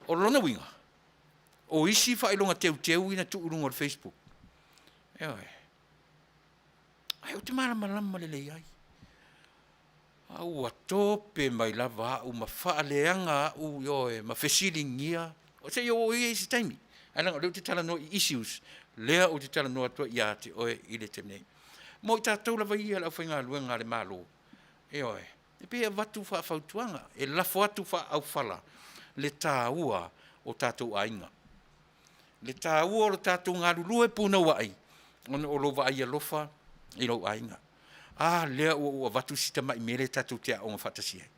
O lona uiga, o isi faailoga teuteu ia na tuu i luga o le facebook, ioe, ae ou te malamalama lelei ai. A ua tope mai lava au ma faaleaga au, ioe, ma fesiligia, se i ou oo i ai i se taimi, ae leaga o lea ou te talanoa i issues lea ou te talanoa atu ai ia te oe i le taimi nei. Mo i tatou lava ia le aufaigaluega a le Malo, ioe, e pei e avatu faafautuaga, e lafo atu faaaufala le taua o tatou aiga, le taua o le tatou galulue punouai ona o lou vaai alofa i lou aiga. A lea ua ou avatu si tamai mea lea tatou te aoga faatasi ai.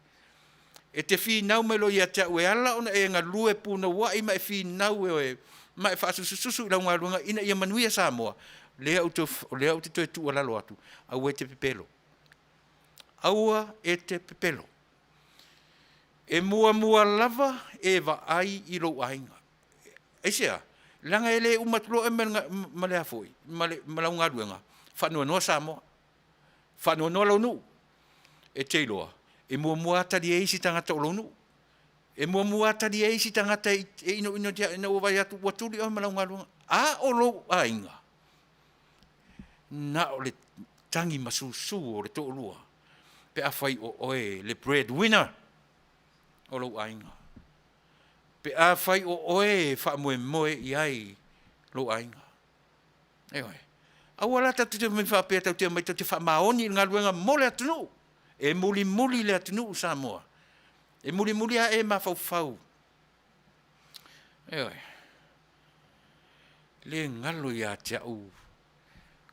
E te finau mai loa ia te au e ala ona e galue punouai ma e finau e ma e faasusususu i lau galuega ina ia manuia Samoa, lea ou te, lea ou te toe tuualalo atu, aua e te pepelo. Aua e te pepelo. E muamua lava e vaai i lou aiga. Aisea? Leaga e le uma atu loa oe ma le a foi, ma le, ma lau galuega, faanoanoa Samoa, faanoanoa lou nuu. E te iloa, e muamua lava tali e isi tagata o lou nuu. E muamua lava tali e isi tagata e inoino ina ua vaai atu ua tuli oe ma lau galuega. A o lou aiga, na o le tagi masusu o le toalua pe afai o oe le bread winner o lou aiga. Pe afai o oe e faamoemoe i ai lou aiga. Ioe. Aua la tatou te omai faapea tatou te omai tatou te faamaoni i le galuega mo le atunuu. E mulimuli le atunuu Samoa. E mulimuli lava e mafaufau. Ioe. Le galo ia te au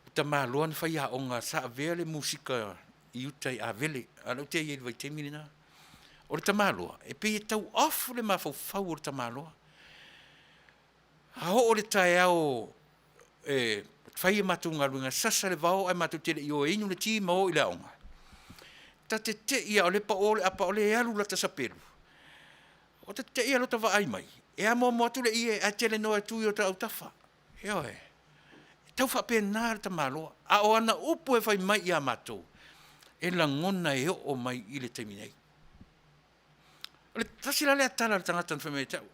o tamaloa na faiaoga sa avea le musika i uta i Avele, a o lea ou te i ai i le vaitaimi lena. O le tamaloa, e pei e tau off le mafaufau o le tamaloa. A oo i le taeao e fai a matou galuega, sasa le vao ae matou te le i o e inu le ti ma o i le aoga, ta te te i lava o lea e pao le apa o lea e alu lata sapelu, o ta te i lava lota vaai mai, e amoamo atu le ie ae tele noa e tu i ota autafa. Ioe. E tau faapena le tamaloa. A o ana upu e fai mai ia matou, e lagona e oo mai i le taimi nei. O le tasi la lea tala a le tagata na fai mai ia te au,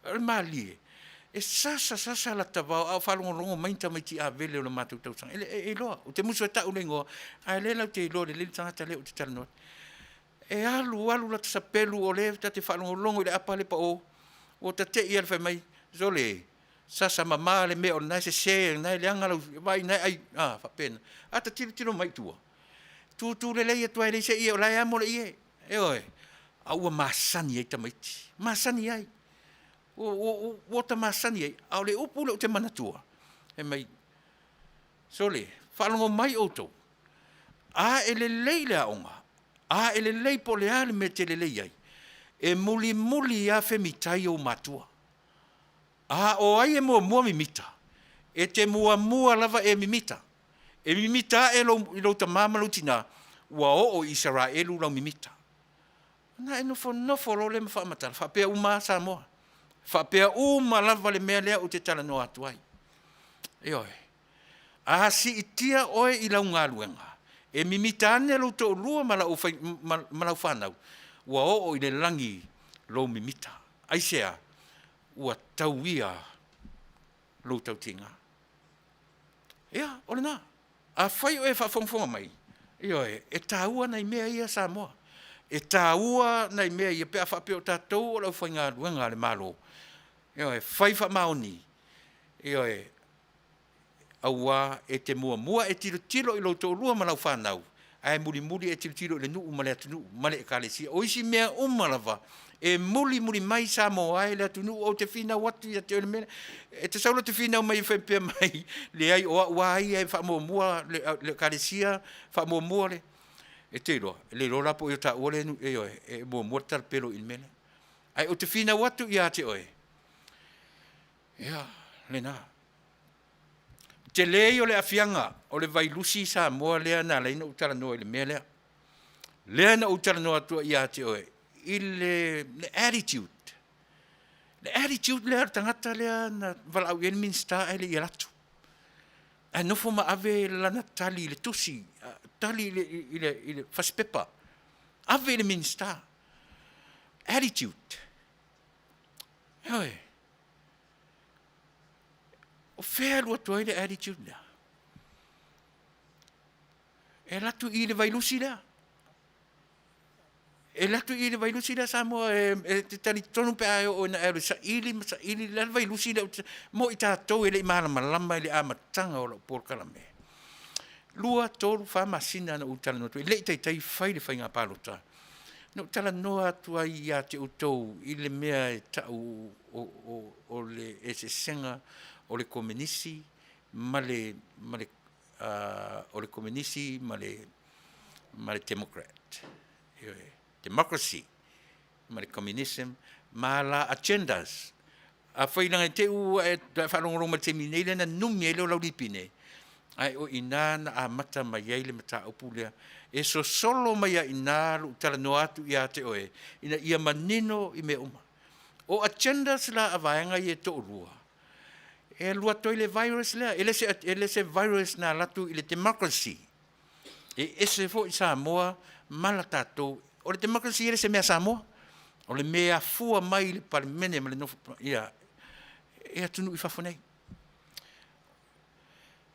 o le malie, e sasa sasa lata vao a o faalogologo mai ni tamaiti avele o le matou tausaga. E le e iloa, ou te musu e tau le igoa, ae o lea latou te iloa lelei le tagata lea ou te talanoa atu. E alu alu lata sapelu o lea ta te faalogologo i le apa lea e pao, ua ta te i lava i le fai mai, sole, sasa mama le mea o lena e sese o lena e leaga lau, vaai o lena e ai, a, faapena. A ta tilotilo mai i tua, tutu lelei atu lava e leai se ie o la e amo le ie, ioe. A ua masani ai tamaiti, masani ai. Ua ota masani ai, a o le upu lea ou te manatua, fai mai, sole, faalogo mai outou, a e lelei i le aoga, a e lelei po o le a le mea e te lelei ai, e mulimuli lava femitai ou matua. A o ai e muamua mimita? E te muamua lava e mimita. E mimita ae i lou tama ma lou tina, ua oo i Isaraelu lau mimita. Ona e nofonofo loa lea ma faamatala, faapea uma lava Samoa, faapea uma lava le mea lea ou te talanoa atu ai. Ioe. A siitia oe i lau galuega, e mimita ane lou toalua ma lau fanau, ua oo i le lagi lou mimita. Aisea? Ua tauia lou tautiga. Ia, o lena. Afai o e faafogafoga mai, ioe, e taua nai mea ia Samoa. E taua nai mea ia pe a faapea o tatou o le aufaigaluega a le Malo. Ioe, fai faamaoni, ioe, aua e te muamua e tilotilo i lou toalua ma lau fanau, ae mulimuli e tilotilo i le nuu ma le atunuu ma le Ekalesia. O isi mea uma lava e mulimuli mai Samoa e, le atunuu, ou te finau atu ia te oe i le mea lea. E te sau loa e te finau mai e faapea mai, leai o au lava ia e faamuamua le Ekalesia, faamuamua le… E te iloa, e le iloa la po o taua lea nuu, ioe, e muamua le talapelo i le mea lea. Ae ou te finau atu ia te oe, ia, lena. Tele ia o le aafiaga o le vailusi i Samoa lea na ala ai ona ou talanoa i le mea lea. Lea na ou talanoa atu ai ia te oe i le attitude, le attitude lea o le tagata lea na valaau i ai le Minisita ae le i alu atu, ae nofo ma ave lana tali i le tusi, tali i le fasipepa, ave i le Minisita. Attitude. Ioe. O fea e alu atu ai le attitude lea? E alu atu i le vailusi lea. E alu atu i le vailusi lea Samoa, e te talitonu pe a e oo ina e alu e saili ma saili, o le a le vailusi lea, mo i tatou e le i malamalama i le amataga o lau polokalame, 2, 3, 4 masina na ou talanoa atu ai, e le i taitai fai le faiga palota, na ou talanoa atu ai ia te outou i le mea e tau o le eseesega o le Komenisi ma le, ma le, o le Komenisi ma le, ma le Democrat. Ioe. Democracy ma le Communism ma la agendas. Afai leaga i te i ua e faalogologo mai i le taimi nei lea na numi ai le o Laulipine, ae o i ina na amata mai ai le mataupu lea. E sosolo mai lava i ina lou talanoa atu ia te oe ina ia manino i mea uma. O agendas la a vaega ia e toalua, e alu atu ai le virus lea, e le o se virus na alu atu i le democracy. E ese foi Samoa ma la tatou, o le democracy e le o se mea a Samoa, o le mea e afua mai i le Palemene ma le nofo, ia, e atunuu i fafo nei.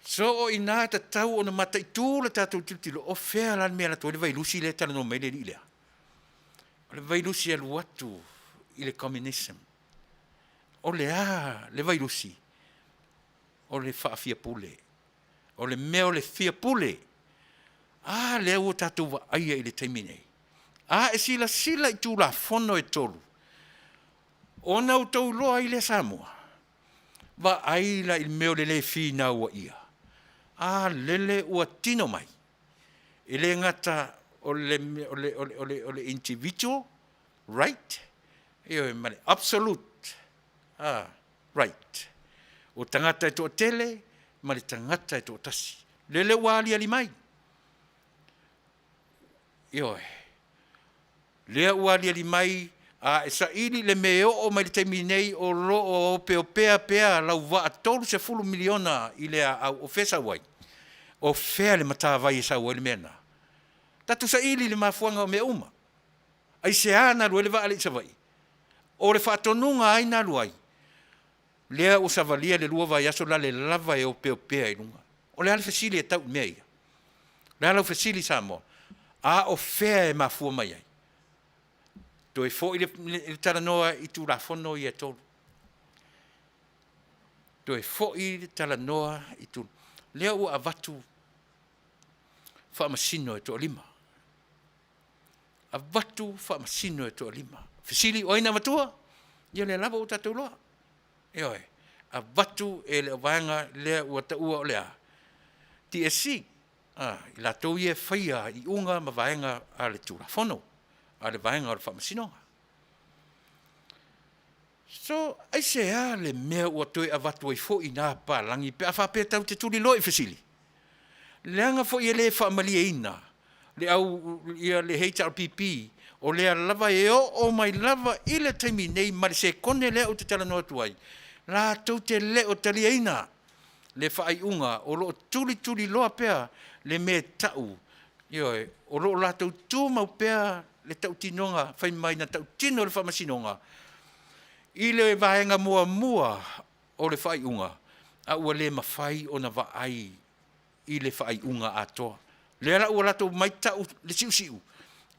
So o i ina e tatau ona mataitu le tatou tilotilo, o fea la le mea e alu atu ai le vailusi lea e talanoa mai ai le alii lea? O le vailusi e alu atu i le communism. O le a le vailusi? O le faafiapule. O le mea o le fia pule. A lea ua tatou vaaia i le taimi nei. A e silasila i Tulafono e 3, ona outou iloa ai lea Samoa, vaai la i le mea o le le finauaia. A lele ua tino mai, e le gata o le individual right, ioe ma le absolute right. O tagata e toatele ma le tagata e toatasi. Lele ua aliali mai. Ioe. Lea ua aliali mai, a e saili le mea e oo mai le taimi nei o lo o opeopea pea lau vaa 30 miliona i le aau, o fea e sau ai? O fea le matavai e sau ai le mea lena? Tatou saili i le mafuaaga o mea uma. Aisea na alu ai le vaa lea i Savaii? O le faatonuga a ai na alu ai? Lea ua savalia le 2 vaiaso la le lava e opeopea i luga. O le a le fesili e tau i mea ia? O le a lau fesili Samoa? A o fea e mafua mai ai? Toe foi le talanoa i Tulafono ia e 3. Toe foi le talanoa i lea ua avatu faamasino e toalima. Avatu faamasino e toalima. Fesili o ai na avatua? Ia lea lava ua tatou iloa. Ioe, avatu e le vaega lea ua taua o le a? TSC, i latou ia e faia iuga ma vaega a le Tulafono, a le vaega o le Faamasinoga. So, aisea le mea ua toe avatu ai foi na papalagi pe a faapea tatou te tuliloa i fesili? Leaga foi e le faamalieina le au ia le HRPP, o lea lava e oo mai lava i le taimi nei ma le sekone lea ou te talanoa atu ai, latou te le o taliaina le faaiuga, o lo o tulituliloa pea le mea e tau, ioe, o lo o latou tumau pea le tautinoga fai mai na tautino e le Faamasinoga i le vaega muamua o le faaiuga, a ua le mafai ona vaai i le faaiuga atoa. Lea la ua latou omai tau le siusiu,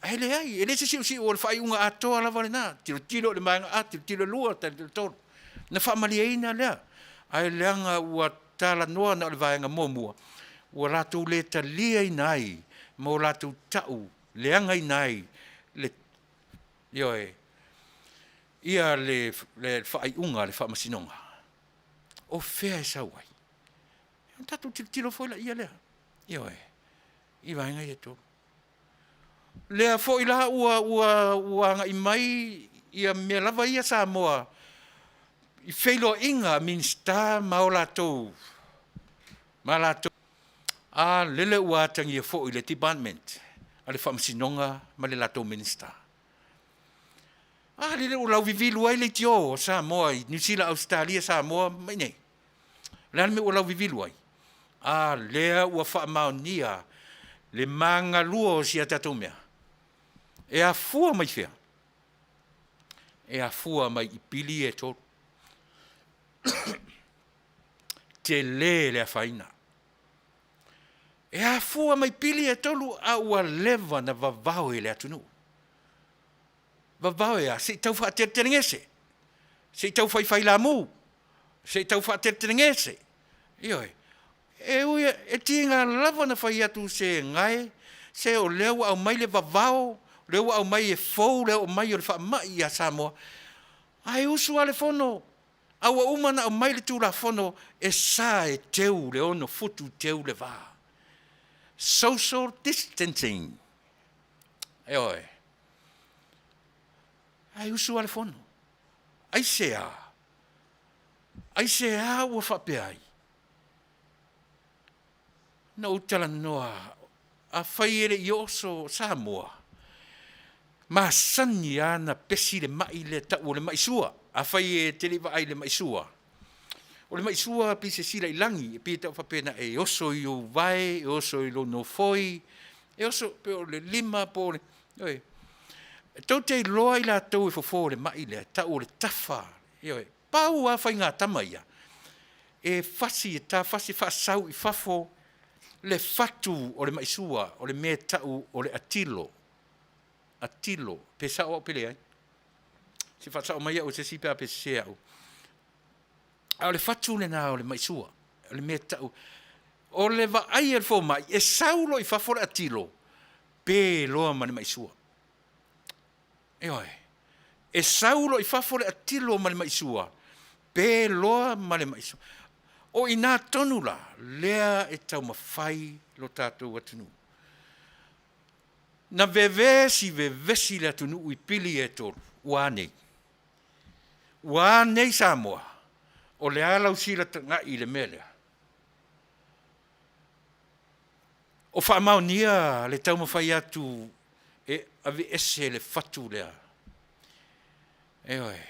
ae leai, e le se siusiu, o le faaiuga atoa lava lena. Tilotilo i le vaega A, tilotilo i le 2, tilotilo i le 3. Na faamalieina lea, ae leaga ua talanoa na o le vaega muamua, ua latou le taliaina ai ma o latou tau leagaina ai le, ioe, ia le faaiuga a le Faamasinoga. O fea e sau ai? Ona tatou tilotilo foi laia lea, ioe, i vaega ia e 3. Lea foi la ua agai mai ia mea lava ia Samoa i feiloaiga a Minisita ma o latou, a lele ua atagia foi le Department a le Faamasinoga ma le latou Minisita. A lele ua lauvivilu ai leitio a Samoa i Niu Sila, Ausetalia, Samoa ma i inei. O le a le mea ua lauvivilu ai? A lea ua faamaonia le magalua o si a tatou mea. E afua mai fea? E afua mai i pili ia e 3. Tele le afaina. E afua mai pili e 3 a ua leva ona vavao e le atunuu. Vavao e a? Se i tau faateletelegese, se i tau faifailamu, se i tau faateletelegese. Ioe. E ui e tiga lava ona fai atu se gae, se o lea ua aumai le vavao, o lea ua aumai e fou le oo mai o le faamai ia Samoa, ae usu lava le fono a ua uma ona aumai le Tulafono e sa e teu le 6 futu teu le va. Social distancing. Ioe. Ae usu lava le fono. Aisea? Aisea ua faapea ai? Na ou talanoa, afai e le i oso Samoa, masani lava ona pesi le mai lea e tau o le mai sua. Afai e te le i vaai i le mai sua, o le mai sua pei se silailagi, e pei e tau faapena, e oso i ou vae, e oso i lou nofoi, e oso pe o le lima po o le, ioe. E tou te iloa i latou e fofo i le mai lea, e tau o le tafa, ioe. Pau lava faigatama ia, e fasi, e ta fasi faasau i fafo le fatu o le mai sua, o le mea e tau o le atilo, atilo, pe sao au pe leai. Se faasao mai au e se isi pe a sese au. A o le fatu lena o le mai sua, o le mea e tau, o le vaai a le fomai, e sau loa i fafo le atilo, pe loa ma le mai sua. Ioe. E sau loa i fafo le atilo ma le mai sua, pe loa ma le mai sua. O i ina tonu la, lea e taumafai lo tatou atunuu. Na vevesi vevesi le atunuu i pili ia e 3, ua a nei? Ua a nei Samoa? O le a lau silatagai i le mea lea? O faamaonia le taumafai atu e aveese le fatu lea. Ioe.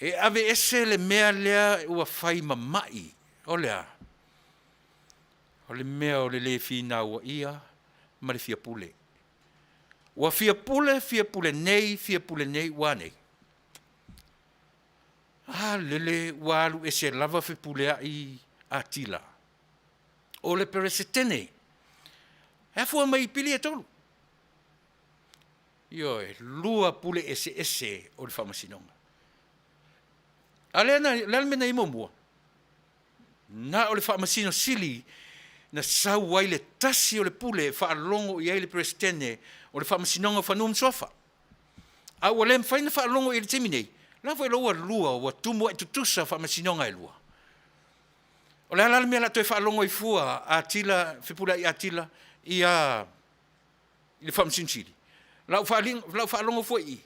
E aveese le mea lea ua fai ma mai. O le a? O le mea o le le finauaia ma le fia pule. Ua fia pule, fia pule nei, fia pule nei, ua a nei? A lele ua alu ese lava fepuleai Atila o le Peresetene e afua mai i pili e tolu. Ioe, lua pule eseese o le Faamasinoga. A lea na, le a le mea na i ai muamua? Na o le Faamasino Sili na sau ai le tasi o le pule e faalogo i ai le Peresetene o le Faamasinoga o Fanua ma Suafa. A ua le mafai ona faalogo i ai i le taimi nei, o la foi ua lua, ua tumuai tutusa Faamasinoga e lua. O le a la le mea o le a toe faalogo ai fua Atila, Fepuleai Atila ia i le Faamasino Sili? O lau faalogo foi i i,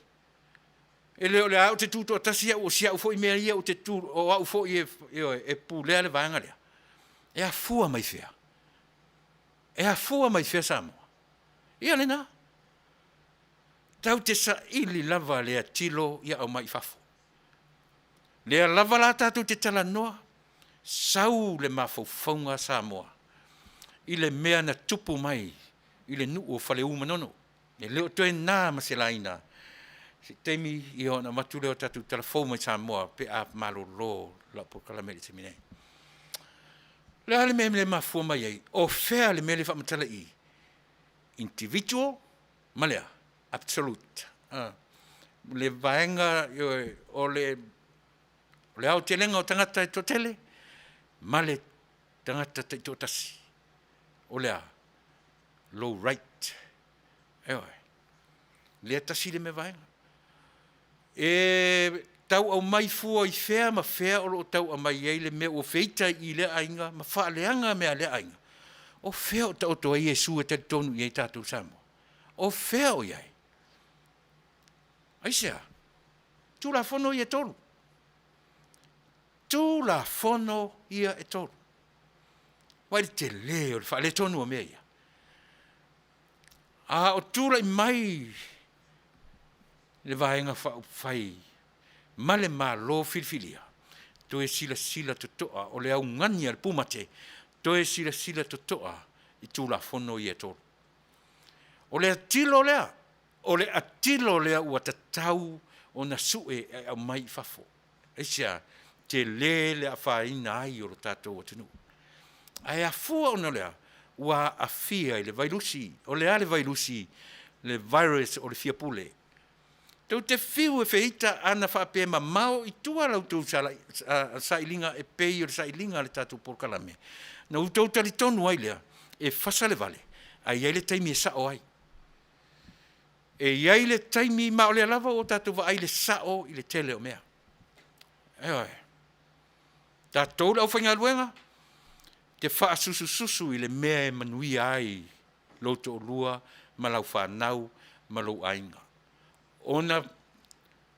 e le o le a ou te tutoatasi au, o si au foi mea ia ou te tu, o au foi e, ioe, e pulea le vaega lea. E afua mai fea? E afua mai fea Samoa? Ia lena. Tatou te saili lava le atilo ia aumai i fafo. Lea lava la tatou te talanoa, sau le mafaufauga a Samoa i le mea na tupu mai i le nuu o Faleu-Manono. E le o toe na ma se laina se taimi ia ona avatu lea o tatou tala fou mai Samoa pe a malolo lau polokalame i le taimi nei. O le a le mea e le mafua mai ai? O fea le mea lea e faamatala i i? Individual ma le a? Absolute. Le vaega o le aotelega o tagata e toatele ma le tagata taitoatasi. O le a? Lou right. Ioe. Lea tasi le mea vaega. E tau aumai fua i fea ma fea o lo o tau aumai ai le mea ua feita i lea aiga ma faaleaga mea a lea aiga? O fea o taoto ai Iesu e talitonu i ai tatou Samoa? O fea o i ai? Aisea? Tulafono ia e tolu. Tulafono ia e tolu. Vaai le tele o le faaletonu o mea ia. A o tulai mai le Vaega Faaupufai ma le Malo filifilia, toe silasila totoa, o le augani a le pumate, toe silasila totoa i Tulafono ia e tolu. O le atilo lea, o le atilo lea ua tatau ona sue e aumai i fafo. Aisea? Tele le afaina ai o lo tatou atunuu. Ae afua ona o le a? Ua aafia i le vailusi. O le a le vailusi? Le virus o le fia pule. Tou te fiu e feita ana faapea e mamao i tua la outou sailiga e pei o le sailiga a le tatou polokalame, ona outou talitonu ai lea e fasa le vale, ae i ai le taimi e sao ai. E i ai le taimi, ma o lea lava ua tatou vaai i le sao i le tele o mea. Ioe. Tatou le aufaigaluega, te faasusususu i le mea e manuia ai lou toalua ma lau fanau ma lou aiga. Ona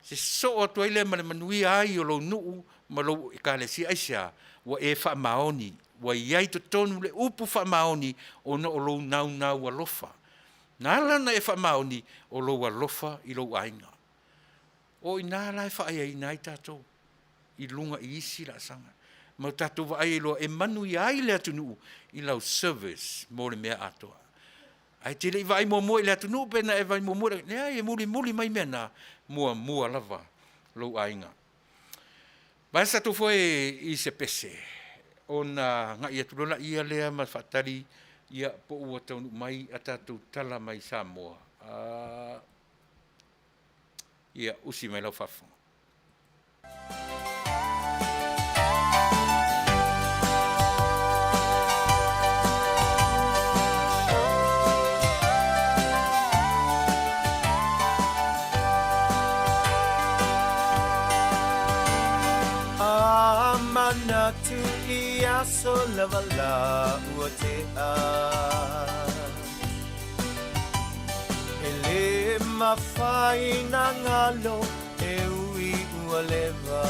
sosoo atu ai lea ma le manuia ai o lou nuu ma lou ekalesia. Aisea? Ua e faamaoni, ua i ai totonu le upu faamaoni ona o lou naunau alofa. Na ala ona e faamaoni, o lou alofa i lou aiga. O i ina la e faaaiaina ai tatou i luga i isi laasaga. Ma o tatou vaai ai loa e manuia ai le atunuu i lau service mo le mea atoa. Ae te le i vaai muamua i le atunuu pe na e vaai muamua i le... Leai, e mulimuli mai mea na, muamua lava lou aiga. Vaea sa tou foe i se pese, ona agai atu loa laia lea ma faatali, ia, po ua taunuu mai a tatou tala mai Samoa. Ia, usi mai lau faafofoga. A manatu i aso lava la ua tea. E le mafai na galo e ui ua leva.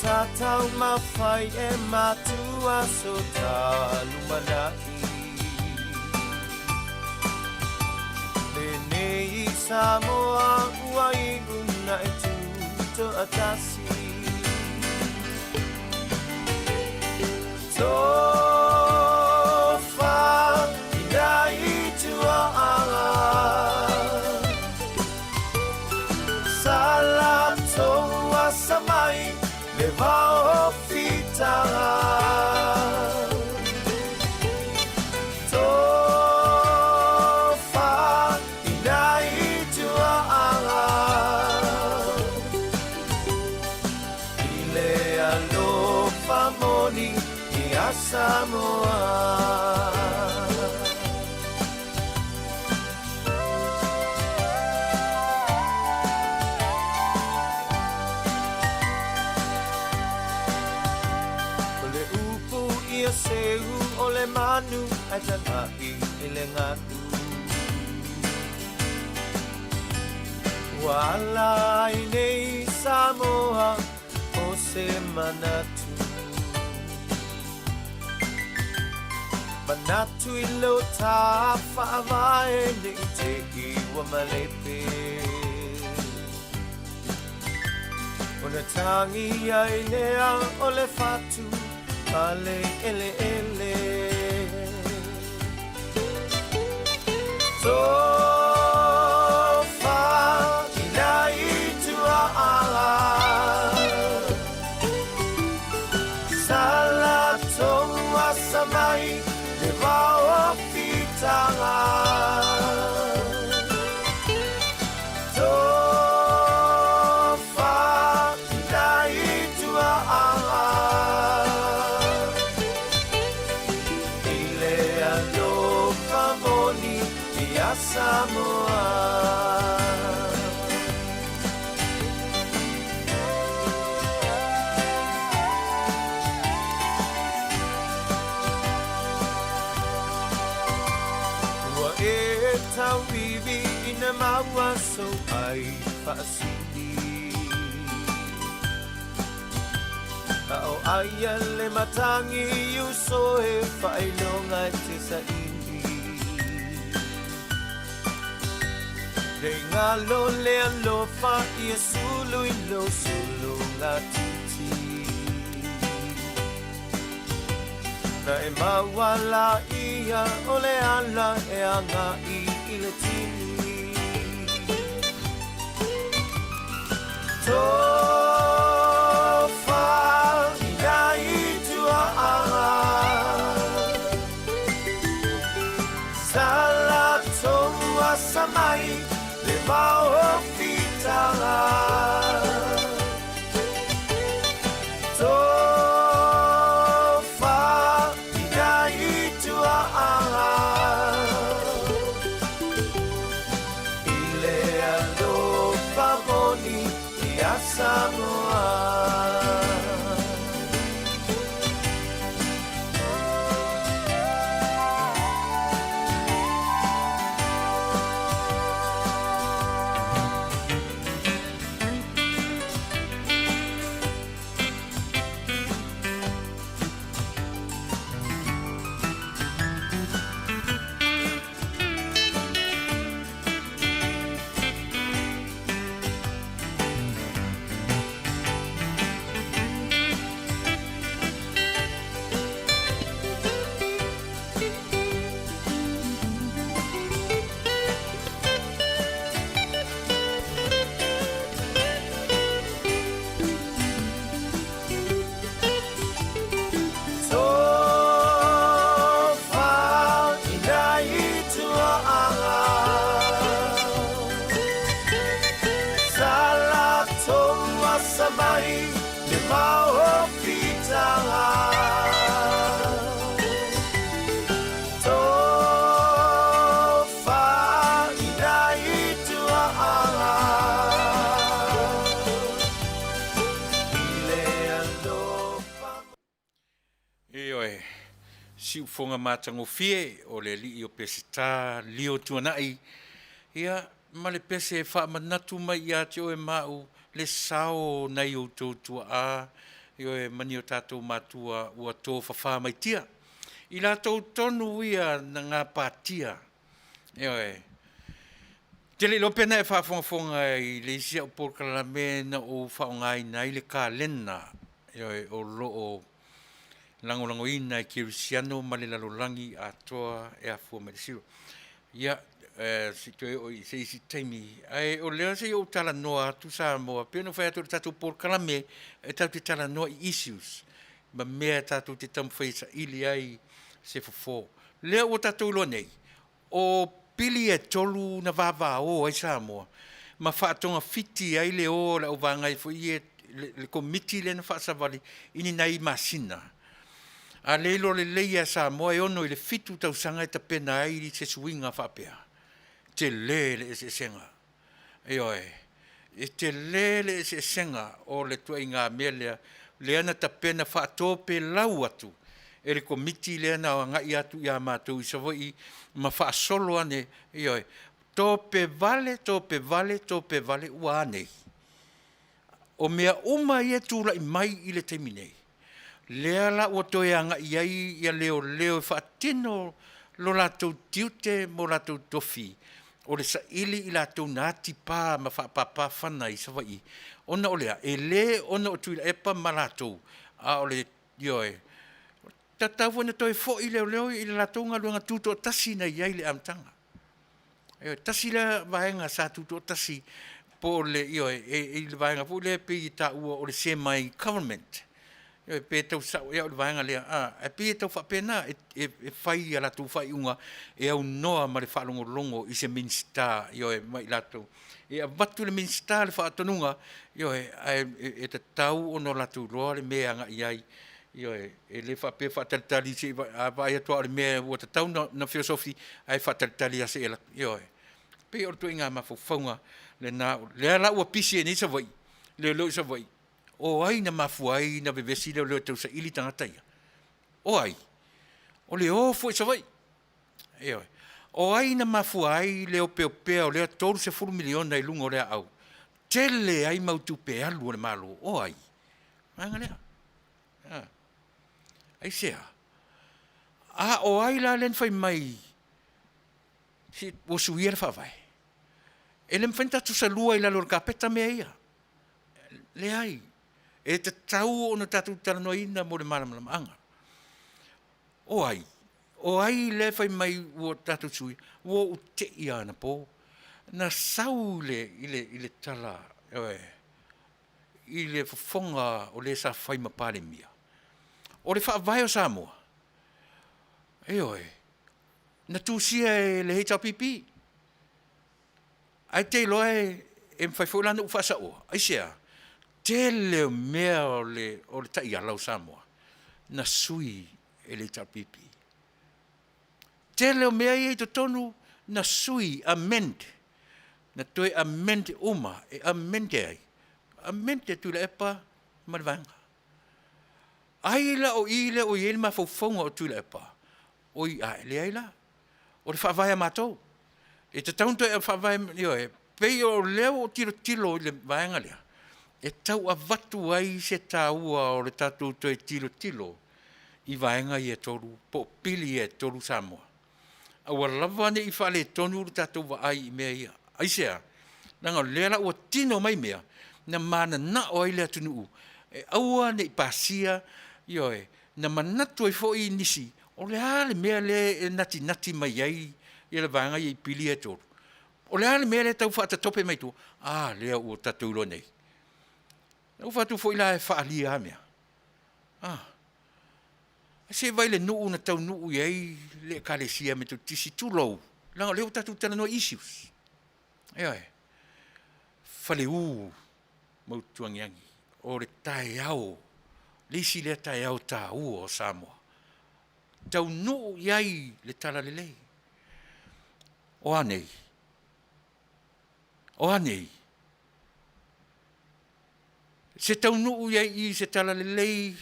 Sa taumafai e matua so ta lumanai. Lenei Samoa ua iu na e tu toatasi. Tofa ina. Samoa. O le upu ia seu o le manu ae tagai i le galu. Ua ala ai nei Samoa o se manatu. Manatu i lo ta faavae ne i te i ua malepe. Ona tangi ai lea o le fatu ma le eleele. Tofa i nai tuaʻa Sa latou asa mai le vao o fitaga. Tofa i nai tuaʻa I le alofa moni iā Samoa. Ua e tauivi ina maua sou ai faasili. A o aia le matangi i uso e faailoga e te saili. Ne i galo le alofa ia sulu i lou suluga titi. Na e maua laia o le ala e agai i le tini. Tofa i nai tuaʻa Sa latou asa mai le vao o fitaga. Tofa i nai tuaʻa I le alofa moni iā Samoa. Tofa i nai tuaʻa Sa latou asa mai le vao o fitaga. Tofa i nai tuaʻa I le alofa. Ioe, siufoga matagofie o le alii o Peseta Lio Tuanai, ia, ma le pese e faamanatu mai ia te oe ma au le sao o nai outou tuaa, ioe, ma ni o tatou matua ua tofafā mai tia. I latou tonu ia na gapatia, ioe. Ou te le iloa pe na e faafogafoga i le isi au polokalame na ou faaaogaina ai le kalena, ioe, o lo o lagolagoina e kerisiano ma le lalolagi atoa e afua mai le silo. Ia, se i toe oo i se isi taimi, ae o lea se i ou talanoa atu Samoa, pei ona ou fai atu o le tatou polokalame e tatou te talanoa i issues ma mea e tatou te taumafai e saili ai se fofo. Lea ua tatou iloa nei, o pili e tolu na vavao ai Samoa ma faatogafiti ai le o o le auvagai foi ia, le Komiti lea na faasavali i ni nai masina. A le iloa lelei ia Samoa e 6 i le 7 tausaga e tapena ai se suiga faapea, tele le eseesega. Ioe, e tele le eseesega o le tuaiga mea lea, lea na tapena faatopelau atu e le Komiti lea na agai atu ia matou i Savaii ma faasolo ane, ioe, tope vale, tope vale, tope vale, ua a nei? O mea uma ia e tulai mai i le taimi nei, lea la ua toe agai i ai ia leoleo e faatino lo latou tiute ma o latou tofi, o le saili i latou na atipa ma faapapa fana i Savaii, ona o le a? E le ona o Tuilaepa ma latou, a o le, ioe, tatau foi ona toe foi leoleo i le latou galuega tutoatasi na i ai i le amataga. Ioe, tasi lea vaega sa tutoatasi po o le, ioe, i le vaega foi lea pei e taua o le semi government. Ioe, pe tau sao ea o le vaega lea, ae pei e tau faapena, e fai ia latou faaiuga e aunoa ma le faalogologo i se Minisita, ioe, ma i latou. E avatu i le Minisita le faatonuga, ioe, ae e tatau ona latou iloa le mea e agai i ai. Ioe, e le faapea e faatalitali se i vaai, a vaai atu lava o le mea ua tatau ona feosofi, ae faatalitali lava se i alu atu. Ioe, e pei o le ituaiga mafaufauga lena, lea la ua pisi ai nei Savaii, leoleo i Savaii, o ai na mafua ai ona vevesi leoleo e tausaili tagata ia? O ai? O le o foi i Savaii. Ioe. O ai na mafua ai le opeopea o lea $30 miliona i luga o le aau? Tele ai mau tupe alu a le Malo. O ai? Vaega lea. Aisea? A o ai la lea na fai mai ua suia le Faavae? E le mafai ona tatou salua i lalo o le kapeta mea ia. Leai, e tatau ona tatou talanoaina mo le malamalamaaga. O ai? O ai lea e fai mai ua tatou suia? Ua ou te i lava anapo na sau i le tala, ioe, i le fofoga o le sa fai ma Palemia, o le Faavae o Samoa, ioe, na tusia e le HRPP. Ae te iloa e mafai foi la ona ou faasaoa. Aisea? Tele o mea o le taiala o Samoa na sui e le HRPP. Tele o mea ia i totonu na sui, amend, na toe amend uma, e amend e ai? Amend e Tuilaepa ma le vaega. Ai la o i lea ua i ai le mafaufauga o Tuilaepa? Oi ae, leai la. O le faavae a matou. E tatau ona toe faavae, ioe, pei o lea ua ou tilotilo i le vaega lea, e tau avatu ai se taua o le tatou toe tilotilo i vaega ia e 3 po o pili ia e 3 Samoa. Aua lava ne i faaletonu le tatou vaai i mea ia. Aisea? Leaga o lea la ua tino mai mea na mananao ai le atunuu e aua ne i pasia, ioe, na manatu ai foi nisi, o le a le mea lea e natinati mai ai le vaega ia i pili ia e 3? O le a le mea lea e tau faatatope mai tua? A lea ua tatou iloa nei. Na ou fai atu foi la e faaalia lava mea. A. Se i vaai i le nuu na taunuu i ai le Ekalesia Metotisi, tulou, leaga o lea ua tatou talanoa i issues. Ioe. Faleu ma Utuagiagi, o le taeao, le isi lea taeao taua o Samoa, taunuu i ai le talalelei. O a nei? O a nei? Se taunuu i ai i i se talalelei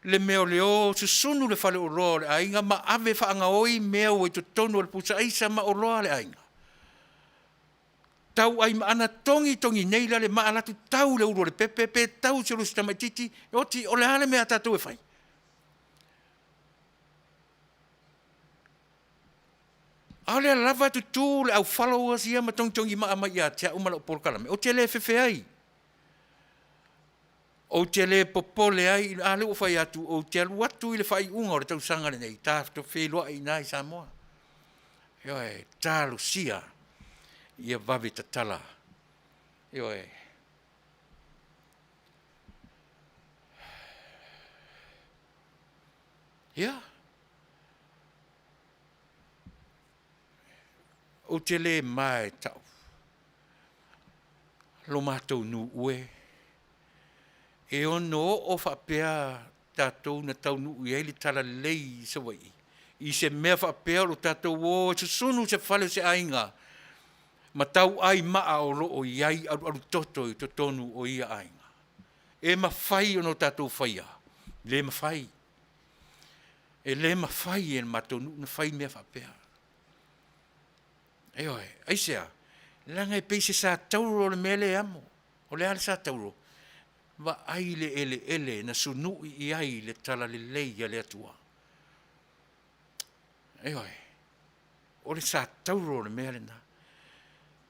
le mea o le o susunu le faleoloa o le aiga ma ave faagaoi mea ua i totonu o le pusa aisa ma oloa a le aiga. Tau ai maana togitogi nei la le maa alu atu tau i le ulu o le pepe pe tau i se lusi tamaititi, oti o le a le mea a tatou e fai? A o lea lava e tutu le au followers ia ma togitogi maa mai ia te au ma lau polokalame, ou te le fefe ai. Ou te le popole ai, a lea ua ou fai atu, ou te alu atu i le faaiuga o le tausaga lenei, tatou feiloai i ina i Samoa. Ioe, talosia ia vave tatala. Ioe. Ia, ou te le ma e tau lo matou nuu e, e ono oo faapea. tatou na taunuu i ai le talalelei i Savaii, i se mea faapea o lo o tatou o e susunu se fale o se aiga ma tauai maa o lo o i ai alualu toto i totonu o ia aiga. E mafai ona o tatou faia? Le mafai. E le mafai e le matou nuu ona fai mea faapea. Ioe. Aisea? Leaga e pei se satauro le mea lea e amo. O le a le satauro? Vaai le eleele na sunui i ai le talalelei a le Atua. Ioe. O le satauro o le mea lena.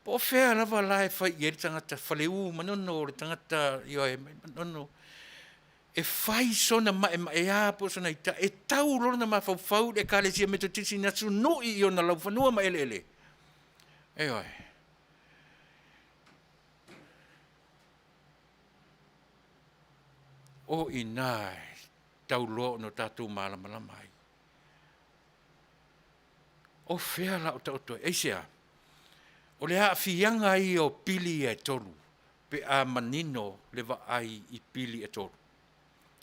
Po o fea lava la e fai i ai le tagata Faleu, Manono, o le tagata, ioe, Manono, e fai sona maemaea po o sona ita, e tau lona mafaufau i le Ekalesia Metotisi na sunui i ona laufanua ma eleele. Ioe. O i ina e tau loa ona tatou malamalama ai. O fea la o taoto ai? Aisea? O le aafiaga ia o pili ia e tolu pe a manino le vaai i pili e tolu.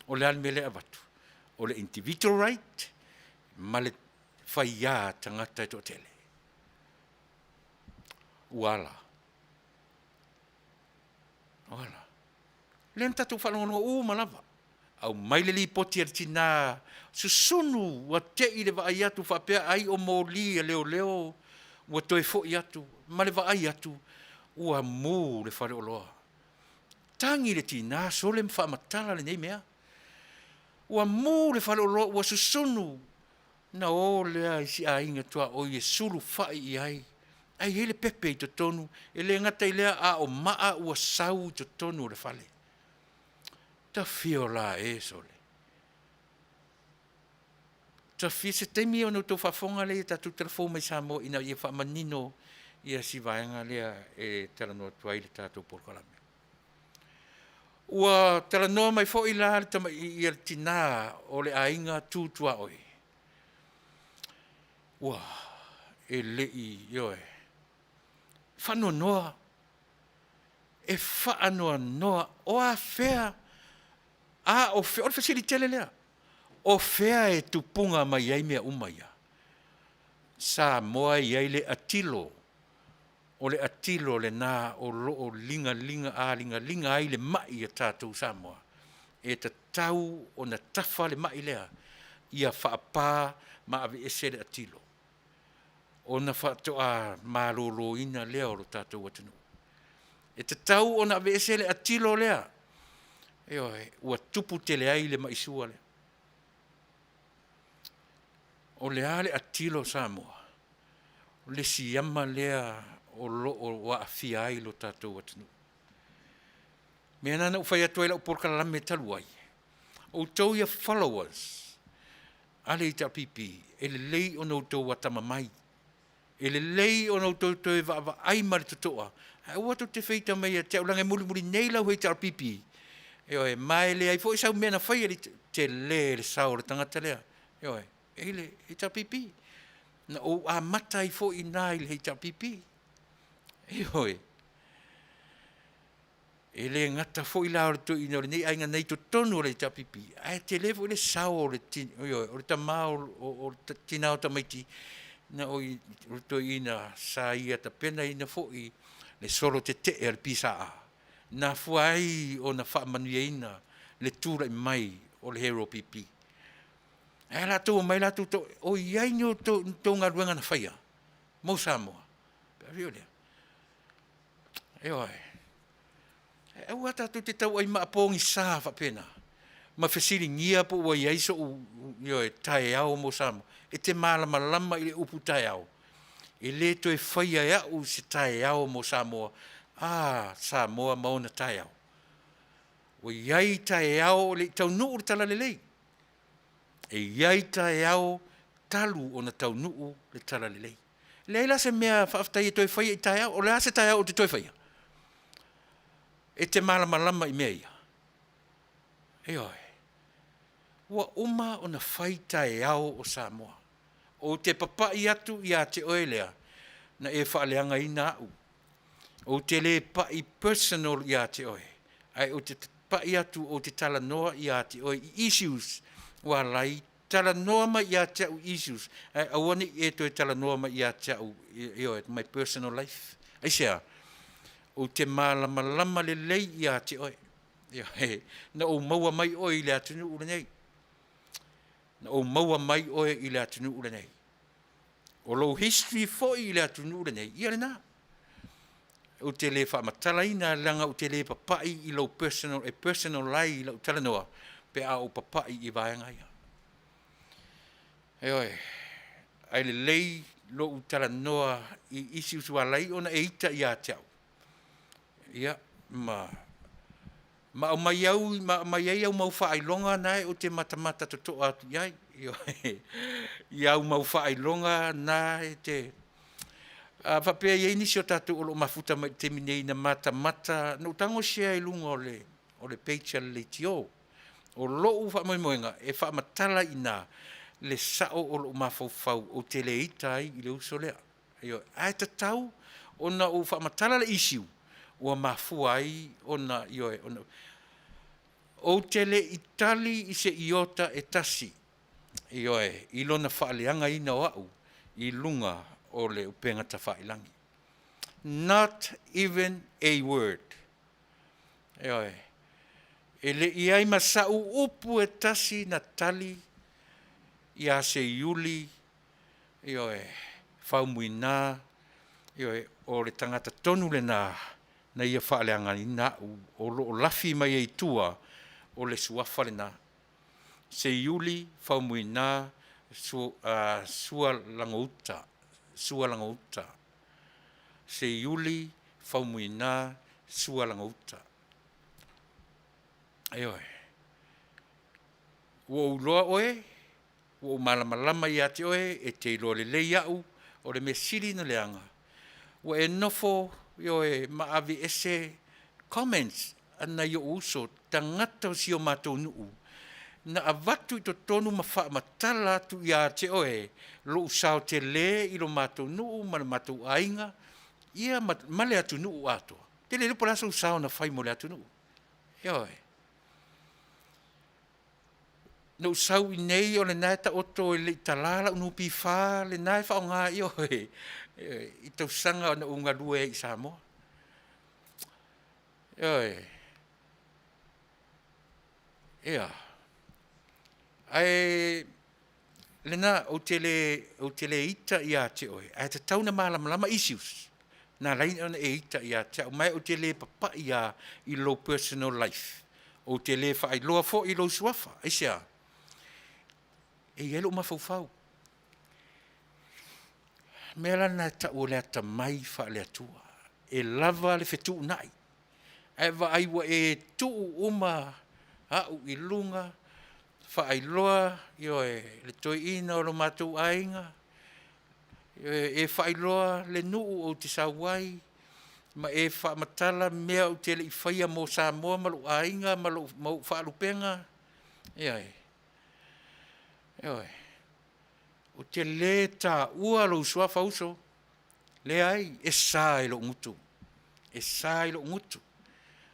O le a le mea lea e avatu? O le individual right ma le faia tagata e toatele. Ua ala. Ua ala. Lea na tatou faalogologo uma lava, aumai le lipoti a le tina, susunu ua te i le vaai atu faapea ai o moli a leoleo ua toe foi atu ma le vaai atu ua mu le faleoloa. Tagi le tina, sole ma faamatala lenei mea. Ua mu le faleoloa ua susunu, ona o lea i si aiga tuaoi e sulufai i ai, ae i ai le pepe i totonu, e le gata i lea a o maa ua sau i totonu o le fale. Ta fia o la e sole. Ta fia, se taimi ona outou faafofoga lea i a tatou tala fou mai Samoa ina ia faamanino si vaega lea e talanoa atu ai le tatou polokalame. Ua talanoa mai foi la le tamai, le tina o le aiga tu tuaoi, ua, e le i, ioe, faanoanoa, e faanoanoa. O afea, a o fea, o le fesili tele lea, o fea e tupuga mai ai mea uma ia? Samoa e i ai le atilo, o le atilo lena o lo o ligaliga aligaliga ai le mai a tatou Samoa. E tatau ona tafa le mai lea, ia faapa ma aveese le atilo, ona faatoa maloloina lea o lo tatou atunuu. E tatau ona aveese le atilo lea, ioe, ua tupu tele ai le mai sua lea. O le a le atilo o Samoa? O le siama lea o lo o aafia ai lo tatou atunuu. O le mea lena na ou fai atu ai i lau polokalame talu ai, outou ia followers a le HRPP, e lelei ona outou atamamai, e lelei ona outou toe vaavaai ma le totoa, ae aua tou te feita mai ia te au leaga e mulimuli nei lau HRPP, ioe, ma e leai foi sau mea na faia i le tele le sao o le tagata lea, ioe, i le HRPP. Na ou amata ai foi i ina i le HRPP. Ioe. E le gata foi la o le toeaina o lenei aiga na i totonu o le HRPP, ae tele foi le sao o le, ioe, o le tama o le tina o tamaiti na o le toeaina sa ia tapenaina foi le solo tetee a le PSA, na afua ai ona faamanuiaina le tulai mai o le HRPP. Ae a latou omai latou tau, o i ai ni outou galuega na faia mo Samoa? Ioe. Aua tatou te tauai maa pogisa faapena ma fesiligia po ua i ai sou, ioe, taeao mo Samoa. E te malamalama i le upu taeao? E le toe faia e au se taeao mo Samoa. A Samoa ma ona taeao. Ua i ai taeao e le i taunuu le talalelei. E i ai taeao talu ona taunuu le talalelei. E leai la se mea faafetai e toe faia i taeao. O le a se taeao ou te toe faia? E te malamalama i mea ia? Ioe. Ua uma ona fai taeao o Samoa. Ou te papai atu ia te oe lea na e faaleagaina au. Ou te le pai personal ia te oe, ae ou te. papai atu ou te talanoa ia te oe i issues ua ala ai talanoa mai ia te au i issues ae aua ne i e toe talanoa mai ia te au ioe my personal life. Aisea? Ou te malamalama lelei ia te oe. Ioe, na ou maua mai oe i le atunuu lenei. Na ou maua mai oe i le atunuu lenei. O lou history foi i le atunuu lenei, ia lena. Ou te le faamatalaina leaga ou te le papai i lou personal, e personal ai i lau talanoa pe a ou papai i vaega ia. Ioe, ae lelei lou talanoa i issues ua ala ai ona e ita ia te au. Ia, ma ma aumai au ma aumai ai au mau faailoga na ou te matamata totoa atu i ai. Ioe, i au mau faailoga na e te a faapea e i ai nisi o tatou o lo o mafuta mai i le taimi nei na matamata, na ou tago share i luga o le o le page a le leitio. O lou faamoemoega e faamatala i ina le sao o lou mafaufau ou te le ita ai i le uso lea. Ioe, ae tatau ona ou faamatala le issue ua mafua ai ona, ioe, ona ou te le i tali i se iota e tasi, ioe, i lona faaleagaina o au i luga o le upega tafailagi. Not even a word. Ioe, e le i ai ma sau upu e tasi na tali ia Seiuli, ioe, Faumuina, ioe, o le tagata tonu lena na ia faaleagaina au o lo o lafi mai ai i tua o le suafa lena. Seiuli Faumuina Sualagouta, Sualagouta, Seiuli Faumuina Sualagouta. Ioe. Ua ou iloa oe, ua ou malamalama ia te oe, e te iloa lelei au, o le mea sili ona leaga, ua e nofo, ioe, ma aveese comments a nai ou uso, tagata o si o matou nuu, na avatu i totonu ma faamatala atu ia te oe lou sao tele i lo matou nuu ma le matou aiga, ia ma le atunuu atoa. Ou te le iloa po o le a sou sao na fai mo le atunuu. Ioe. Na ou sau i inei o lena e taoto e le i tala lau NPF lena e faaaoga, ioe, i tausaga na ou galue ai i Samoa. Ioe. Ia. Ae lena, ou te le ita ia te oe, ae tatau ona malamalama issues na ala ai ona e ita ia te au, ma ou te le papai lava i lou personal life. Ou te le faailoa foi lou suafa. Aisea? E i ai lou mafaufau. O le mea la lena e tau o le atamai faale-Atua. E lava le fetuunai, ae vaai ua e tuu uma au i luga, faailoa, ioe, le toeaina o lo matou aiga, ioe, e faailoa le nuu ou te sau ai, ma e faamatala mea ou te le i faia mo Samoa ma lou aiga ma ou faalupega. Ioe, ioe. Ou te le taua lou suafa uso, leai, e sa i lou gutu, e sa i lou gutu.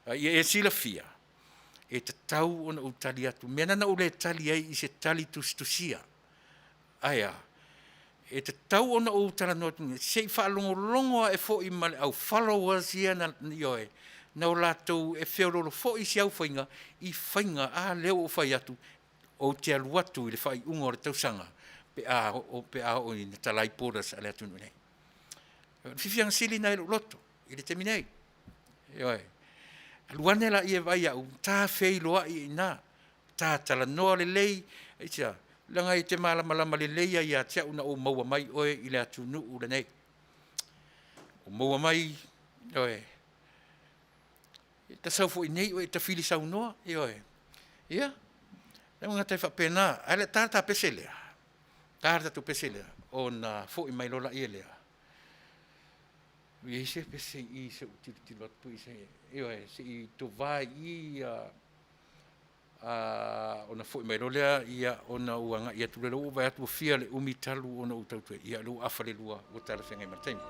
A ia e silafia, e tatau ona ou tali atu. O le mea lena na ou le tali ai i se tali tusitusia. Ae a? E tatau ona ou talanoa atu se i faalogologo ae foi ma le au followers ia na, ioe, na o latou e feoloolo foi si au faiga i faiga a lea ua ou fai atu, ou te alu atu i le faaiuga o le tausaga pe a oo, pe a oo ina talai borders a le atunuu nei. O le fiafiaga sili lena i lou loto i le taimi nei. Ioe. Alu ane laia e vaai au, ta feiloai i ina, ta talanoa lelei, aisea? Leaga e te malamalama lelei lava ia te au na ou maua mai oe i le atunuu lenei. Ua maua mai, ioe, e ta sau foi nei oe e tafili saunoa, ioe. Ia, e gata e faapena, ae ta le ta pese lea, ta le tatou pese lea, ona foi mai loa lea lea. E i ai se pese i i se i ou tilotilo atu i se, ioe, se i tova i i ona foi mai loa lea, ia, ona ou agai atu loa lea, ua ou vaai atu ua fia le umi talu ona ou tau toe, ia o lea ua afa le lua, ua talafeagai ma le taimi.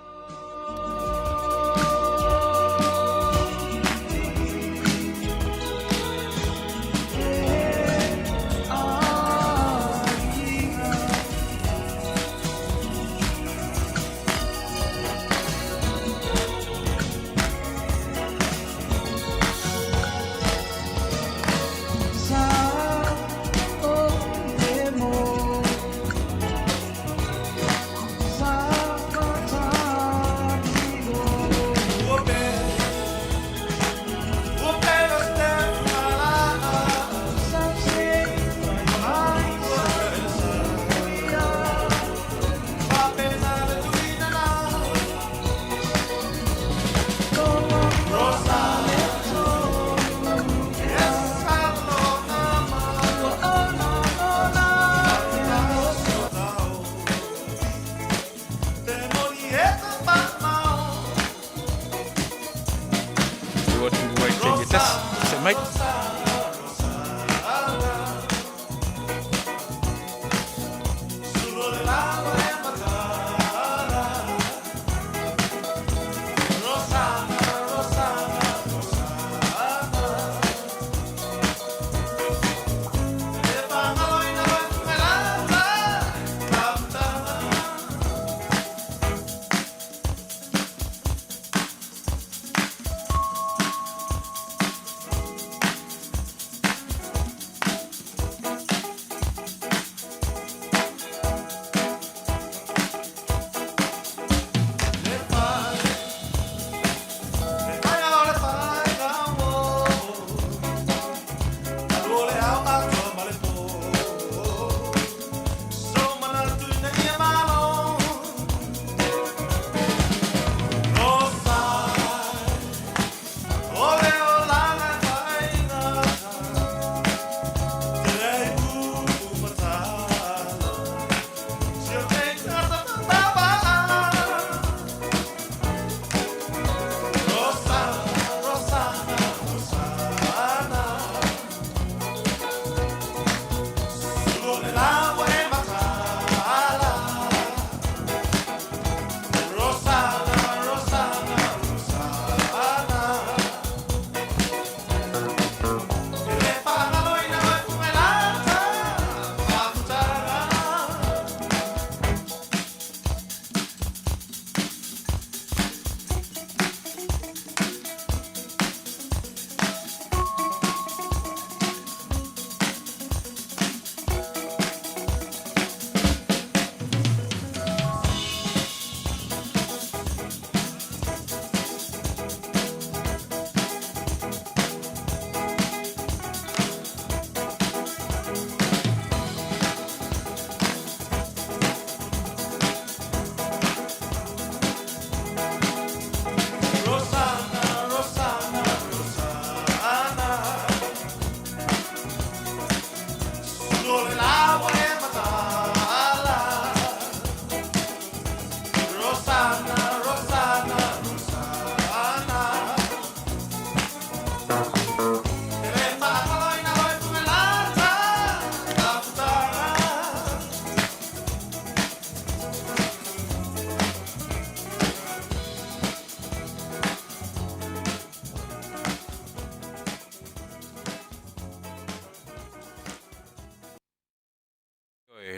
tasi. Se mai.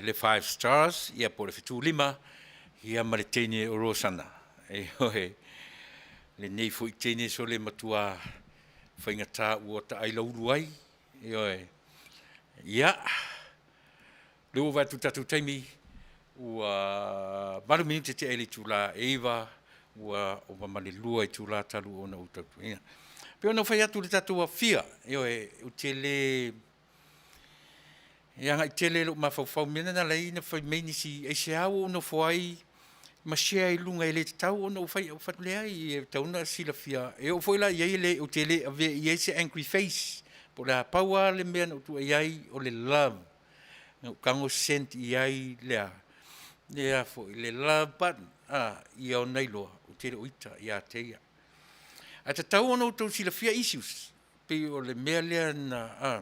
Le Five Stars, ia po o le Fetulima, ia ma le teine o Rosana. Ioe, lenei foi teine sole matua faigata ua taai laulu ai. Ioe, ia, lea ua vaai atu i le tatou taimi, ua 8 minute tea i le itula e 9, ua ova ma le 2 itula talu ona ou tautuaina. E pei ona ou fai atu i le tatou afia, ioe, ou te le e agai tele lou mafaufau i mea na na ala ai ona fai mai nisi, aisea ua ou nofo ai ma share i luga e le tatau ona ou faia. Ou fai atu, leai, e tatau ona silafia, e oo foi la i ai ou te le avea i ai se angry face po o le a. Pau lava le mea na ou tua i ai o le love. Na ou tago send i ai le a, le a foi, le love button, a, ia ona iloa ou te le o ita ia te ia. Ae tatau ona outou silafia issues, pei o le mea lea na, a,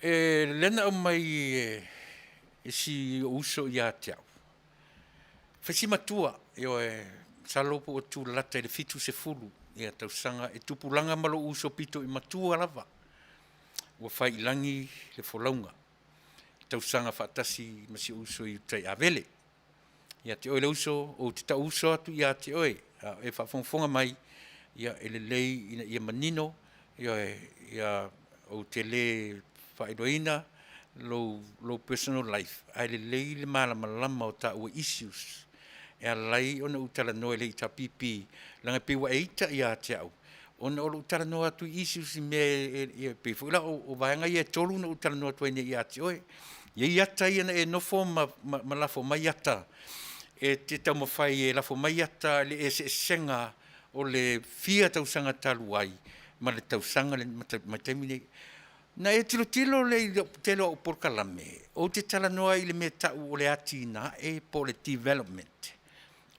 e, lea na aumai e, e si ou uso ia te au. Fai si matua, ioe, masalo po ua tulalata i le 70 ia tausaga e tupulaga ma lou uso pito i matua lava. Ua fai i lagi le folauga, tausaga faatasi ma si ou uso i uta i Avele. Ia te oe le uso, ou te tau uso atu ia te oe, a o e faafogafoga mai, ia e lelei ina ia manino, ioe, ia ou te le faailoaina lou, lou personal life, ae lelei le malamalama o taua issues e ala ai ona ou talanoa i le HRPP, leaga e pei ua e ita ia te au, ona o lou talanoa atu i issues i mea e, e, e pei foi la o, o vaega ia e tolu na ou talanoa atu ai nei ia te oe. E i ai ata ia na e nofo ma, ma, ma lafo mai ata, e te taumafai e lafo mai ata i le eseesega o le fia tausaga talu ai ma le tausaga le, ma, ma taimi nei. Na e tilotilo le i le tele o au polokalame, ou te talanoa i le mea tau o le atinae po o le development.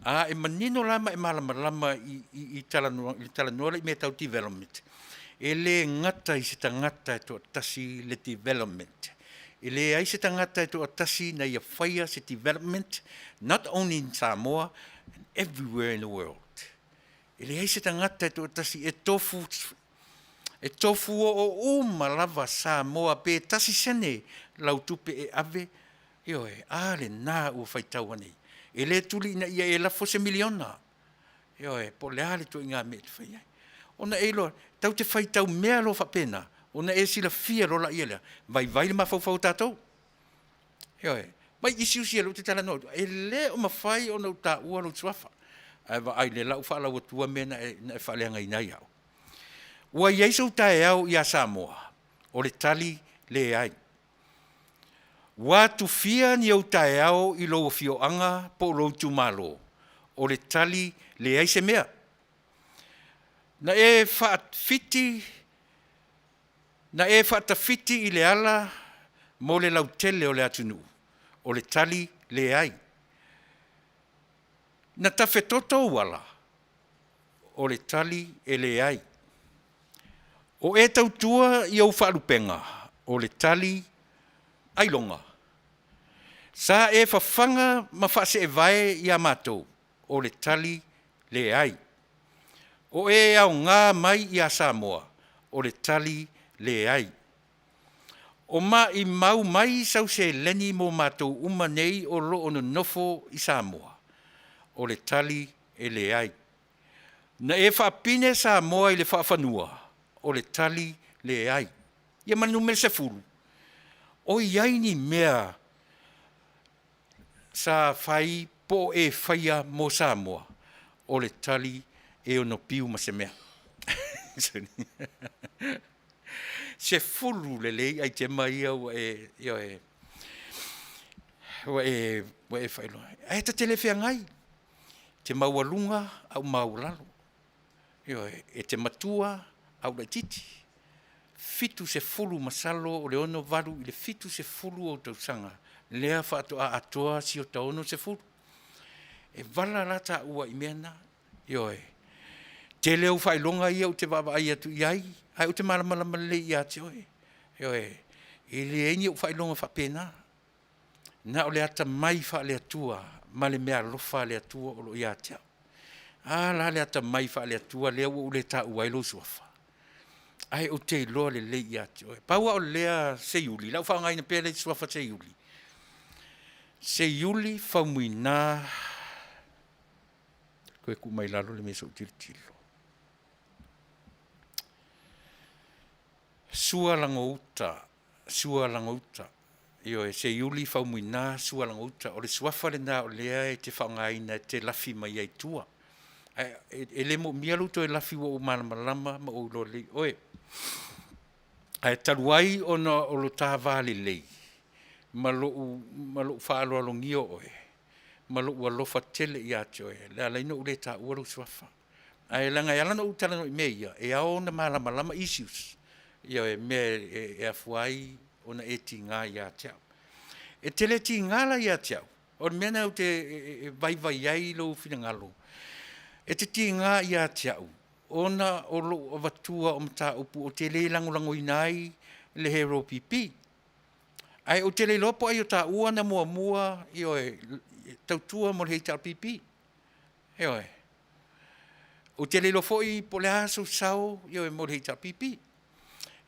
A e manino la ma e malamalama i, i, i, talanoa, i le talanoa lea i mea tau development, e le gata i se tagata e toatasi le development. E leai se tagata e toatasi na ia faia se development, not only in Samoa, everywhere in the world. E leai se tagata e toatasi e tofu, e tofu oo uma lava Samoa pe tasi sene lau tupe e ave, ioe, a lena ua faitau ane ai. E le tuli ina ia e lafo se miliona, ioe, po o le a le ituaiga mea e te fai ai. Ona e iloa, tatou te faitau mea loa faapena, ona e silafia loa lea lea, vaivai le mafaufau o tatou. Ioe, vaai issues ia lea ou te talanoa atu ai, e le o mafai ona ou taua lou suafa, ae vaai i le la ua faalau atua mea na e, na e faaleagaina ai au. Ua i ai sou taeao ia Samoa? O le tali, leai. Ua atufia ni ou taeao i lou afioaga po o lou itumalo? O le tali, leai se mea. Na e faafiti, na e faatafiti i le ala mo le lautele o le atunuu? O le tali, leai. Na tafetoto ou ala? O le tali, e leai. O e tautua i ou faalupega? O le tali, ailoga. Sa e fafaga ma faaseevae ia matou? O le tali, leai. O e aoga mai ia Samoa? O le tali, leai. O maimau mai sau seleni mo matou uma nei o lo o nonofo i Samoa? O le tali, e leai. Na e faapine Samoa i le faafanua? O le tali, leai. Ia ma le numera 10, o i ai ni mea sa fai po o e faia mo Samoa? O le tali, e ono piu ma se mea. 10 lelei aitema ia ua e, ioe, ua e, ua e faailoa. Ae ta te le feagai, e te maualuga ae ou maualalo. Ioe, e te matua ae ou laitiiti. 70 masalo o le 68 i le 70 ou tausaga lea faatoa atoa si ota 60. E vala la taua i mea na, ioe. Tele ou faailoga ia ou te vaavaai atu i ai, ae ou te malamalama lelei ia te oe. Ioe, e leai ni ou faailoga faapena, na o le atamai faale-Atua ma le meaalofa a le Atua o lo o ia te au. A la le atamai faale-Atua lea ua ou le taua ai lou suafa, ae ou te iloa lelei ia te oe. Pau lava o lea Seiuli, o le a ou faaaogaina pea le isi suafa Seiuli, Seiuli Faumuina, toe tuu mai lalo le mea se i ou tilotilo. Sualagouta, Sualagouta, ioe, Seiuli Faumuina Sualagouta, o le suafa lena o lea e te faaaogaina e te lafi mai ai i tua. Ae e le moomia lou toe lafi ua ou malamalama ma ou iloa lelei oe. Ae talu ai ona o lo ta va lelei ma lou faaaloalogia o oe, ma lou alofa tele ia te oe, le ala ai ona ou le taua lou suafa. Ae leaga e ala ona ou talanoa i mea ia, e ao ona malamalama issues, ioe, mea e afua ai ona e tiga ia te au. E te le tiga la ia te au, o le mea lena ou te vaivai ai lou finagalo, e te tiga ia te au ona o lou avatua o mataupu ou te le lagolagoina ai le HRPP. Ae ou te le iloa po o ai o taua na muamua, ioe, tautua mo le HRPP. Ioe. Ou te le iloa foi po o le a sou sao, ioe, mo le HRPP.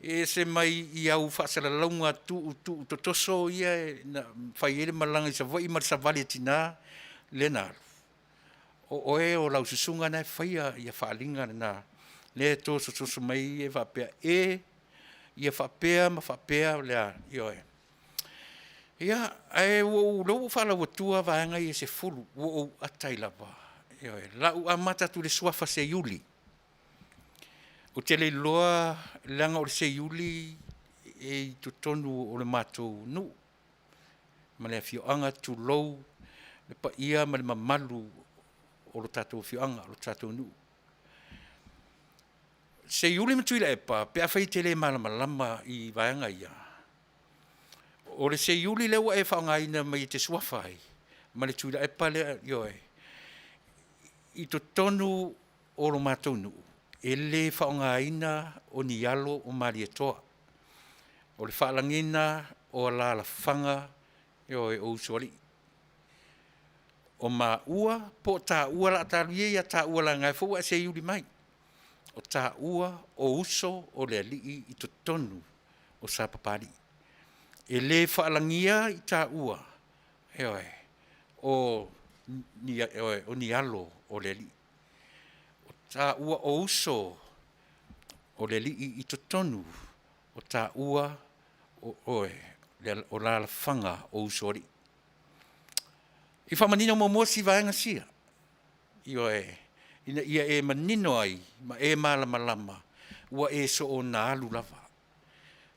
E ese mai i au faasalalauga tuutuu totoso ia na fai ai le malaga i Savaii ma le savali a tina lea na alu, o oe o lau susuga na e faia ia faaaliga na, lea e tosotoso mai ai e faapea, e, ia faapea ma faapea le a, ioe. Ia, ae o lea ua ou faalau atua vaega ia e 10, ua ou ata ai lava. Ioe. O le a ou amata atu i le suafa Seiuli. Ou te le iloa leaga o le Seiuli e i totonu o le matou nuu ma le afioaga, tulou le paia ma le mamalu o le tatou afioaga, o le tatou nuu. Seiuli ma Tuilaepa, pe afai e te le malamalama i vaega ia, o le Seiuli lea ua e faaaogaina mai e te suafa ai ma le Tuilaepa lea, ioe. I totonu o lo matou nuu, e le faaaogaina o ni alo o Malietoa. O le faalagiga o alalafaga ioe, o usoalii. O maua po o taua o le a ta alu ia ia taua leaga o lea ua e seiuli mai. O taua o uso o le alii i totonu o Sapapalii. E le faalagia i taua, ioe, o ni alo o le alii. O taua o uso o le alii i totonu o taua o alalafaga o usoalii. I faamanino muamua si vaega sia, ioe, ina ia e manino ai ma e malamalama ua e soona alu lava.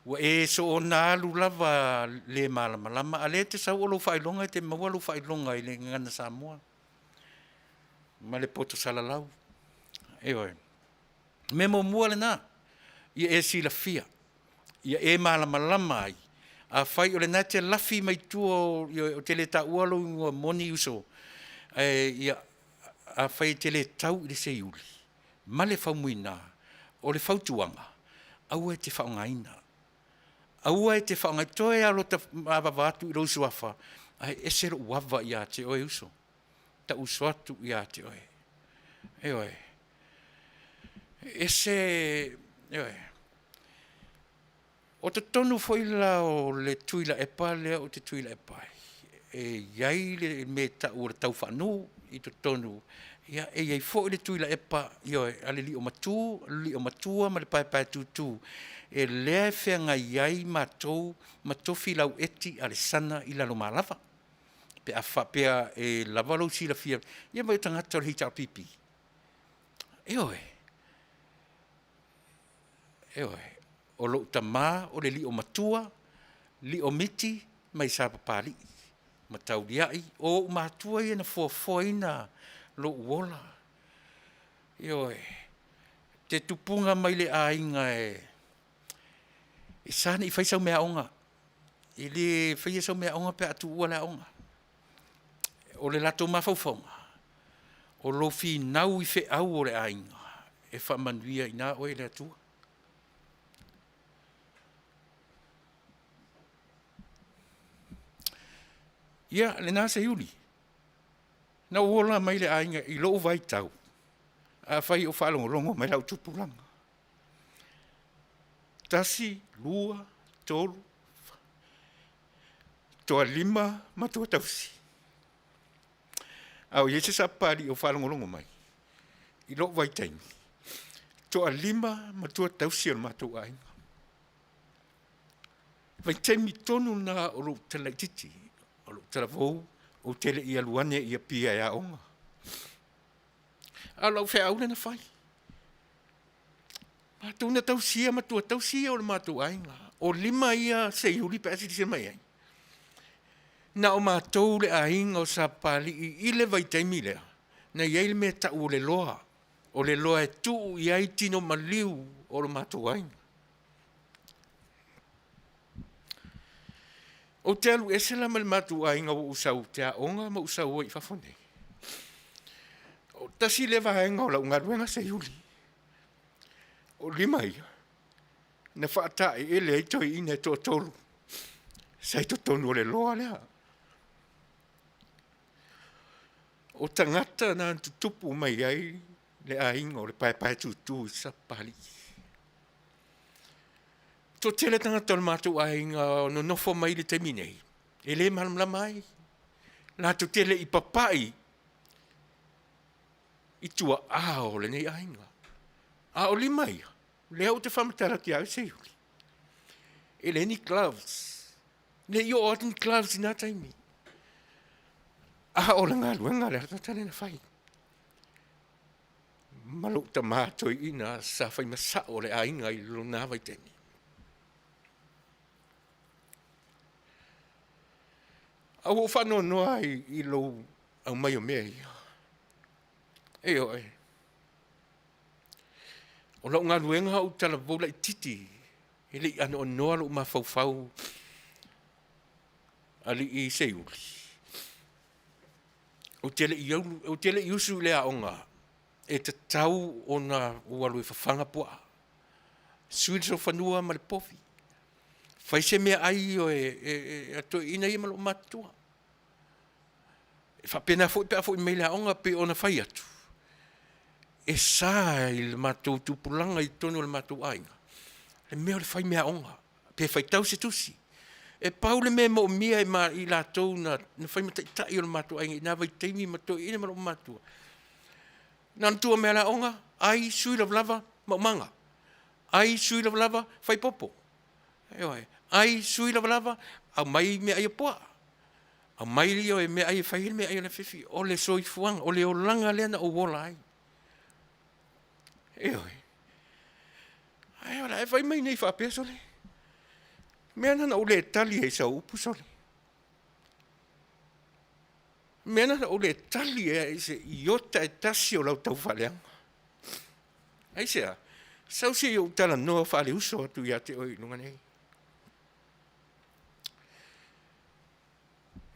Ua e soona alu lava le malamalama, a o lea e te sau o lou faailoga e te maua lou faailoga i le Gagana Samoa ma le poto salalau. Ioe. O le mea muamua lena, ia e silafia, ia e malamalama ai, afai o lena e te lafi mai tua, ou te le taua lou igoa moni uso, ae ia afai e te le tau i le seiuli ma le faumuina, o le fautuaga, aua e te faaaogaina, aua e te faaaogaina. Toe lava o lota mavava atu i lou suafa, ae ese lou ava ia te oe uso, ta uso atu ia te oe. Ioe. E ese, ioe. O totonu foi la o le Tuilaepa lea ou te tuilaepa ai, e i ai le mea e tau o le taufaanuu i totonu, ia e i ai foi le Tuilaepa, ioe, a le liomatua ma le paepaetutu, o lea e feagai ai matou ma tofi laueti a Alesana i lalomalava. Pe a faapea e lava lou silafia, ia ma o tagata o le HRPP, ioe, ioe. O lou tama o le liomatua, lio miti mai Sapapalii, Matauliai. O ou matua ia na foafoaina lou ola, ioe. Ou te tupuga mai le aiga e sa ona fai sau meaaoga, e le faia sau meaaoga pe a tuua le aoga. O le latou mafaufauga, o lou finau i feau o le aiga, e faamanuia i ina oe le Atua. Ia lena Seiuli, na ou ola mai i le aiga i lou vaitau, afai o faalogologo mai lau tupulaga, tasi, lua, tolu, fa, toalima ma toatausi. A o i ai se Sapapalii o faalogologo mai i lou vaitaimi, toalima matua tausi o le matou aiga. Vaitaimi tonu lena o lou tala laitiiti, o lou talavou ou te le i alu ane i Apia e aoga, a o lau feau lea na fai, matou na tausia matuatausi ia o le matou aiga. O lima ia seiuli pe a e silasila mai i ai, na o matou le aiga o Sapapalii i le vaitaimi lea, na i ai le mea e tau o le loa, o le loa e tuu i ai tino maliu o lo matou aiga. Ou te alu ese la mai le matou aiga ua ou sau ou te aoga ma ou sau ai i fafo nei, o tasi lea vaega o lau galuega Seiuli, o lima ia na faataeele ai toeaiina e toatolu sa i totonu o le loa lea. O tagata na na tutupu mai ai le aiga o le paepaetutu i Sapapalii. Toatele tagata o le matou aiga o nonofo mai i le taimi nei, e le malamalama ai, latou te le i papai i tuaa o lenei aiga. A o lima ia, lea ou te faamatala atu ia oe Seiuli, e leai ni gloves, le i oo atu ni gloves i na taimi. A o le galuega a le tagata lea na fai. Ma lou tama toeaina sa fai ma sao o le aiga i lona vaitaimi. Ae ua ou faanoanoa lava i lou aumai o mea ia. Ioe. O lau galuega a ou talavou laitiiti, e le i anoanoa lou mafaufau alii Seiuli, ou te le i usu i le aoga. E tatau ona ou alu e fafaga puaa. Sui le solofanua ma le povi. Fai se meaai e, e, e, a toeaiina ia ma lou matutua. E faapena foi pe a foi mai le aoga pei ona fai atu, e sa i le matou tupulaga i totonu o le matou aiga, le mea o le fai meaaoga, pe faitau se tusi. E pau le mea e moomia e ma i latou na, na fai ma taitai o le matou aiga i na vaitaimi ma toeaiina ma loomatua, na ona tua mai lava o le aoga, ai, sui lavalava, maumaga. Ai, sui lavalava, fai popo. Ioe. Ai, sui lavalava, aumai meaai a puaa. Aumai ioe meaai e fai ai le meaai o le afiafi. O le soifuaga, o le olaga lea na ou ola ai. Ioe. Ae o le a e fai mai nei faapea sole. Mea na na ou le tali ai i sau upu sole. Mea na na ou le tali ai i se iota e tasi o lau tau faaleaga. Aisea? Sau se i ou talanoa faaleuso atu ia te oe i luga nei.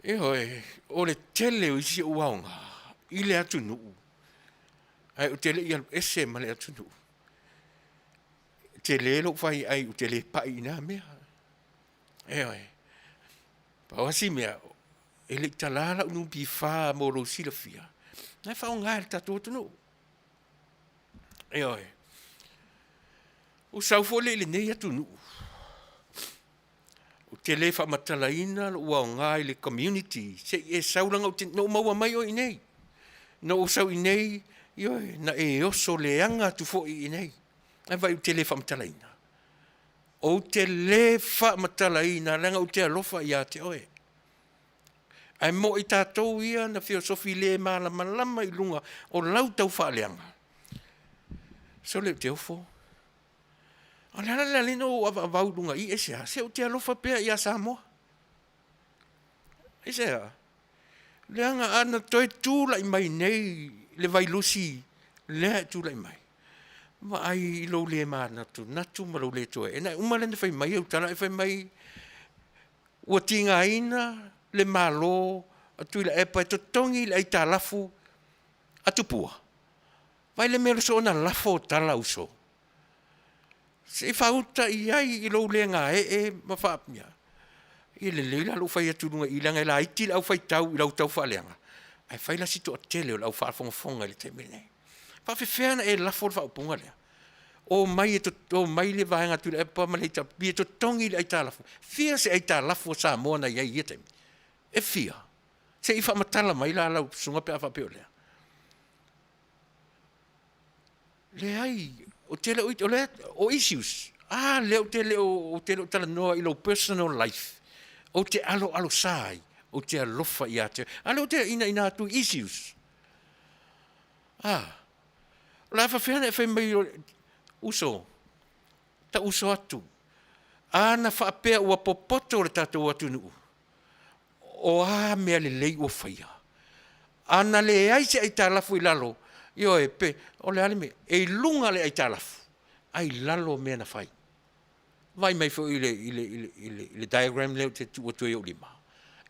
Ioe, o le tele o isi ou aoga i le atunuu, ae ou te le i alu ese ma le atunuu. E tele lou faiai ou te le pai i na mea. Ioe. Pau lava si mea, e le i tala lau NPF mo lou silafia, na e faaaoga e le tatou atunuu. Ioe. Ua sau foi lea i lenei atunuu, ou te le faamatalaina lou aoga i le community se i e sau leaga ou te, na ou maua mai oe i inei. Na ou sau i inei, ioe, na e oso leaga atu foi i inei. Ae vaai ou te le faamatalaina. Ou te le faamatalaina leaga ou te alofa ia te oe. Ae mo i tatou ia na feosofi le malamalama i luga o lau tau faaleaga, sole ou te ofo. O le ala lea na ou avaavau i luga i i, aisea? Se ou te alofa pea ia Samoa. Aisea? Leaga a na toe tulai mai nei le vailusi lea e tulai mai, vaai i lou le manatunatu ma lou le toe. E na uma lea na fai mai au tala, e fai mai ua tigaina le Malo a Tuilaepa e totogi le aitalafu a Tupua. Vaai le mea o le soona lafo o tala uso. Se i faauta i ai i lou le gaee ma faapea. E lelei la lou fai atu i luga i i leaga e laiti le au faitau i lau tau faaleaga, ae fai la si toatele o le au faafogafoga i le taimi lenei. E faapefea ona e lafo le faaupuga lea? Omai e omai le vaega a Tuilaepa ma le HRPP e totogi le aitalafu. Fia se aitalafu a Samoa na i ai i ia taimi? E fia? Se i faamatala mai la lau susuga pe a faapea o lea. Leai, ou te le o, o lea, o issues. A lea ou te le o, ou te le o talanoa i lou personal life. Ou te aloalosa ai, ou te alofa ia te oe. A lea ou te inaina atu i issues. A, o le a faafefea ona e fai mai, uso, ta uso atu. A na faapea ua popoto le tatou atunuu, o a mea lelei ua faia? A na leai se aitalafu i lalo, ioe, pe, o le a le mea, e i luga le aitalafu, ae i lalo mea na fai. Vaai mai foi i le, i le, i le, i le, i le diagram lea ou te tuu atu ai i ou lima.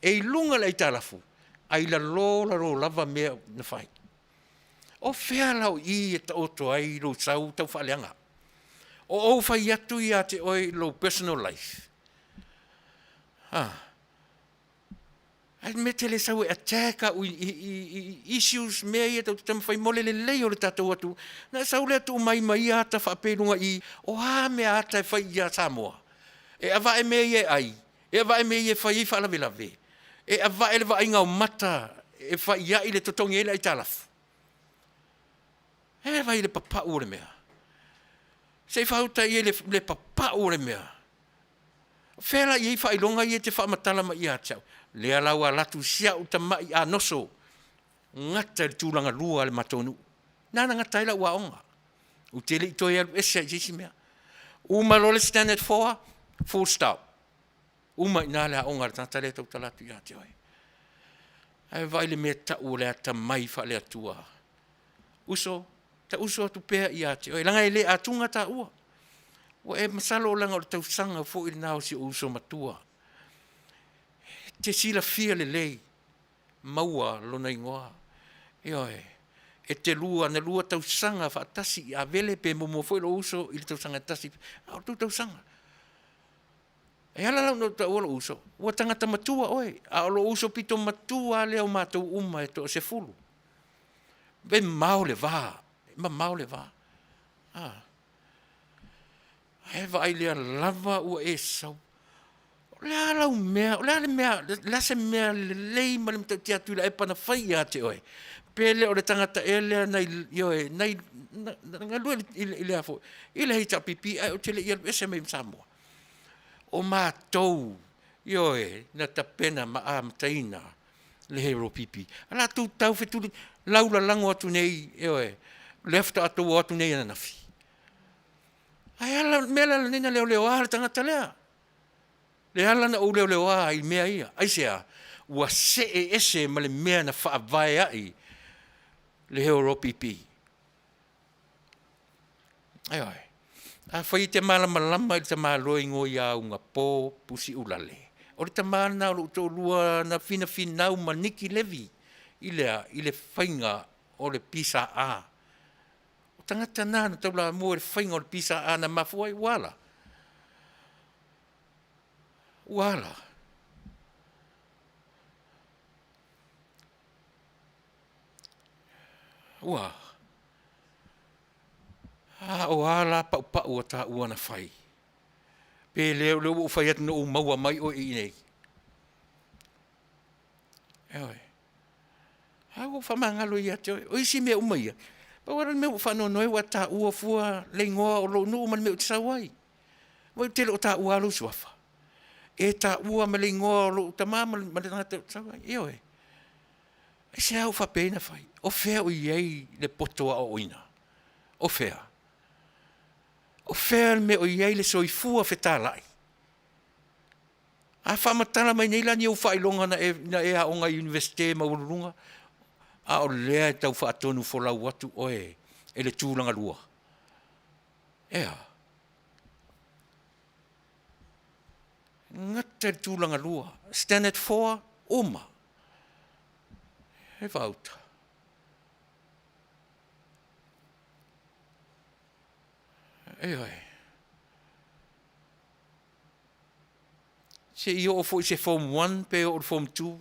E i luga le aitalafu, ae i lalo lalo lava mea na fai. O fea la o i e taoto ai lou sau tau faaleaga? O ou fai atu ia te oe i lou personal life. Ah. Ae mea te le sau e attack au i, i, i, i issues, mea ia tou te taumafai mo le lelei o le tatou atu. Na sau lea tuu mai ma ia ata faapea i luga i, o a mea ata e fai ia Samoa? E avae mea ia e ai, e avae mea ia e fai ai faalavelave, e avae le vaaiga o mata e faiai le totogi ai le aitalafu. E vaai i le papau o le mea. Se i faauta i ai le, le papau o le mea. O fea la i ai faailoga ia e te faamatala mai ia te au? Lea la ua alu atu si au tamai anoso gata i le tulaga lua a le matou nuu. Na na gata ai lau aoga. Ou te le i toe alu ese ai i se isi mea. Uma loa le standard 4, full stop. Uma i ina le aoga a le tagata lea e tautala atu ia te oe. Ae vaai le mea tau o le atamai faale-Atua. Uso, ta uso atu pea ia te oe, leaga e le atuga taua. Ua e masalo leaga o le tausaga foi lena o si ou uso matua. E te silafia lelei, maua lona igoa. Ioe. E te lua, na lua tausaga faatasi i Avele pe muamua foi lou uso i le tausaga e tasi, a o le tou tausaga. E ala la ona ou taua lou uso, ua tagata matua oe, a o lou uso pito matua lava lea o matou uma e toasefulu. E mamao le va, e mamao le va. Ae vaai lea lava ua e sau. O le a lau mea, o le a le mea, o le a se mea lelei ma le matautia a Tuilaepa na fai ia te oe? Pe le o le tagata ea lea na, ioe, na galue i le i le HRPP ae ou te le i alu ese mai ma Samoa. O matou, ioe, na tapena ma amataina le HRPP. O le a tou taufetuli, laulalago atu nei, ioe, lea faatoa outou o atu nei ananafi. Ae a le mea lenei na leoleoa le tagata lea? Le ala ona ou leoleoa i mea ia, aisea? Ua see ese ma le mea na faavae ai le HRPP. Ioe. Afai e te malamalama i le tamaloa e igoa ia Augapo Pusi Ulalei, o le tama lena o lou toalua na finafinau ma Niki Levi i le a? I le faiga o le PSA. O tagata na na taulamua i le faiga o le PSA na mafua ai, ua a la? Ua a la? Ua a? A o a la paupau a taua na fai? Pe le o lea ua ou fai atu na ou maua mai oe i inei. Ioe. A ua ou faamagalo ia te oe. O isi mea uma ia, pau lava le mea ua ou faanoanoa ai ua e taua fua le igoa o lou nuu ma le mea ou te sau ai. Ou te le o taua lava lou suafa. E taua ma le igoa o lou tama ma le tagata ou te sau ai. Ioe. Aisea ua faapea ai ona fai? O fea o i ai le poto aoaoina? O fea? O fea le mea o i ai le soifua fetalai? A faamatala mai nei la ni ou faailoga na e aoga ai i le Iunivesite maualuluga, a o lea e tau faatonufolau atu oe e le tulagalua. E a? Gata i le tulagalua, standard 4, uma. E faauta. Ioe. Se i oo foi i se Form 1 pe oo i le Form 2,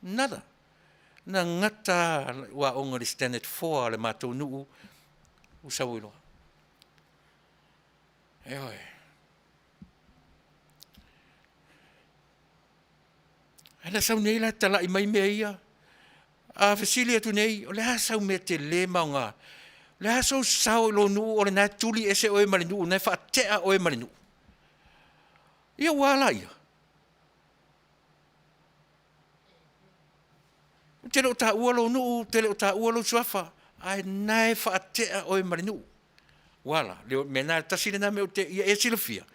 nada. Na gata lava lau aoga i le Standard 4 a le matou nuu ou sau ai loa. Ioe. Ae na sau nei la talai mai mea ia. A fesili atu nei, o le a sau mea tele ma aoga? O le a sou sao i lou nuu o lena e tuli ese oe ma le nuu, o lena e faatea oe ma le nuu? Ia ua a laia? Ou te le o taua lou nuu, ou te le o taua lou suafa, ae o lena e faatea oe ma le nuu. Ua a la? O le mea lena, tasi lena mea ou te, ia e silafia,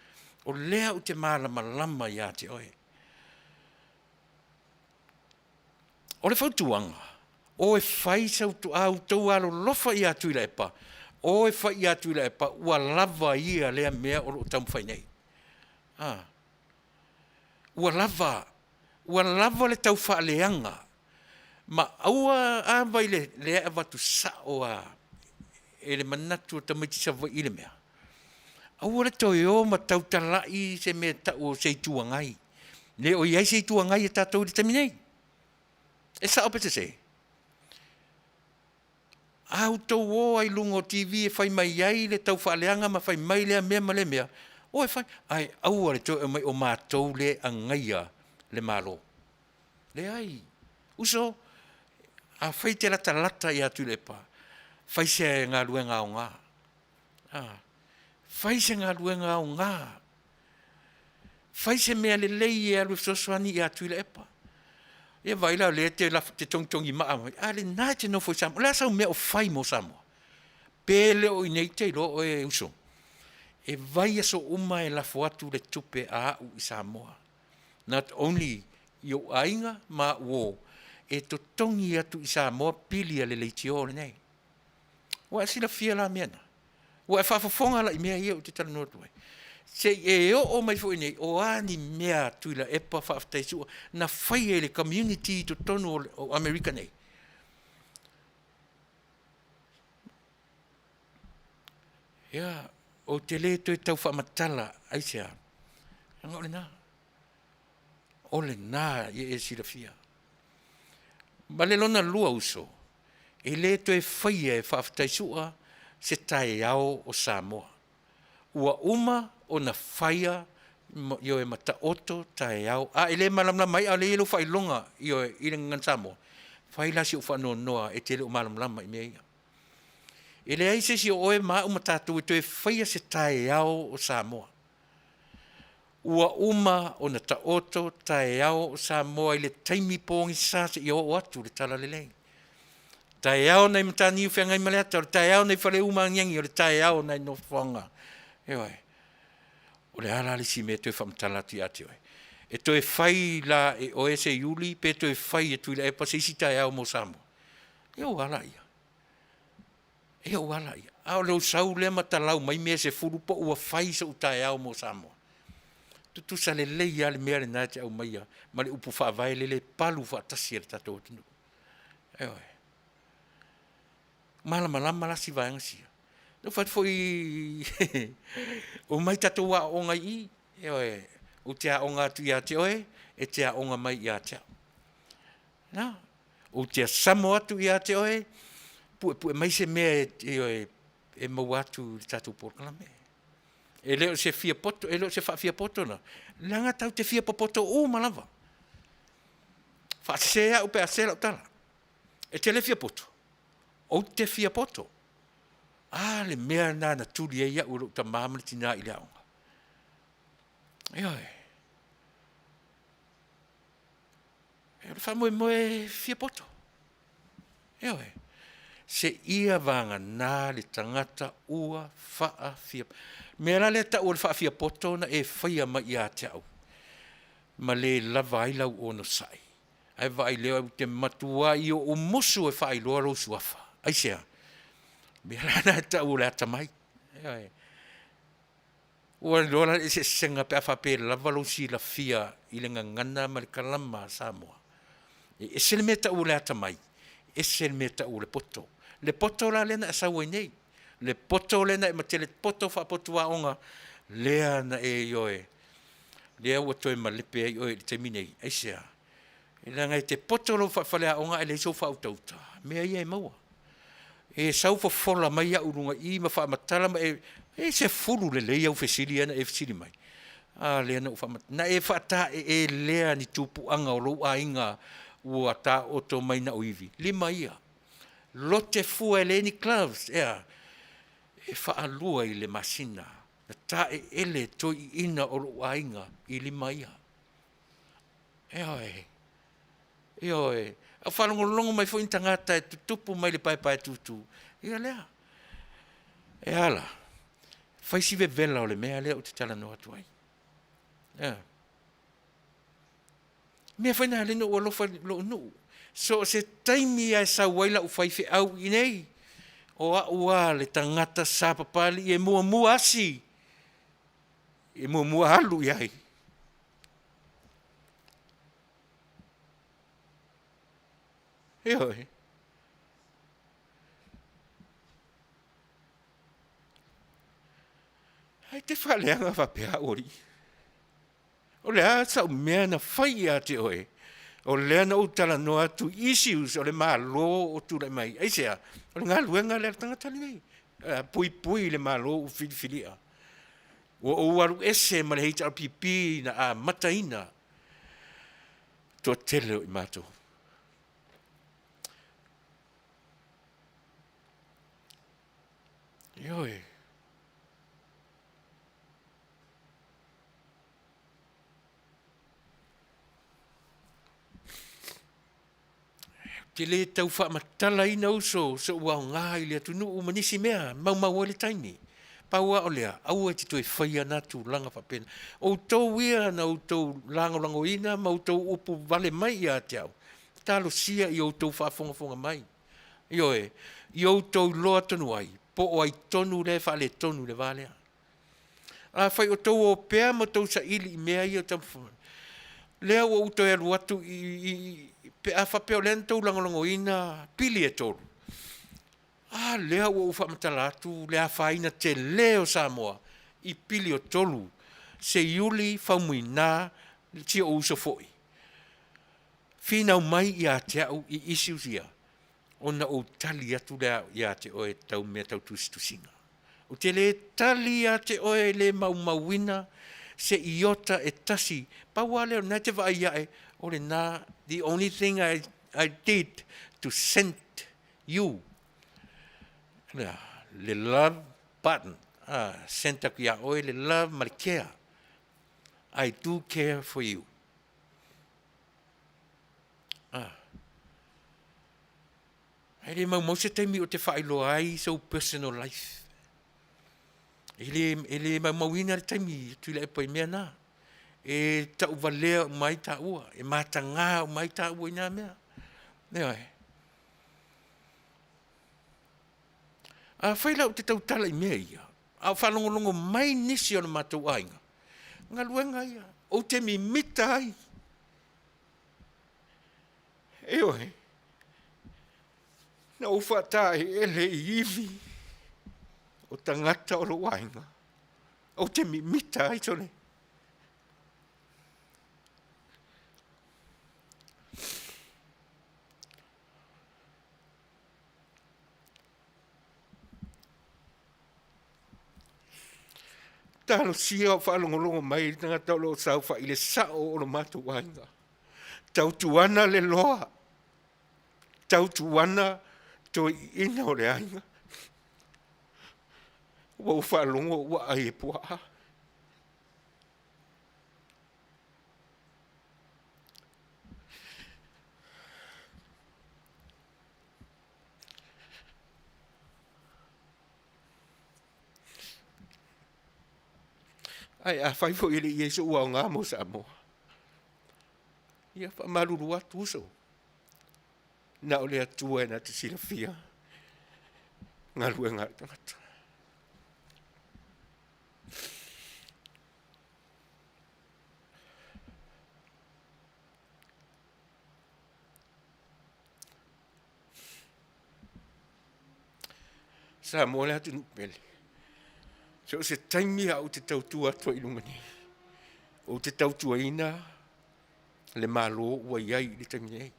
o lea ou te malamalama ia te oe. O le fautuaga, o e fai sau, a outou alolofa ia Tuilaepa, o e fai ia Tuilaepa ua lava ia lea mea o lo o taumafai nei. Ua lava, ua lava le taufaaleaga ma aua, a vai o lea e avatu sao lava e le manatu o tamaiti Savaii le mea, aua le toe o ma tautalai se mea e tau o se Itu Agai. E le o i ai se Itu Agai a tatou i le taimi nei. E sao pe sese? A outou o lava i luga o TV e fai mai ai le taufaaleaga ma fai mai lea mea ma lea mea, o e fai, ae aua le toe aumaia o matou lea e agaia le Malo. Leai. Uso, afai e te latalata ia Tuilaepa, fai se galuega aoga, fai se galuega aoga, fai se mea lelei e alu e fesoasoani ia Tuilaepa. Ia vaai la o lea e te togitogimaa mai, a o lena e te nofo i Samoa. O le a sau mea o fai mo Samoa? Pe le o i inei e te iloa oe uso, e vaiaso uma e lafo atu le tupe a au i Samoa, not only i ou aiga ma au uo, e totogi atu i Samoa pili a le leitio lenei. Ua e silafia la mea na? Ua e faafofoga la i mea ia ou te talanoa atu ai? Se i e oo mai foi i inei, o a ni mea a Tuilaepa Faafetai Sua na faia i le community i totonu o Amerika nei? Ia, ou te le toe tau faamatala aisea, leaga o lena. O lena ia e silafia. Ma le lona lua uso, e le toe faia e Faafetaisua se taeao o Samoa. Ua uma ona faia ioe ma taoto taeao. A e le malamalama ai a o lea e i ai lou faailoga ioe i le Gagana Samoa, fai la si ou faanoanoa e te le o malamalama i mea ia. E leai se isi o oe ma au ma tatou e toe faia se taeao o Samoa. Ua uma ona taoto taeao o Samoa i le taimi pogisa seia oo atu le talalelei. Taeao nai Mataniu Feagaimaleata, o le taeao nai Faleu ma Agiagi, o le taeao nai Nofoaga. Ioe. O le a la le isi mea e toe faamatala atu ia te oe? E toe fai la e oe se Iuli pe toe fai e Tuilaepa se isi taeao mo Samoa? Ia ua a laia? Ia ua a laia? A o lou sau lea ma talau mai mea e 10 po ua fai sou taeao mo Samoa. Tutusa lelei lava le mea lena e te aumaia ma le upu faavae lele e palu faatasi e le tatou atunuu. Ioe. Malamalama la si vaega sia? Na ou fai atu foi, omai tatou aooga i i, ioe, ou te aoga atu ia te oe, e te aoga mai ia te au. Na, ou te asamo atu ia te oe, puepue mai se mea e, e maua atu i le tatou polokalame. E le o se fia poto, e le o se faafiapoto lena, leaga tatou te fia popoto uma lava. Faasese au pe a sese lau tala. E te le fia poto? Ou te fia poto. A le mea lena na tuli ai au e lou tama ma le tina i le aoga. Ioe. O le faamoemoe e fia poto. Ioe. Seia vagana le tagata ua faafia. O le mea la lea e tau o le faafiapoto na e faia mai ia te au, ma le lava ai lau onosai, ae vaai lea ou te matuai ou musu e faailoa lou suafa. Aisea? O le mea la lena e tau o le atamai. Ioe. Ua iloa la le eseesega pe a faapea e lava lou silafia i le gagana ma le kalama a Samoa. E ese le mea e tau o le atamai, ese le mea e tau o le poto. Le poto la lea na e sau ai nei, le poto lea na e matele, poto faapotu aoga lea na e, ioe, lea ua toe malepe ai oe i le taimi nei. Aisea? Leaga e te poto lou faafaleaoga ae leai sou faautauta, mea ia e maua. E sau fofola mai au i luga i i ma faamatala ma e, e 10 lelei au fesili ia na e fesili mai, a lea na ou faamatala, na e faataeelea ni tupuaga o lou aiga ua taoto mai na o ivi, 5 ia. Lote fua e leai ni gloves, ea, e faalua i le masina, na taeele toeaiina o lou aiga i lima ia. Ioe, ioe. A o faalogologo mai foi ni tagata e tutupu mai le paepaetutu, ia lea. E a la? Fai si vevela o le mea lea ou te talanoa atu ai. Ioe. Mea foi na ala ai ona ou alofa i lou nuu. So o se taimi lava e sau ai lau faifeau i inei, o au lava le tagata sapapalii e muamua asi, e muamua alu i ai. Ioe. Ae te faaleaga faapea au alii. O le a sau mea na fai ia te oe? O lea na ou talanoa atu i issues o le Malo o tulai mai. Aisea? O le galuega lea a le tagata lenei, puipui i le Malo ua filifilia. Ua ou alu ese ma le HRPP na amataina toatele o i matou. Ioe. Ou te le tau faamatalaina uso sou aoga i le atunuu ma nisi mea, maumau ai le taimi. Pau lava o lea, aua e te toe faia na tulaga faapena. O outou ia na outou lagolagoina ma outou upu vale mai ia te au, talosia ia outou faafogafoga mai. Ioe, ia outou iloa tonu ai, po o ai tonu lea e faaletonu i le va lea. Afai o outou o pea ma outou saili i mea ia o taumafai, lea ua ou toe alu atu i, pe a faapea o lea na outou lagolagoina pili e tolu. A lea ua ou faamatala atu le afaina telē o Samoa i pili o tolu, Seiuli, Faumuina, si ou uso foi, finau mai ia te au i issues ia, ona ou tali atu lea ia te oe tau mea tau tusitusiga. Ou te le tali ia te oe e le maumauina se iota e tasi. Pau lava lea o lena e te vaai ae, o lena, the only thing I did to send you, le love button, a, send atu ia oe le love ma le care. I do care for you. A. E le maumau se taimi ou te faailoa ai sou personal life. E le maumauina le taimi Tuilaepa i mea na. E tauvalea uma ai taua, e mataga uma ai taua i na mea. Ioe. Afai la ou te tautala i mea ia, a o faalogologo mai nisi o le matou aiga, galuega ia, ou te mimita ai. Ioe. Na ou faataeleele i ivi o tagata o lou aiga, ou te mimita ai sole. Talosia o faalogologo mai le tagata o lo o saofai i le sao o lo matou aiga. Tautuana le loa, tautuana toeaiina o le aiga. Ua ou faalogo ua ai e puaa. Ae afai foi e le i i ai sou aoga mo Samoa, ia faamalulu atu uso, na o le Atua e na te silafia galuega a le tagata. Samoa le atunuu pele. So o se taimi lava ou te tautua atu ai i luga nei, ou te tautuaina le Malo ua i ai i le taimi nei.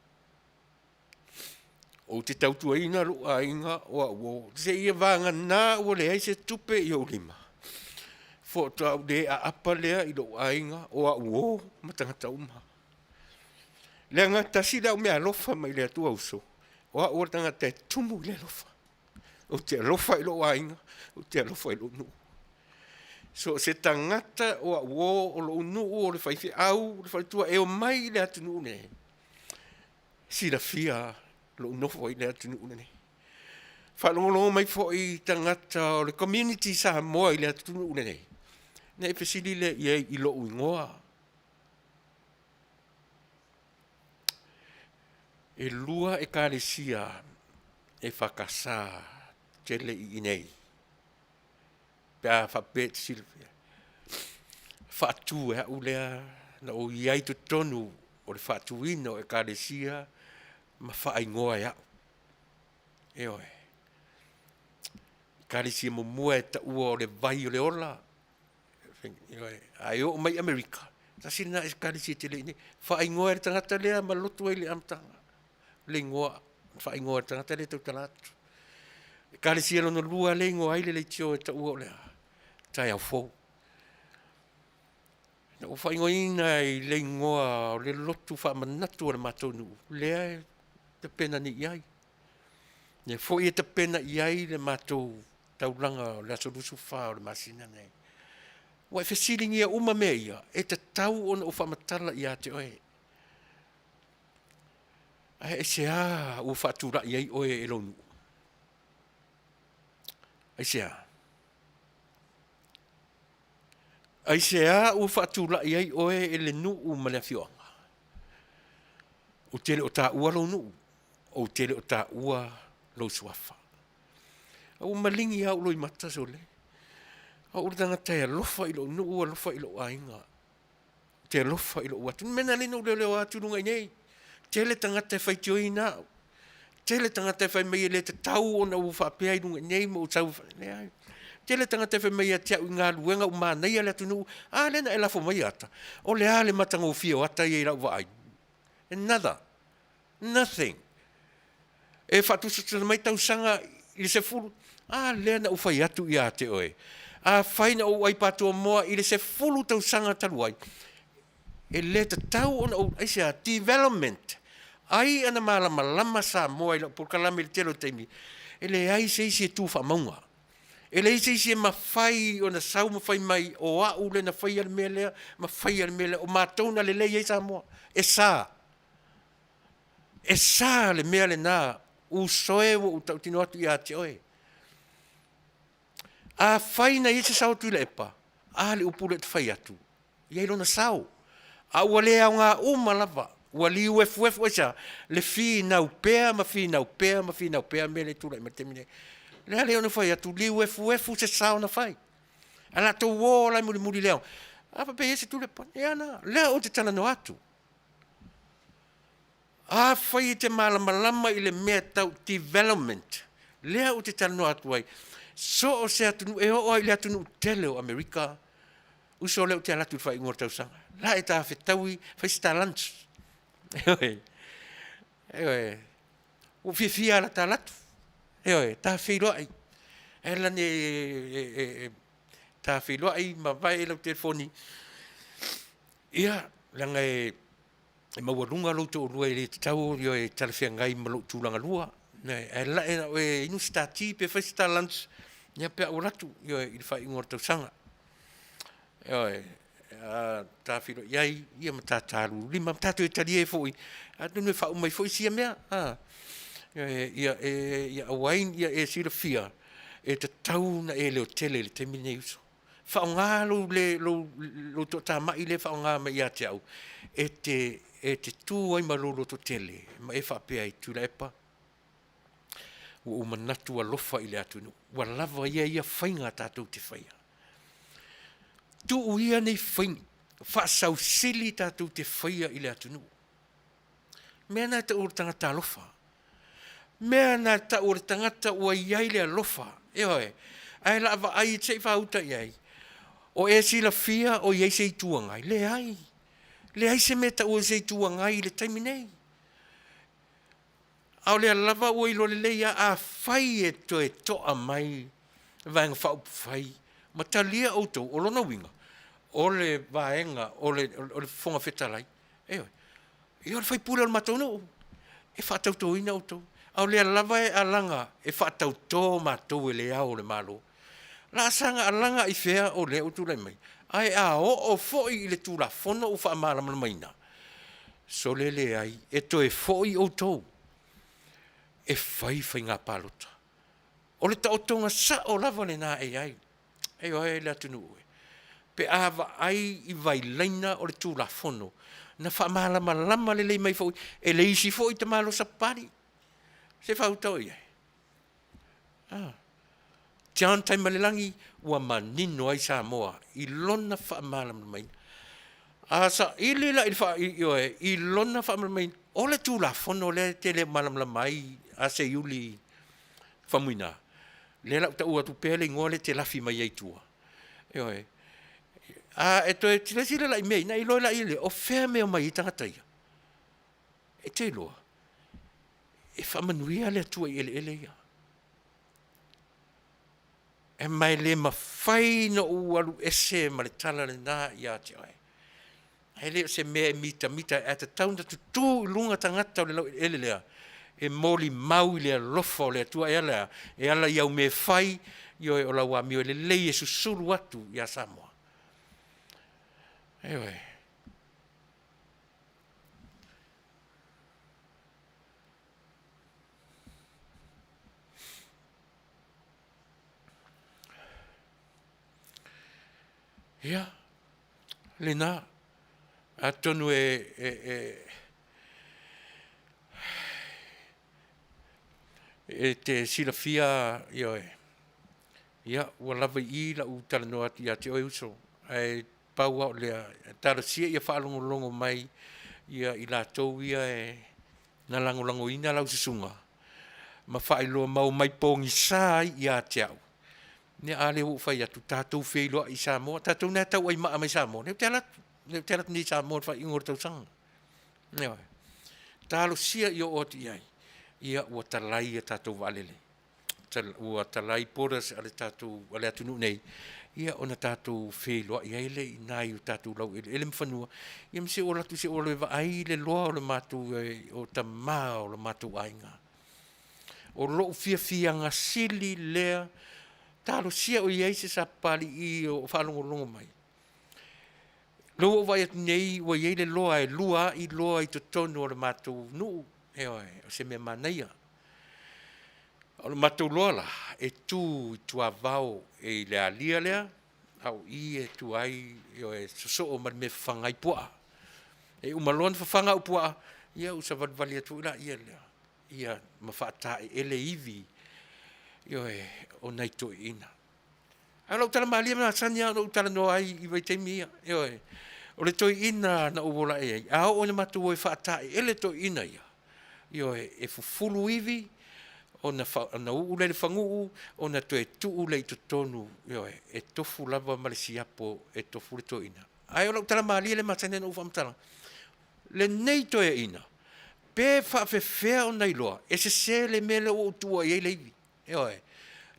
Ou te tautuaina lou aiga o au uo, seia vagana ua leai se tupe i ou lima, faatoa ou le aapa lea i lou aiga o au uo ma tagata uma. Leaga tasi le au meaalofa mai le Atua uso, o au o le tagata e tumu i le alofa. Ou te alofa i lou aiga, ou te alofa i lou nuu. So o se tagata o au uo, o lou nuu, o le faifeau, o le faletua e omai i le atunuu lenei, silafia lou nofo ai i le atunuu lenei. Faalogologo mai foi tagata o le community Samoa i le atunuu lenei, ona e fesili lea i ai i lou igoa. E 2 Ekalesia EFKS tele i inei pe a faapea e te silafia, faatu e au lea na ou i ai i totonu o le faatuina o Ekalesia ma faaigoa e au. Ioe. Ekalesia muamua e taua o le Vai o le Ola, ioe, ae oo mai i Amerika, tasi lena Ekalesia tele i inei. Faaigoa e le tagata lea ma lotu ai i le amataga, le igoa, faaigoa e le tagata lea e tautala atu. Ekalesia lona lua lea e igoa ai le leitio e taua o le a? Taeao Fou. Na ou faaigoaina i le igoa o le lotu faamanatu a le matou nuu, lea e tapena nei i ai. Lea foi e tapena i ai le matou taulaga o le aso 24 o le masina lenei. Ua e fesiligia uma mea ia, e tatau ona ou faamatala ia te oe. Ae aisea ua faatulai ai oe e lou nuu? Aisea? Aisea ua faatulai ai oe e le nuu ma le afioaga? Ou te le o taua lou nuu, ou te le o taua lou suafa. A ua maligi lava ou loimata sole, o au o le tagata e alofa i lou nuu, alofa i lou aiga. Ou te alofa i lou atunuu. O le mea lena e ala ai ona ou leoleoa atu i luga i inei, tele tagata e faitioina au. Tele tagata e fai mai e le tatau ona ou faapea i luga nei ma ou sau, leai. Tele tagata e fai mai ia te au i galuega ua manaia le atunuu, a lea na e lafo mai ata? O le a le matagofie o ata ia i lau vaai? Nada. Nothing. E faatusatusa mai tausaga i le 10, a lea na ou fai atu ia te oe, afai na ou ai patomoa i le 10 tausaga talu ai, e le tatau ona ou, aisea? Development. Ai ana malamalama Samoa i lau polokalame i le tele o taimi, e leai se isi e tu faamauga. E leai se isi e mafai ona sau ma fai mai o au lea na faia le mea lea ma faia le mea lea, o matou na lelei ai Samoa. E sa. E sa le mea lena, uso e ua ou tautino atu ia te oe. Afai na i ai se sao o Tuilaepa, a le upu lea ou te fai atu, e i ai lona sao. A ua le aoga uma lava, ua liuefuefu, aisea? Le finau pea ma finau pea ma finau pea mea lea e tulai mai i le taimi lenei. O le a le ono fai atu, liuefuefu se sao na fai, ae o latou o la e mulimuli i le ao. A faapea e i ai se Tuilaepa, ia na, lea ou te talanoa atu. Afai e te malamalama i le mea tau development, lea ou te talanoa atu ai, so o se atunuu, e oo lava i le atunuu tele o Amerika, uso lea ou te alu atu i le faaiuga o le tausaga, la e ta fetaui fai se ta lunch. Ioe, ioe, ua ou fiafia lava o le a ta alu atu, ioe, ta feiloai. Ae lani e ta feiloai ma vae lau telefoni, ia, leaga e maualuga lou toalua e le tatau ona talafeagai ma lou tulaga lua. Ae la'e na oe inu se ta ti pe fai se ta lunch ia pe a ou alu atu, ioe, i le faaiuga o le tausaga. Ioe, ta feiloai ai ia ma ta talulima ma ta toe talia ai foi, atonu e faauma ai foi sia mea, ia aua ai ne i e silafia, e tatau ona e leotele i le taimi lenei uso. Faaaoga lou toatamai lea e faaaoga mai ia te au, e te tu ai ma lou lototele ma e faapea ai, Tuilaepa, ua ou manatu alofa i le atunuu, ua lava ia ia faiga tatou te faia. Tuu ia nei faiga faasausili tatou te faia i le atunuu. O mea na e tau o le tagata alofa. O mea na e tau o le tagata ua i ai le alofa, ioe, ae o le a vaai se i faauta i ai, o e silafia o i ai se Itu Agai? Leai, leai se mea e taua o se Itu Agai i le taimi nei. A o lea lava ua iloa lelei lava, afai e toe toa mai le Vaega Faaupufai ma talia outou, o lona uiga, o le Vaega o le Fofoga Fetalai, ioe, ia o le faipule o le matou nuu, e faatautoina outou, a o lea lava e alaga e faatauto matou e Le Ao o le Malo. O le a saga alaga i fea o lea ua tulai mai? Ae a oo foi i le Tulafono ua faamalamalamaina, sole leai, e toe foi outou e fai faiga palota. O le taotoga sao lava lena e i ai, ioe le atunuu e, pe a vaai i vailaina o le Tulafono na faamalamalama lelei mai foi e le isi foi tamaloa sapali. Se i faauta o i ai? John Taimalelagi ua manino ai Samoa i lona faamalamalamaina. A saili la i le ioe, i lona faamalamalamaina o le Tulafono lea e te le o malamalama ai a Seiuli Faumuina, lea o le a ou taua atu pea le igoa lea e te lafi mai ai i tua. Ioe. A e toe silasila la i mea ia, ona e iloa lea o fea e omai ai tagata ia. E te iloa, e faamanuia le Atua i eleele ia. Ma e le mafai ona ou alu ese ma le tala lena ia te oe. E le o se mea e mitamita ai, ae tatau ona tutu i luga tagata o le laueleele lea e molimau i le alofa o le Atua e ala i le a? E ala i au mea e fai, ioe, o lau amio lelei e susulu atu ia Samoa. Ioe. Ia, lena. Atonu e te silafia, ioe, ia, ua lava i i lau talanoa atu ia te oe uso, ae pau lava o lea, talosia ia faalogologo mai i latou ia na lagolagoina lau susuga. ma faailoa mau mai pogisa ai ia te au. Ia a lea ua ou fai atu, tatou feiloai i Samoa, tatou na e tauai maa mai Samoa, lea ou te alu atu, lea ou te alu atu nei i Samoa i le faaiuga o le tausaga. Ioe. Talosia ia oo atu i ai, ia ua talai a tatou vaalele, ua talai borders a le tatou, a le atunuu nei, ia ona tatou feiloai ai lea i nai o tatou laueleele ma fanua, ia ma se i ou alu atu se i ou alu e vaai le loa o le matou, o tama o le matou aiga. O lou fiafiaga sili lea, talosia o i ai se Sapapalii o faalogologo mai. Lea ua ou vaai atu nei ua i ai le loa e lua ai loa i totonu o le matou nuu, ioe, o se mea manaia. O le matou loa la, e tu i tuavao e i le alia lea, a o i e tu ai, ioe, sosoo ma le mea e fafaga ai puaa. E uma loa ona fafaga au puaa, ia ou savalivali atu foi lea ia ma faataeleele ivi, ioe, o nai toeaiina. A o lau tala malie ma masani lava ona ou talanoa ai i vaitaimi ia, ioe. O le toeaina na ou ola ae ai, a oo ina matou o e faataeleele toeaiina ia, ioe, e fufulu ivi ona uu lea i le faguu ona toe tuu lea i totonu, ioe, e tofu lava ma le siapo e tofu le toeaina. Ae o lau tala malie lea e masani ai ona ou faamatala, lenei toeaina, pe faapefea ona iloa, e sese le mea lea ua ou tuua i ai le ivi. Ioe.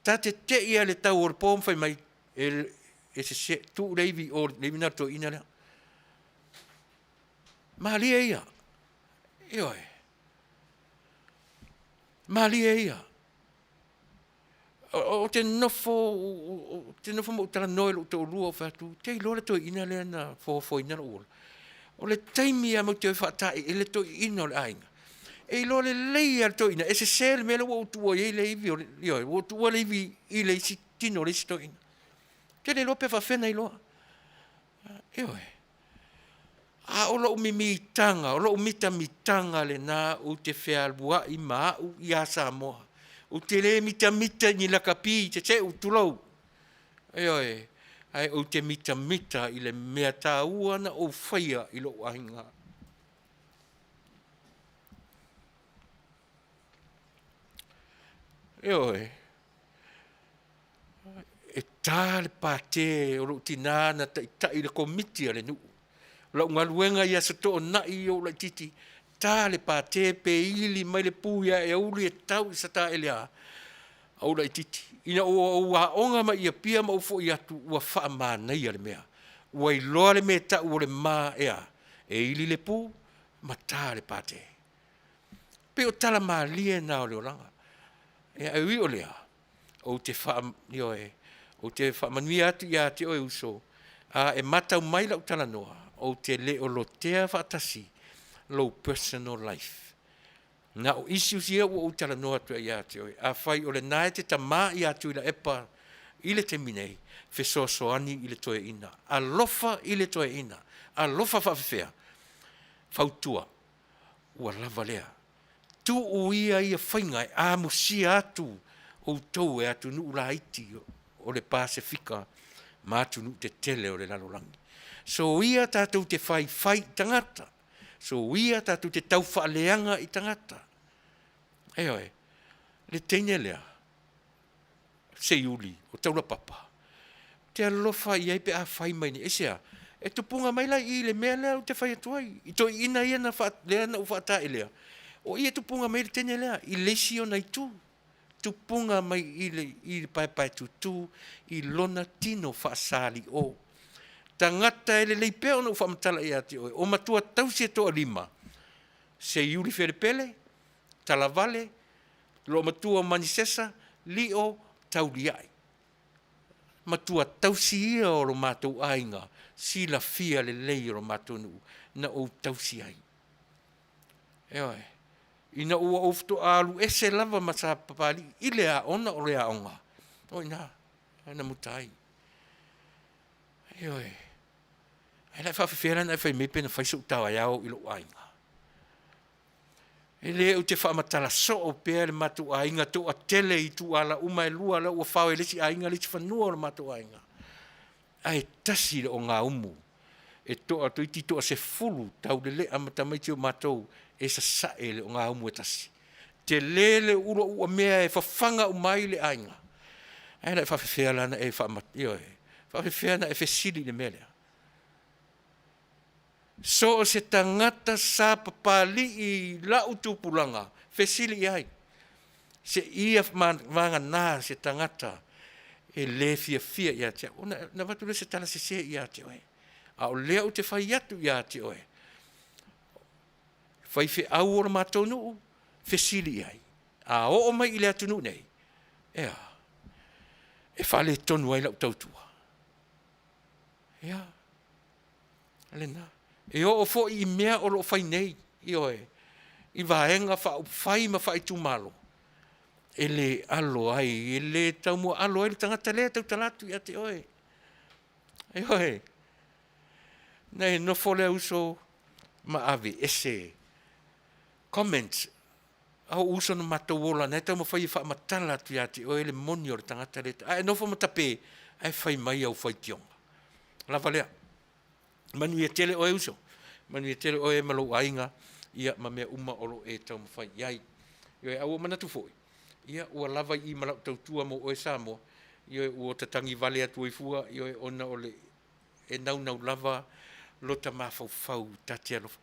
Ta te te i lava i le tau o le po ma fai mai, e sese, tuu le ivi i o, le ivi lena a le toeaina lea. Malie ia, ioe, malie ia. Ou te nofo ma ou talanoa i lou toalua ou fai atu, ou te iloa le toeaina lea na foafoaina lou ola. O le taimi lava matou te o ai e faataeleele toeaiina o le aiga, e iloa lelei lava e le toeaina e sese le mea lea ua ou tuua i ai le ivi, ioe, ua ou tuua le ivi i le isi tino o le isi toeaina. Ou te le iloa pe faapefea ona iloa. Ioe. A o lou mimitaga, o lou mitamitaga lena ou te fealuai ma au ia Samoa. Ou te le mitamita i ni lakapi teteu tulou, ioe, ae ou te mitamita i le mea taua na ou faia i lou aiga. Ioe. E ta le pate o lou tina na taitai i le komiti a le nuu. O lau galuega i Aso Toonai a o ou laitiiti, ta le pate pe ili mai le pu ia Aeauli e tau i Sataelea, a o ou laitiiti. Ina ua ou aoga mai i Apia ma ou foi atu, ua faamanaia le mea, ua iloa le mea e tau o le ma e a? E ili le pu ma ta le pate. E pei o tala malie na o le olaga. Ae ui o lea, ou te ioe, ou te faamanuia atu ia te oe uso, a e matau mai lau talanoa, ou te le o lotea faatasi lou personal life. Na o issues ia ua ou talanoa atu ai ia te oe. Afai o lena e te tama ia Tuilaepa i le taimi nei, fesoasoani i le toeaina, alofa i le toeaina, alofa faafefea? Fautua, ua lava lea. Tuu ia ia faiga e amusia atu outou e atunuu laiti o le Pasefika ma atunuu tetele o le lalolagi. Soia tatou te faifai i tagata, soia tatou te taufaaleaga i tagata. Ioe. Le teine lea, Seiuli o Taulapapa, ou te alofa i ai pe a fai mai nei. Aisea? E tupuga mai la i i i le mea lea ou te fai atu ai, i toeaiina ia na lea na ou faataelea, o i e tupuga mai ai le teine lea i le isi ona itu, tupuga mai i le i le paepaetutu i lona tino faasali'o. Tagata e lelei pea ona ou faamatala ia te oe, o matua tausi e toalima, Seiuli Felepele, Talavale, Loomatua o Manisesa, Lio, Tauliai. Matua tausi ia o lo matou aiga, silafia lelei e lo matou nuu na ou tausi ai. Ioe. Ina ua ou faatoa alu ese lava ma Sapapalii i le aoga o le aoga, o i ina na muta ai. Ioe. Ae o le a faapefea la ona e fai mai pe na fai sou taeao i lou aiga? E le ou te faamatala soo pea le matou aiga toatele i ituala uma e lua, la ua fao e le isi aiga le isi fanua o le matou aiga. Ae tasi le ogaumu e toa toeitiiti toa 10 taulelea ma tamaiti o matou e sasae i le ogaumu e tasi. Tele le uluaua mea e fafaga uma ai le aiga. Ae na e faafefea la na e faamat, ioe, faafefea na e fesili i le mea lea. So o se tagata sa papalii i lau tupulaga, fesili i ai, seia vagana se tagata e le fiafia ia te au, ona avatu lea o se tala sese ia te oe. A o lea ou te fai atu ia te oe, faifeau o le matou nuu, fesili i ai. A oo mai i le atunuu nei, e a? E faaletonu ai lau tautua? Ia, lena. E oo foi i mea o lo o fai nei, ioe, i Vaega Faaupufai ma faaitumalo, e le alo ai, e le taumuaalo ai le tagata lea e tautala atu ia te oe. Ioe. Na e nofo le uso ma aveese comments a ou uso na matou ola na e taumafai e faamatala atu ia te oe le moni o le tagata lea, ae nofo ma tape ae fai mai au faitioga. Lava lea. Manuia tele oe uso, manuia tele oe ma lou aiga, ia ma mea uma o lo o e taumafai i ai. Ioe, a ua ou manatu foi, ia ua lava i i ma lau tautua mo oe Samoa, ioe, ua tatagi vale atu ai fua, ioe, ona o le e naunau lava lota mafaufau ta te alofa.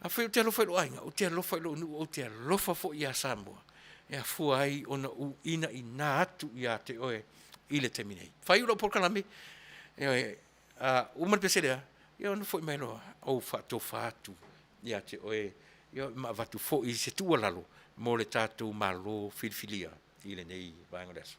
Afai ou te alofa i lou aiga, ou te alofa i lou nuu, ou te alofa foi ia Samoa, e afua ai ona ou inaina atu ia te oe i le taimi nei. Faaiu lau polokalame, ioe, a uma le pese lea, ia ona foi mai loa ou faatofa atu ia te oe, ia ma avatu foi se tuualalo mo le tatou Malo filifilia i lenei vaega o le aso.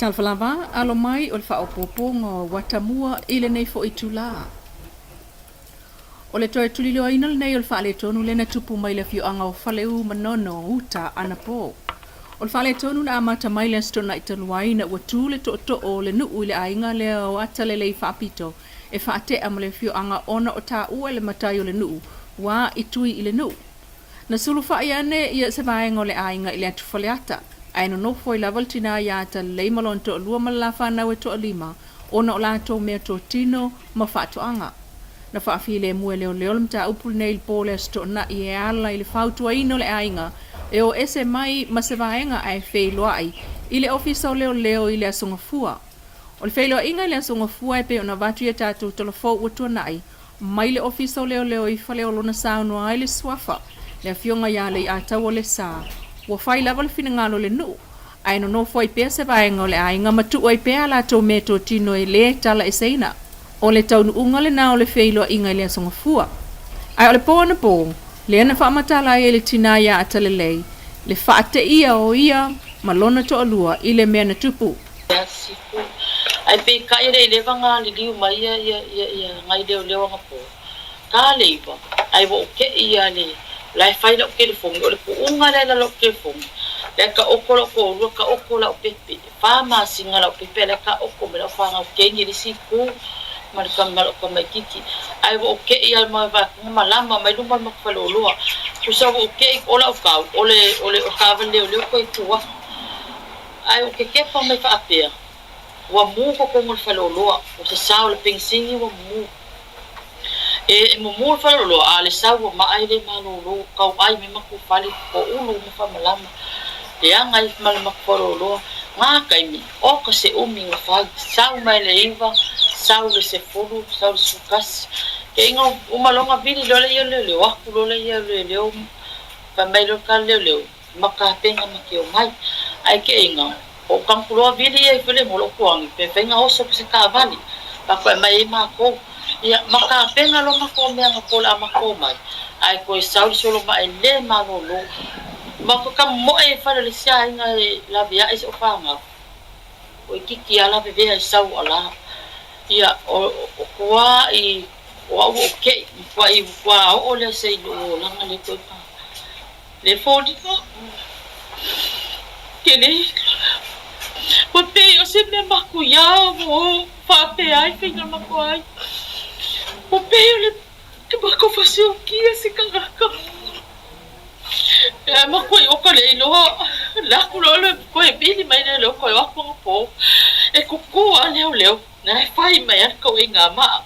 Talofa lava, alo mai o le faaopoopoga o atamua i lenei foi itulā. O le toe tuliloaina lenei o le faaletonu lea na tupu mai le afioaga o Faleu Manono Uta anapo. O le faaletonu na amata mai le Aso Toonai talu ai ina ua tu le tootoo o le nuu i le aiga lea o Atalelei Faapito e faatea ma le afioaga ona o taua e le matai o le nuu ua i tui i le nuu. Na sulufai ane ia se vaega o le aiga i le atu Faleata, ae nonofo ai lava le tinā iā Atalelei ma lona toalua ma le la fanau e toalima ona o latou meatotino ma faatoaga. Na faafilemu e leoleo le mataupu lenei i le po o le Aso Toonai e ala i le fautuaina o le aiga e o ese mai ma se vaega ae feiloai i le Ofisa o Leoleo i le Aso Gafua. O le feiloaiga i le Aso Gafua e pei ona avatu i a tatou tala fou ua tuanai mai le Ofisa o Leoleo i Faleolo na saunoa ai le suafa, le Afioga ia Leiataua Lesa, ua fai lava le finagalo o le nuu, ae nonofo ai pea se vaega o le aiga ma tuu ai pea a latou meatotino e lē talaeseina. O le taunuuga lena o le feiloaiga i le Aso Gafua. Ae o le po anapo, lea na faamatala ai e le tinā iā Atalelei le faateia o ia ma lona toalua i le mea na tupu. Sifu. Ae peitai e le i leva ona liliu mai ia ia ia ia nai leoleo anapo. Ta le iva, ae ua ou te'i ia le la e fai la'u telefoni, o le pu'uga lea i lalo o la'u telefoni, la e ta'oto la'u toalua, ta'oto la'u pepe, e fa masina la'u pepe ae la e ta'oto mai la'u fanau teine i le isi itu ma le ma la'u tamaitiiti. Ae ua ou te'i lava ma vaai atu malama mai luma o le matou faleoloa. Tusa ua ou te'i o la'u tau, o le o le taavale leoleo toe tu atu. Ae ou te tepa mai faapea, ua mu totonu o le faleoloa, o se sao o le penisini ua mumu. E, e mumu le faleoloa, a o le sau ua maa e le malolo, tauai mai matou fale, toulu uma faamalama, leaga ai ma le matou faleoloa. Na taimi, oka se umi na fai, sau mai le iva, sau le sefulu, sau le sefulutasi. Keiga uma loa ona vili loa lea o leoleo, atu loa lea o leoleo, fai mai loa le tala leoleo, ma tapena ma te omai. Ae keiga, o tagutu loa vili ia i fale mo lou tuani, pe mafai ona oso ma se taavale, faatoa aumai ai matou. Ia, ma tapena loa matou mea na po o le a matou omai, ae toe sau le solomae le malolo. Ma toe tamomoe ai i fale o le isi aiga e laveai si ou fanau, toeitiiti lava lavevea i sau o ala. Ia, o tua i o au ua ou te'i, matuai ua oo lea se i lou olaga lea toe pa. Le foliga ke le ua pei o se mea matuia ua o faapea ai faiga matou ai. Ua pei o le matou fasiukia se tagata. E matuai oka le iloa le atu loa le toe vili mai lea leo toe o atu anapo. E kuku lava leoleo na e fai mai lava le tauaiga maa.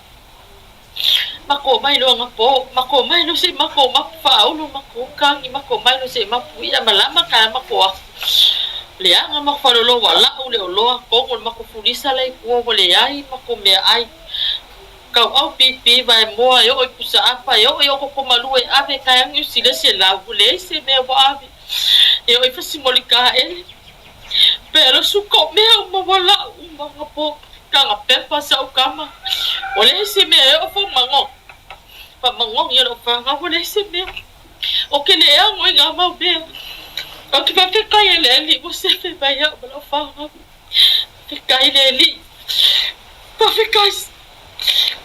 Matou omai loa anapo, matou omai loa se i matou mapu faaulu matou kagi, matou omai loa se i mapu i'a malama taeao matou afu. Leaga matou faleoloa ua la'u le oloa, togo i le matou fulisa la i tua ua leai matou meaai. Tauau pipi, vaemoa e oo i pusaapa, e oo i okokomalua e ave taeao Niu Sila selau, ua leai se mea ua ave. E oo i fasimolikaele. Pe alosu ko mea uma ua la'u uma anapo. Taga pepa sa ou tama, ua leai se mea e oo faamagogi, faamagogi e lou fanau, ua leai se mea. Ou te le ago i ngā mau mea. Ou te faafetai e le Alii ua sefe mai au ma lau fanau. Faafetai le Alii. Faafetai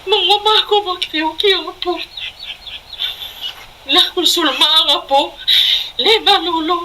magoa mākou ma te oki o ngā pō. Laku le sulamaa ngā pō, le malolo.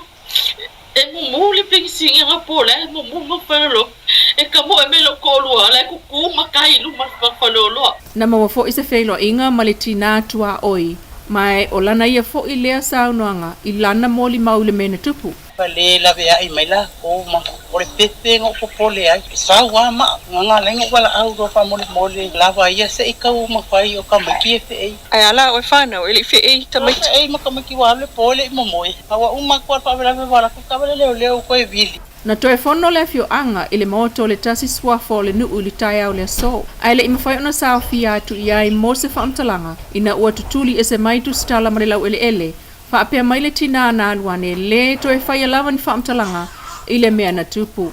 E mumu le penisini anapo la e mumu ma faleoloa. E tamoe mai lou toalua la e kuku ma kai i luma o le faleoloa. Na maua foi se feiloaiga ma le tinā tuaoi, ma o lana ia foi lea saunoaga i lana molimau i le mea na tupu. Ua le laveai mai lakou ma o le pepe na ou popole ai, e sau lava maa, na ala ai ona ou valaau loa faamolemole lava ia se i tau mafai o tamaiti e feei. Ae a la oe fanau, e le i feei tamaiti. Ua feei ma tamaiti ua alu le po e le i momoe, a ua uma atu lava le faalavelave ua alu atu le taavale leoleo toe vili. Na toe fono le afioaga i le maota o le Tasi Suafa o le nuu i le taeao o le aso, ae le i mafai ona saofia atu i ai mo se faamatalaga ina ua tutuli ese mai tusitala ma le laueleele Faapea mai le tinā na alu ane, lē toe faia lava ni faamatalaga i le mea na tupu.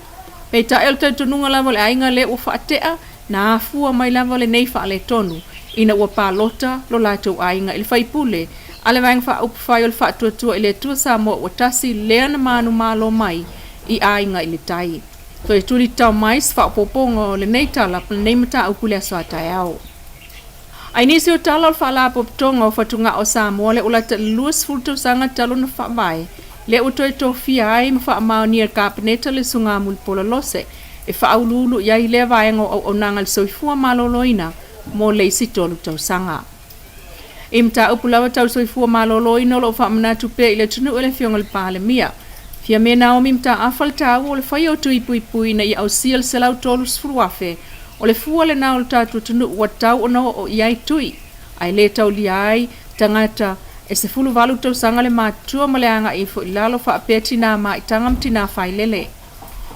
Peitai o le talitonuga lava o le aiga lea ua faatea, na afua mai lava lenei faaletonu ina ua palota lo latou aiga i le faipule a le Vaega Faaupufai o le Faatuatua i le Atua Samoa ua Tasi lea na manumalo mai i aiga i le tai. Toe tulitao mai se faaopoopoga o lenei tala ma lenei mataupu i le aso a taeao. A i nisi o tala o le Faalapotopotoga o Fatugao o Samoa lea ua lata i le 20 tausaga talu ona faavae, lea ua toe tofia ai ma faamaonia e le Kapeneta le Susuga Mulipola Lose e faauluulu i ai lea vaega o auaunaga i le soifua maloloina mo le isi tolu tausaga. I mataupu lava tau soifua maloloina o lo o faamanatu pea i le atunuu e le Afioga i le Palemia, Fiame Naomi Mataafa le taua o le faia o tui puipui ina ia ausia le 130,000 o le fua lena o le tatou atunuu ua tatau ona oo i ai tui ae le taulia ai tagata e 18 tausaga le matutua ma le agai ifo i lalo faapea tinā maitaga ma tinā failele.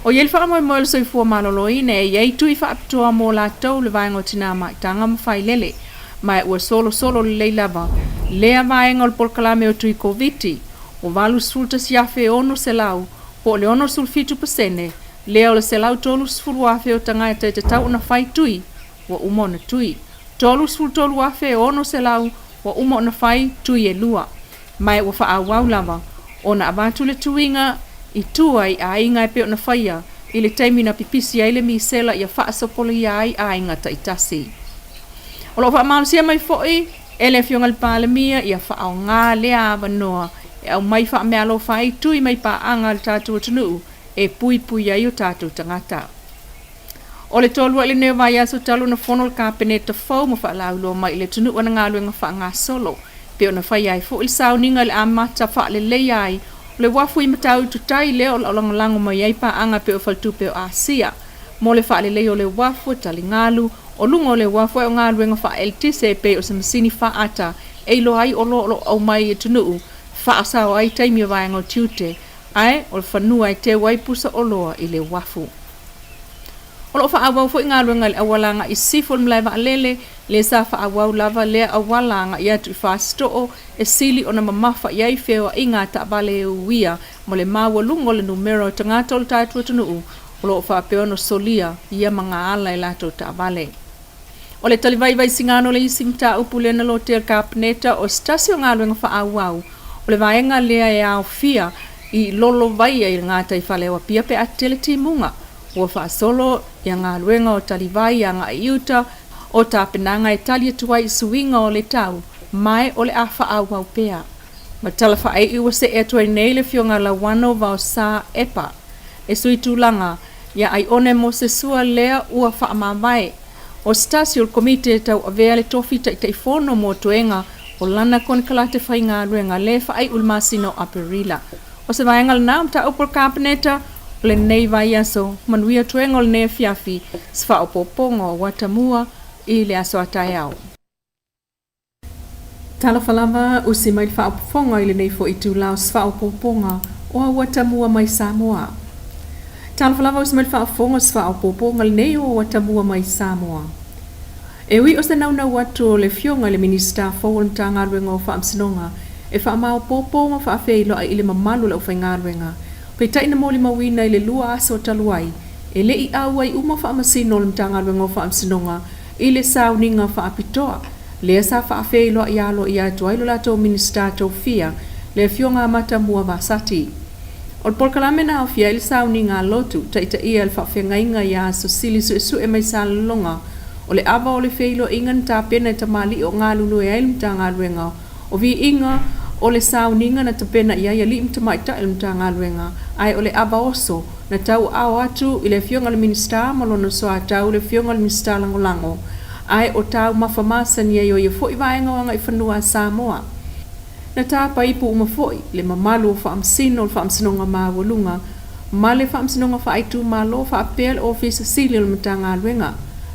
O i ai le faamoemoe o le soifua maloloina e i ai tui faapitoa mo latou le vaega o tinā maitaga ma failele, ma ua solosolo lelei lava lea vaega o le polokalame o tui Koviti, ua 81,600 po o le 67 pasene lea o le 130,000 o tagata e tatau ona fai tui ua uma ona tui. 33,600 ua uma ona fai tui e lua, ma ua faaauau lava ona avatu le tuiga i tua i aiga e pei ona faia i le taimi na pipisi ai le misela ia faasopolia ai aiga taitasi. O lo o faamalosia mai foi e le Afioga i le Palemia ia faaaoga lea avanoa e aumai faameaalofa ai tui mai paaga a le tatou atunuu e puipui ai o tatou tagata. O le tolu ai lenei o vaiaso talu ona fono le Kapeneta fou ma faalauiloa mai i le atunuu ana galuega faagasolo, pei ona faia ai foi le sauniga i le amata faaleleia ai o le uafu i Matautu Tai lea o lo o lagolago mai ai paaga pei o Faletupe o Asia mo le faaleleia o le uafu e taligalu o luga o le uafu ae o galuega faaeletise e pei o se masini faata e iloa ai oloa o lo o aumai i atunuu faasao ai taimi o vaega o tiute ae o le fanua e teu ai pusa oloa i le uafu. O lo o faaauau foi galuega i le auala agai i sisifo o le malae vaalele, lea sa faaauau lava lea auala agai atu i Fasito'o e sili ona mamafa i ai feoaiga a taavale e uia ma le maualuga o le numera o tagata o le tatou atunuu o lo o faapea ona solia ia magaala e latou taavale. O le talivaivai sigano le isi mataupu lea na lotea e le Kapeneta o se tasi o galuega faaauau o le vaega lea e aofia i lolovaia i le gataifale o Apia pe a tetele timuga ua faasolo ia galuega o talivai agai i uta o tapenaga e tali atu ai i suiga o le tau ma o le a faaauau pea. Ma tala faaiu ua see atu ai nei le Afioga Lauano Vaosa Epa e sui tulaga ia Aione Mosesua lea ua faamavae o se tasi o le Komiti e tauavea le tofi Taitaifono mo toega o lana konekarate faigaluega lea e faaiu i le masina o Aperila. O se vaega lena o mataupu a le Kapeneta o lenei vaiaso. Manuia toega o lenei afiafi se faaopoopoga o Uatamua i le aso a taeao. Talofa lava, usi mai le faafofoga i lenei foi itula o se faaopoopoga o Auatamua mai Samoa. Talofa lava, usi mai le faafofoga o se faaopoopoga lenei o Auatamua mai Samoa. E ui o se naunau atu o le Afioga i le Minisita fou o le Matagaluega o Faamasinoga e faamaopoopo ma faafeiloai i le mamalu o le aufaigaluega, peitai na molimauina i le lua aso talu ai, e le i auai uma faamasino o le Matagaluega o Faamasinoga i le sauniga faapitoa lea sa faafeiloai aloaia atu ai lo latou Minisita tofia, le Afioga a Matamua Vasati. O le polokalame na aofia ai le sauniga a lotu, taitaia e le faafeagaiga iā Sosili Suesue mai Salelologa, o le ava o le feiloaiga na tapena e tamalii o galulue ai le Matagaluega o Viiga o le sauniga na tapena i ai alii ma tamaitai o le Matagaluega, ae o le ava oso na tauaao atu i le Afioga i le Minisita ma lona soatau le Afioga i le Minisita Lagolago, ae o taumafa masani ai o ia foi vaega o agaifanua a Samoa. Na tapa ipu uma foi le mamalu o faamasino o le Faamasinoga Maualuga ma le Faamasinoga Faaitumalo faapea le Ofisa Sili o le Matagaluega.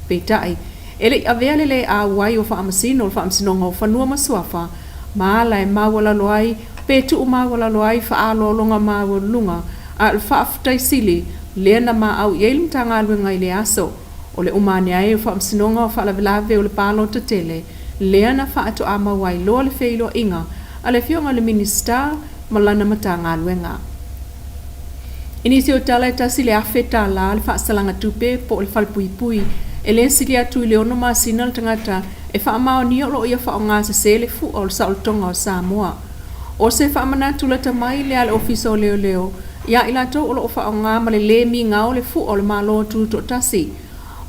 Peitai, e le i avea le lē auai o faamasino o le Faamasinoga o Fanua ma Suafa ma ala e maualalo ai pe tuu maualalo ai faaaloaloga maualuluga, a o le faafetai sili lea na maau i ai le Matagaluega i le aso o le uma ane ai o faamasinoga o faalavelave o le palota tele lea na faatoa maua ai loa le feiloaiga a le Afioga i le Minisita ma lana Matagaluega. I nisi o tala e $1,000 le faasalaga tupe po o le falepuipui e lē sili atu i le 6 masina le tagata e faamaonia o lo o ia faaaogasesē le fua o le saolotoga o Samoa. O se faamanatu lata mai lea a le Ofisa o Leoleo Iā i latou o lo o faaaoga ma le lē migao le fu'a o le Malo Tutoatasi.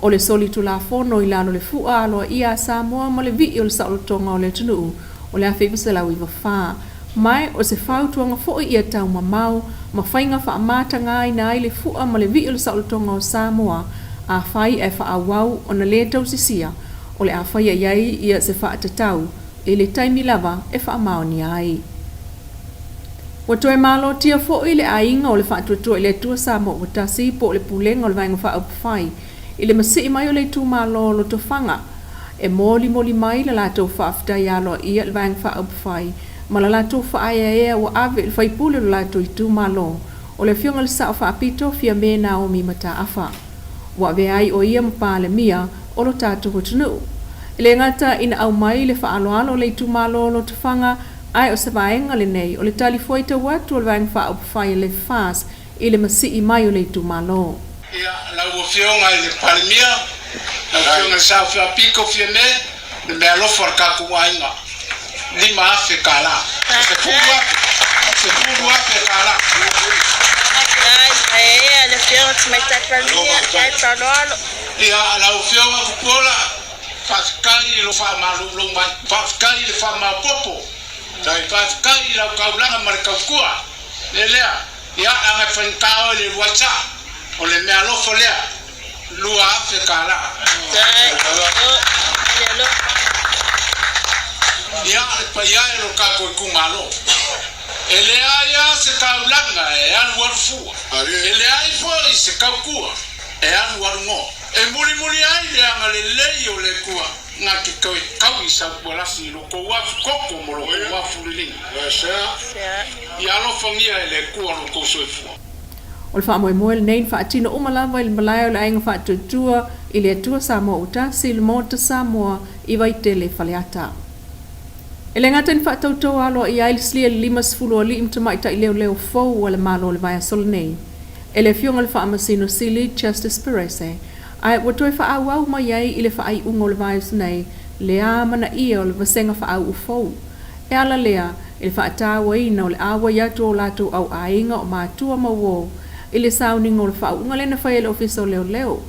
O le solitulafono i lalo o le fu'a aloaia a Samoa ma le vi'i o le saolotoga o le atunuu o le 1994, ma o se fautuaga foi ia taumamao ma faiga faamatagaina ai le fu'a ma le vi'i o le saolotoga o Samoa, afai ae faaauau ona lē tausisia, o le a faia i ai ia se faatatau i le taimi lava e faamaonia ai. Ua toe malotia foi le aiga o le Faatuatua i le Atua Samoa ua Tasi po o le Pulega o le Vaega Faaupufai i le masii mai o le itumalo o Lotofaga e molimoli mai le latou faafetai aloaia i le Vaega Faaupufai ma le latou faaeaea ua ave i le faipule o le latou itumalo o le Afioga i le Sao Faapito Fiame Naomi Mataafa. Ua avea ai ʻo ia ma Palemia o lo tatou atunuu. E le gata ina aumai le faaaloalo a le itumalo o Lotofaga, ae o se vaega lenei o le talifuaitau atu o le Vaega Faaupufai a le FAS i le masii mai o le itumalo. Ia, lau Afioga i le Palemia, lau Afioga i le Sao Faapito Fiame, le meaalofa a le tatou aiga, $5,000. $10,000, $10,000. Ia, lau Afioga Tupuola, faafetai i lou faamalulu mai, faafetai i le faamaopoopo, faafetai i lau taulaga ma le tautua. Le lea, ia, leaga e faigata oe i le uluai saa, o le meaalofa lea. $2,000. Ia, le paia e o lo tatou itumalo, e leai lava se taulaga e alualu fua, e leai foi se tautua e alualu noa. E mulimuli ai le agalelei o le Atua na te toe tau i sautualasi i lo tou afu toto ma lo tou afu liligi. Ia alofagia e le Atua lo tou soifua. O le faamoemoe lenei na faatino uma lava i le malae o le Aiga Faatuatua i le Atua Samoa ua Tasi i le Maota Samoa i Vaitele, Faleata. E le gata ina faatautoa aloaia ai le silia i le 50 o alii ma tamaitai leoleo fou a le Malo o le vaiaso lenei e le Afioga i le Faamasino Sili Justice Perese, ae ua toe faaauau mai ai i le faaiuga o le vaiaso nei le amanaia o le vasega faauu fou E ala lea i le faatauaina o le ʻauai atu o latou au aiga o matua ma uō i le sauniga o le faauuga lea na fai e le Ofisa o Leoleo.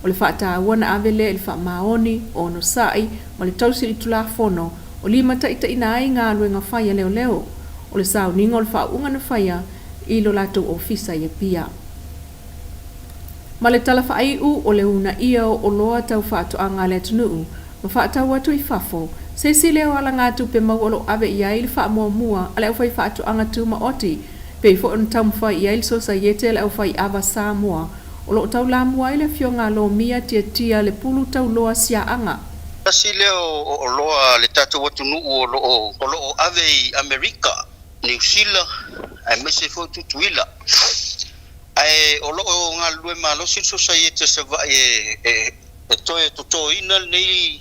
O le faataua na ave lea i le faamaoni, onosai, ma le tausi i le Tulafono o limataitaiina ai galuega fai a leoleo. O le sauniga o le faauuga na faia i lo latou ofisa i Apia. Ma le tala faaiu o le uunaia o oloa tau faatoaga a le atunuu ma faatau atu i fafo, se isi lea o alagatupe maua o lo o ave i ai le faamuamua a le aufaifaatoaga tumaoti, pei foi ona taumafai i ai le Sosaiete a le Aufai Ava Samoa o lo o taulamua ai le Afioga a Lomia Tiatia Lepulu Tauloa Siaaga. Tasi lea o oloa a le tatou atunuu o lo o ave i Amerika, Niu Sila aemaise foi Tutuila. Ae o lo o galulue malosi le Sosaiete a Savaii e toe totoina lenei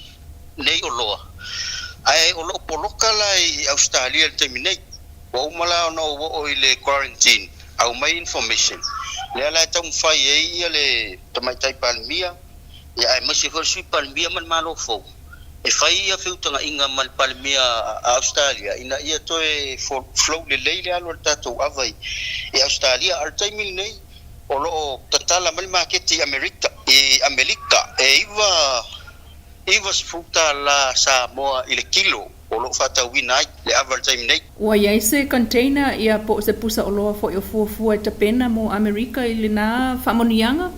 oloa, ae o lo o poloka la i Ausetalia i le taimi nei. Ua uma la ona ou oo i le quarantine, aumai information, lea la e taumafai ai le Tamaitai Palemia, aemaise foi le Sui Palemia ma le Malo fou, e fai ia feutagaiga ma le Palemia a Ausetalia ina ia toe flow lelei le alu a le tatou ava i Ausetalia. A o le taimi lenei, o lo o tatala mai le maketi i Amerika, i Amelika e $90 Samoa i le kilo o lo o faatauina ai le ava i le taimi nei. Ua i ai se container ia po o se pusa oloa foi o fuafua e tapena mo Amerika i lena faamanuiaga?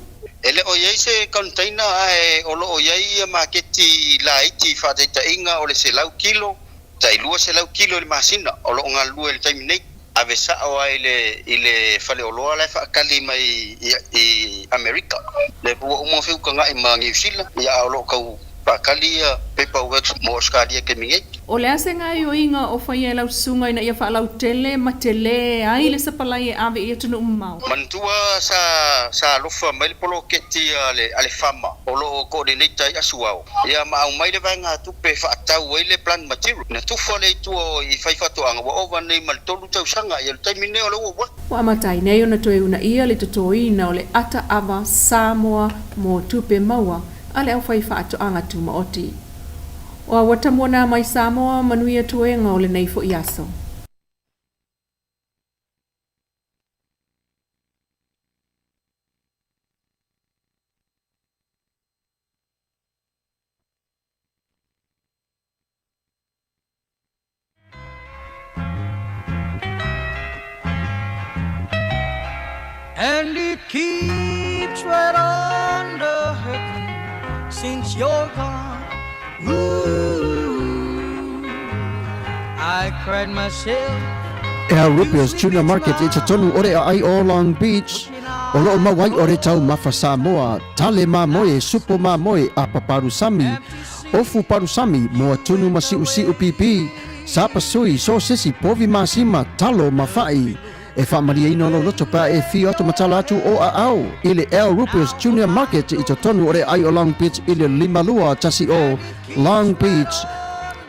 E le o i ai se container ae o lo o i ai maketi laiti faataitaiga o le 100 kilo, tai 200 kilo i le masina o lo o galulue i le taimi nei. Ave sao lava i le i le faleoloa la e faatali mai i Amerika. Lea foi ua uma ona feutaga'i ma Niu Sila, ia a o lo o tau faatali ia paperworks mo Ausetalia i le taimi nei. O le a se gaoioiga o faia e lau susuga ina ia faalautele ma tele ai le sapalai e ave i atunuu mamao? Manatua sa sa alofa mai le poloketi a le a le FAMA o lo o coordinate ai Asuao ia ma aumai le vaegatupe e faatau ai le plant material. Na tufa lea i tua i faifaatoaga ua ova nei ma le tolu tausaga ia o le taimi lenei o lea ua work. Ua amata ai nei ona toe uunaia le totoina o le ata ava Samoa mo tupe maua a le aufaifaatoaga tumaoti. O Auata Muana mai Samoa, manuia toega o lenei foi aso. And it keeps right on the hurting since you're gone. Ooh, I cried myself. El Rupia's Tuna Market i te tonu o re ai o Long Beach. O loo mau ai o re tau mafa Samoa, tale mamoe, supo mamoe, apa parusami, ofu parusami, moa tunu ma siusiu pipi, sapa sui, sosesi, povi masima, talo ma fa'i. E faamalieina lou loto pe a e afio atu ma tala atu o aao i le El Rupias Junior Market i totonu o le aai o Long Beach i le 5210 Long Beach,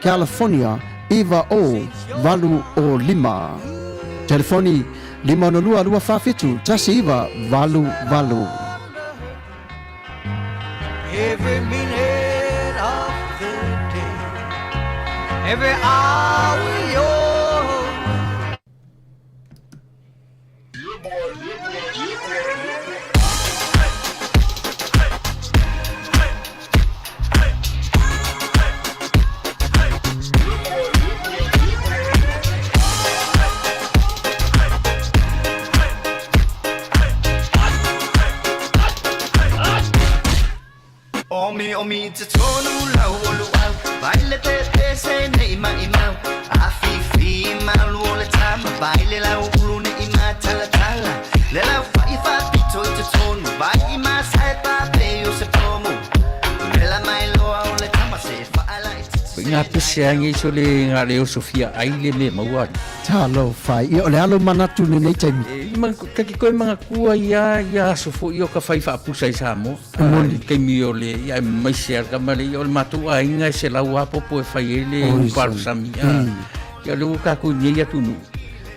California 90805. Telefoni, 562 247 1988. Every minute of the day, every hour you're Omi omi te tonu lau o luau Vai le te te se nei mai mau A fi fi malu o le tama Vai le lau ulu ne i ma tala tala Le lau fa i fa pito i te tonu Vai i ma sai pa pe o se pomu Le la mai loa o le tama se fa ala i te Ngā pese angi so le ngā leo Sofia ai le me maua. Talofa, ia o le alo manatu lenei taimi. E, ma, kaki koe mga kua ia, ia aso fo i o ka whai whaapusa i Samoa. Moni. Kaimi o le, ia mai se ar kama le, ia o le mātou ainga e se lau apopo e whai e le Oi, uparusami. Ia le uka ku ni ia tunu.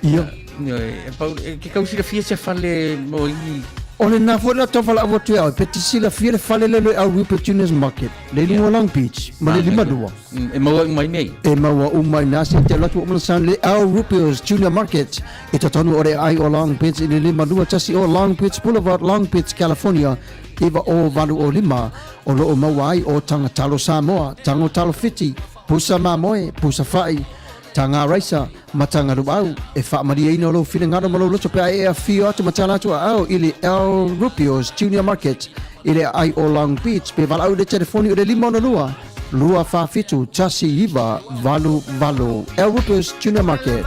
Ia. E, pau, e, ke kausira fia se fale mo i O le na foi la tau fala avo atu e au, pe te silafia le fale le le au Rupert Junior's Market, le luga o Long Beach, ma le 52. E maua uma i nei. E maua uma i nā se te alu atu o Mana le Al Rupios Junior Market i totonu o le aai o Long Beach i le 521 o Long Beach Boulevard, Long Beach, California, 90805. O lo o maua ai o Taga Talo Samoa, Tago Talo Fiti, Pusa Mamoe, Pusa Fa'i, Taga Raisa, ma Taga Luau. E faamalieina lou finagalo ma lou loto pe a e afio atu ma tala atu aao i le Al Rupios Junior Market i le aai o Long Beach pe valaau i le telefoni o le 562 247 1988. Al Rupios Junior Market.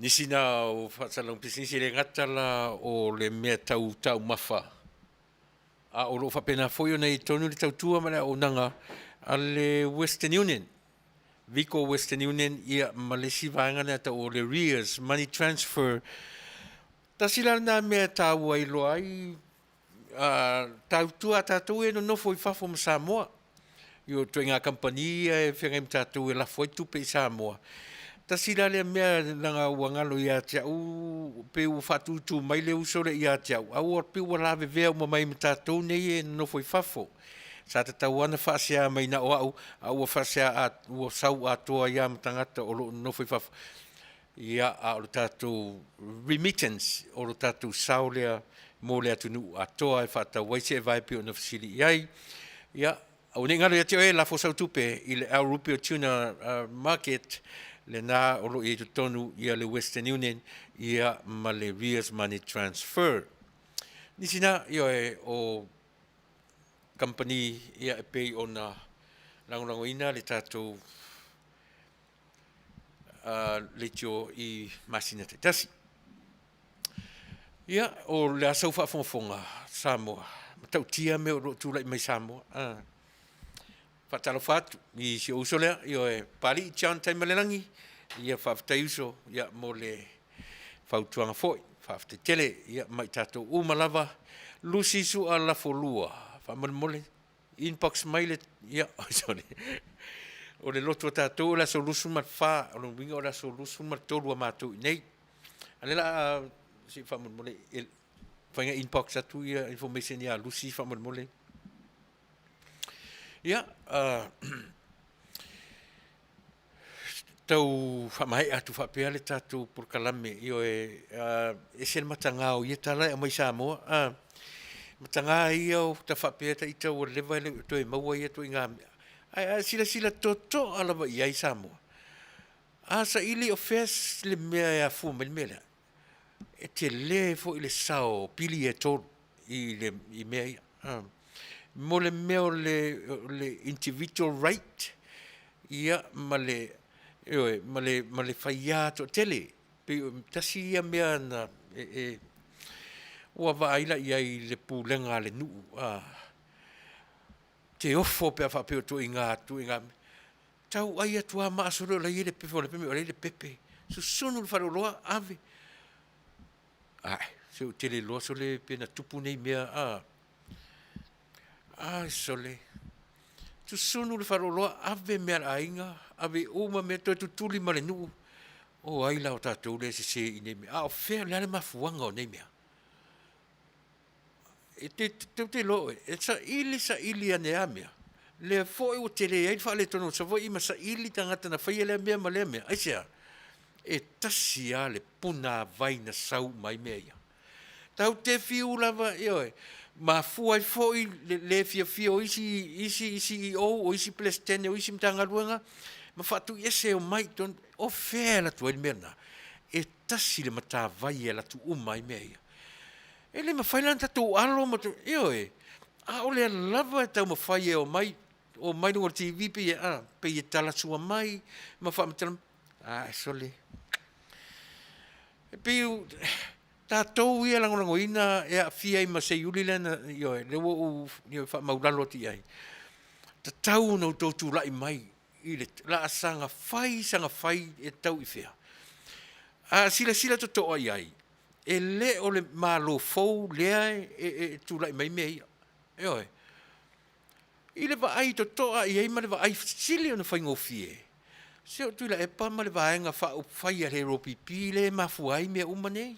Nisi na o faasalalauga pisinisi e le gata la o le mea tau taumafa, a o lo o faapena foi ona i tonu le tautua ma le auaunaga a le Western Union, Vico Western Union ia ma le isi vaega lea tau o le RIAS Money Transfer. Tasi la lena mea e taua ai loa ai tautua a tatou e nonofo i fafo ma Samoa. I o ituaiga kamupani ia e feagai ma tatou e lafo ai tupe i Samoa. Tasi la lea mea leaga ua galo ia te au, pei ua faatūtū mai le uso lea ia te au, a ua pei ua lavevea uma mai ma tatou nei e nonofo i fafo. Sa tatau lava ona faasea mai na o au, a ua faasea a, ua sau atoa ai lava ma tagata o lo o nonofo i fafo. Ia, a o le tatou remittance, o lo tatou sao lea mo le atunuu atoa e faatau ai se evae pei ona fesili i ai. Ia, aua ne i galo ia te oe, lafo sau tupe i le Al Rupio Tuna Market, lena o lo o i ai totonu ia le Western Union, ia ma le Rias Money Transfer. Nisi na, ioe, o kamupani ia e pei ona lagolagoina le tatou leitio i masina taitasi. Ia, o le a sau faafogafoga Samoa, matautia mea o lo o tulai mai Samoa. Faatalofa atu i si ou uso lea, ioe, Papalii John Taimalelagi, ia faafetai uso ia, mo le fautuaga foi. Faafetai tele ia, ma i tatou uma lava. Lucy Sua Lafolua, faamolemole, inbox mai le, ia, sorry. O le lotu a tatou o le aso 24, o le uiga o le aso 23 a matou i nei. A le la, se i faamolemole, e fai na inbox atu ia information ia Lucy faamolemole. Ia, tau faamaea atu faapea le tatou polokalame, ioe, ese le mataga o ia tala e aumai Samoa, mataga ia o ta faapea ta ita ua leva e le o toe maua ia ituaiga mea. Ae a silasila totoa lava i ai Samoa, a saili o fea le mea e afua mai le mea lea, e tele foi le sao o pili ia e tolu i le i mea ia. Mo le mea o le individual right, ia ma le, ioe, ma le, ma le faia toatele. Pei tasi ia mea na e, ua vaai la i ai i le pulega a le nuu, te ofo pe a faapea o tuuaiga tuuaiga tau ai atu lava maaso lea o la e i ai le pepe o le o la e i ai le pepe, susunu le faleoloa ave. Ae, se ua tele loa sole pe na tupu nei mea a. Ai sole, susunu le faleoloa ave mea a le aiga, ave uma mea toe tutuli ma le nuu. O ai la o tatou lea e sese i nei mea? A o fea, o le a le mafuaaga o nei mea? E te tou te iloa oe, e saili saili ane lava mea, lea foi ua tele ai le faaletonu o Savaii ma saili tagata na faia lea mea ma lea mea. Aisea? E tasi lava le punavai na sau uma ai mea ia. Tatou te fiu lava, ioe, mafua ai foi le le fiafia o isi isi CEO, o isi Peresetene o isi Matagaluega ma faatuiese e omai i totonu. O fea e alu atu ai le mea lena? E tasi le matavai e alu atu uma ai mea ia. E le mafai la ona tatou alo ma, ioe, a o lea lava e taumafai e omai, omai i luga o le TV pei e, a, pei e talasua mai ma faamatala mai, ae sole, e pei o tatou ia e lagolagoina e aafia ai ma Seiuli lea na, ioe, lea ua ou faamaulalo atu i ai, tatau ona outou tulai mai i le laasaga fai saga fai e tau i fea. A silasila totoa i ai, e le o le Malo fou lea e tulai mai mea ia. Ioe. I le vaai totoa i ai ma le vaai sili ona faigofie, se o Tuilaepa ma le Vaega Faaupufai a le HRPP lea e mafua ai mea uma nei.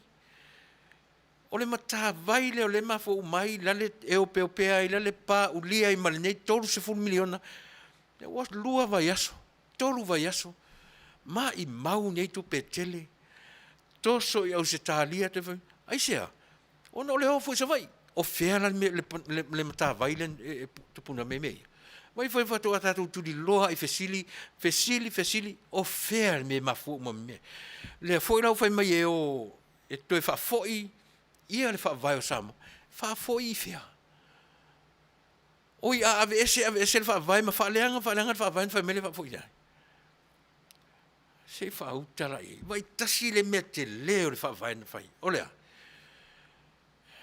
O le matavai lea o lea e mafua uma ai la le e opeopea ai la le paulia ai ma lenei $30 miliona, ua lua vaiaso, tolu vaiaso, maimau nei tupe e tele, toso i Ausetalia, toe fai mai, aisea? Ona o le o foi i Savaii. O fea la le matavai lea e tupuna mai ai mea ia? Vaai foi faatoa tatou tuliloa i fesili, fesili, fesili, o fea le mea e mafua uma mai mea ia? Lea foi la ua fai mai e o e toe faafoi ia le Faavae o Samoa. Faafoi i fea? Oi a aveese aveese le Faavae ma faaleaga faaleaga le Faavae ona fai mai lea e faafoi i ai. Se i faauta la i ai. Vaai tasi le mea tele o le Faavae na fai. O le a?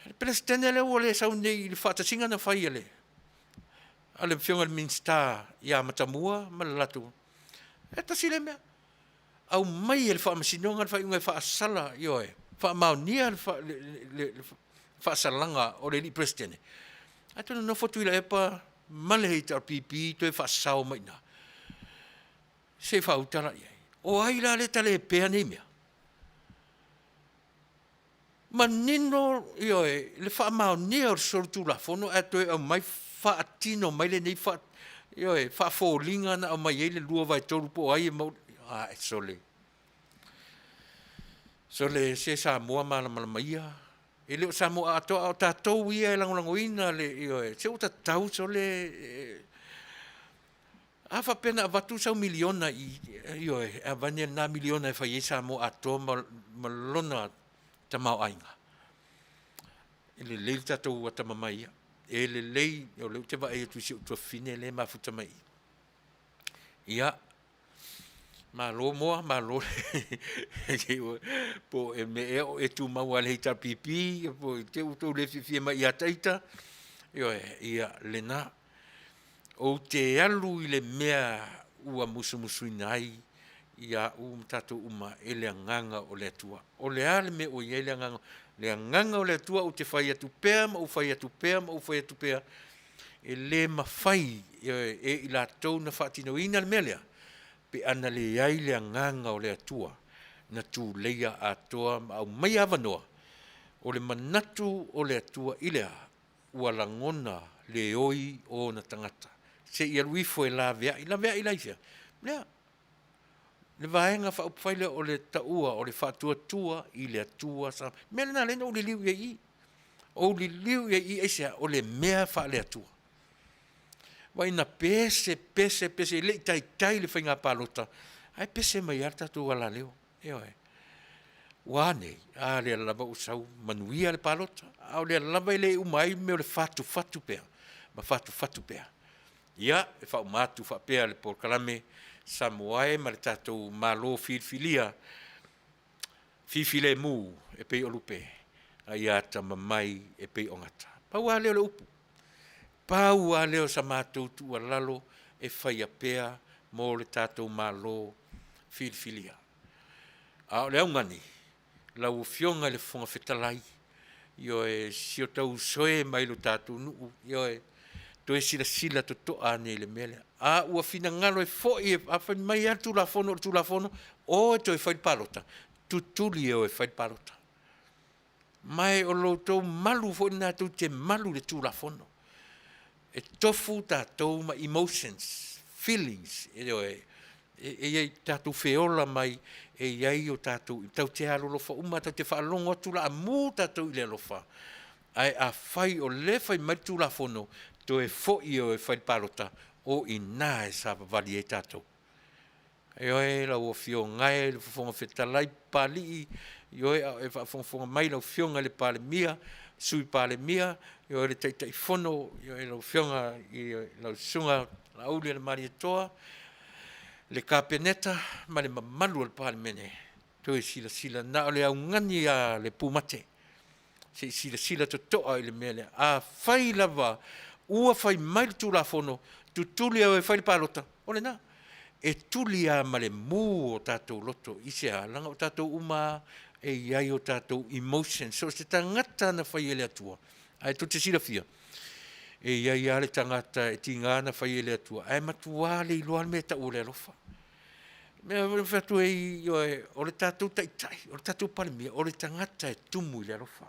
Le Peresetene lea ua le sau nei i le faatasiga na fai e le a le Afioga i le Minisita ia Matamua ma le latou, e tasi lea mea. Aumai e le Faamasinoga le faaiuga e faasala, ioe, faamaonia le faasalaga o le alii Peresetene, ae toe nonofo Tuilaepa ma le HRPP toe faasao mai i ina. Se i faauta la i ai. O ai la lea e talepea nei mea? Manino, ioe, le faamaonia o le solitulafono ae toe aumai faatino mai lenei faa, ioe, faafoliga na aumai ai le 2/3 po o ai e maua, ae sole, sole se Samoa malamalama ia. E le o Samoa atoa, a o tatou ia e lagolagoina le, ioe, se ua tatau sole, A faapea na avatu sau miliona i, ioe, e avane lena miliona e fai ai Samoa atoa ma, ma lona tamaoaiga. E lelei le tatou atamamai ia. E lelei, o lea ou te vaai atu i si ou tuafafine lea e mafuta mai i i. Ia, malo moa, malo po o e mea ea o e tumau lava i le HRPP, po o te i ua tou le fiafia mai ia ita, ioe, ia lena. Ou te alu i le mea ua musumusuina ai ia au ma tatou uma e le Agaga o le Atua. O le a le mea ua i ai le Agaga? Le Agaga o le Atua ou te fai atu pea ma ou fai atu pea ma ou fai atu pea, e le mafai e i latou na faatinoina le mea lea, pe ana leai le Agaga o le Atua na tuleia atoa ma aumaia avanoa o le manatu o le Atua i le a? Ua lagona le oi o ona tagata, se i alu ifo e laveai. Laveai la i fea? Lea, le Vaega Faaupufai lea o le taua o le Faatuatua i le Atua sa. Mea lena lea na ou liliu i ai i i. Ou liliu i ai i i aisea? O le mea faale-Atua. Vaai na pese, pese, pese, e le i taitai le faiga palota, ae pese mai lava le tatou alaleo. Ioe. Ua a nei? A lea lava ua sau manuia le palota, a o lea lava e le uma ai le mea o le fatufatu pea ma fatufatu pea. Ia, e faauma atu faapea le polokalame Samoa e ma le tatou Malo filifilia, fifilemu e pei o lupe, a ia atamamai e pei o gata. Pau lava lea o le upu, pau lava lea o sa matou tuualalo e faia pea mo le tatou Malo filifilia. A o le augani, lau Afioga i le Fofoga Fetalai, ioe, si o ta uso e mai lo tatou nuu, ioe, toe silasila totoa ane i le mea lea. A ua finagalo e foi, a fai mai lava le Tulafono o le Tulafono, o e toe fai le palota, tutuli e o e fai le palota. Ma o lo outou malu foi lena tou te malu i le Tulafono. E tofu tatou ma emotions, feelings, ioe, e i ai tatou feola mai, e i ai o tatou, tatou te alolofa uma, tatou te faalogo atu o le a mu tatou i le alofa, ae afai o lea e fai mai le Tulafono, toe foi e o e fai le palota, o i ina e savavali ai tatou. Ioe, lau Afioga e, le Fofoga Fetalai Papalii, ioe, a o e faafogafoga mai lau Afioga i le Palemia, Sui Palemia, ioe, le Taitaifono, ioe, lau Afioga i lau Susuga Laaulialemalietoa, le Kapeneta ma le mamalu o le Palemene, toe silasila, na o le augani a le pumate, se i silasila totoa i le mea lea. Afai lava ua fai mai le Tulafono, tutuli e o e fai le palota, o lena. E tuli lava ma le mu o tatou loto i se a? Leaga o tatou uma lava e i ai o tatou emotions, so o se tagata na fai e le Atua. Ae tou te silafia, e i ai lava le tagata e tiga na fai e le Atua, ae matua le iloa le mea e tau o le alofa. Mea e fai atu ai, o le tatou taitai, o le tatou Palemia, o le tagata e tumu i le alofa.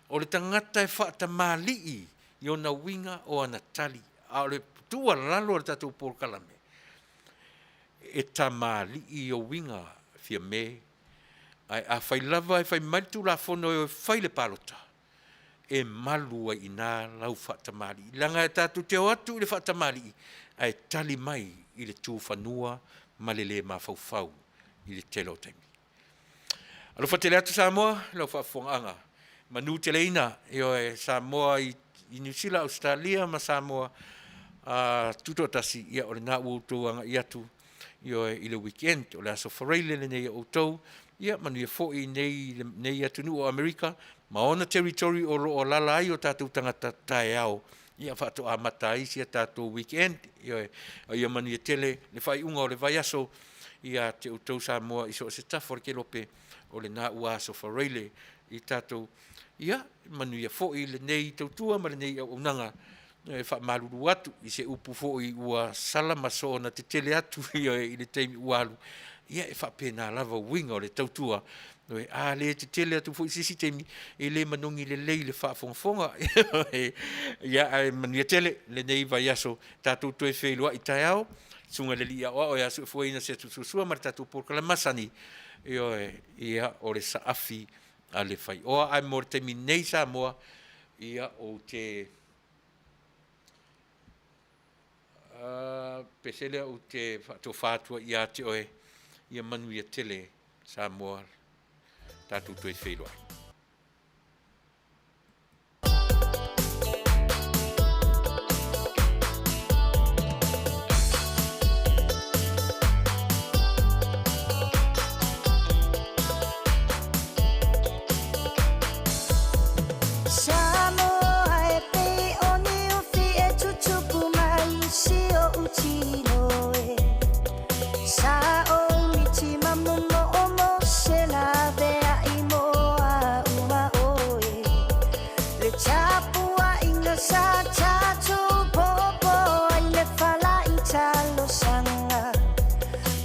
O le tagata e faatamalii i ona uiga o ana tali. A o le tuualalo a le tatou polokalame, e tamalii i ou uiga, Fiame, ae afai lava e fai mai le Tulafono e o e fai le palota, e malu ai i ina lau faatamalii, leaga e tatou te o atu i le faatamalii ae tali mai i le tu fanua ma le le mafaufau i le tele o taimi. Alofa tele atu Samoa i lau faafofogaaga, manuteleina, ioe, Samoa i Niu Sila, Ausetalia ma Samoa tutoatasi, ia o lena ua outou agai atu, ioe, i le weekend, o le aso Faraile lenei a outou, ia manuia foi nei, nei atunuu o Amerika ma ona territory o lo o alaala ai o tatou tagata taeao, ia faatoa amata ai si a tatou weekend, ioe, a ia manuia tele le faaiuga o le vaiaso ia te outou Samoa i so o se tafa o le kelope, o lena ua aso Faraile i tatou, ia manuia foi lenei tautua ma lenei auaunaga. E faamalulu atu i se upu foi ua sala ma soona tetele atu i le taimi ua alu, ia e faapena lava uiga o le tautua. A le tetele atu foi i se isi taimi, e le manogi lelei i le faafogafoga. Ia, ae manuia tele lenei vaiaso, tatou toe feiloai taeao, Susuga i le Alii Aoao e asuafuaina se atu suasua ma le tatou polokalame masani, ioe, ia, o le saafi a le faioa. Ae mo le taimi nei Samoa, ia, ou te pese lea ou te faatofa atu ai ia te oe, ia manuia tele Samoa, tatou toe feiloai. Samoa e pei o niufi e tutupu mai i si oʻu tino e Sa o miti ma momo o mo se laveai mo a uma oe Le tapuaiga sa tatou popo ai le fala i talosaga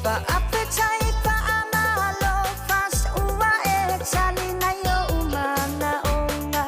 Faafetai faamalo fast ua e tali nai ou manaoga.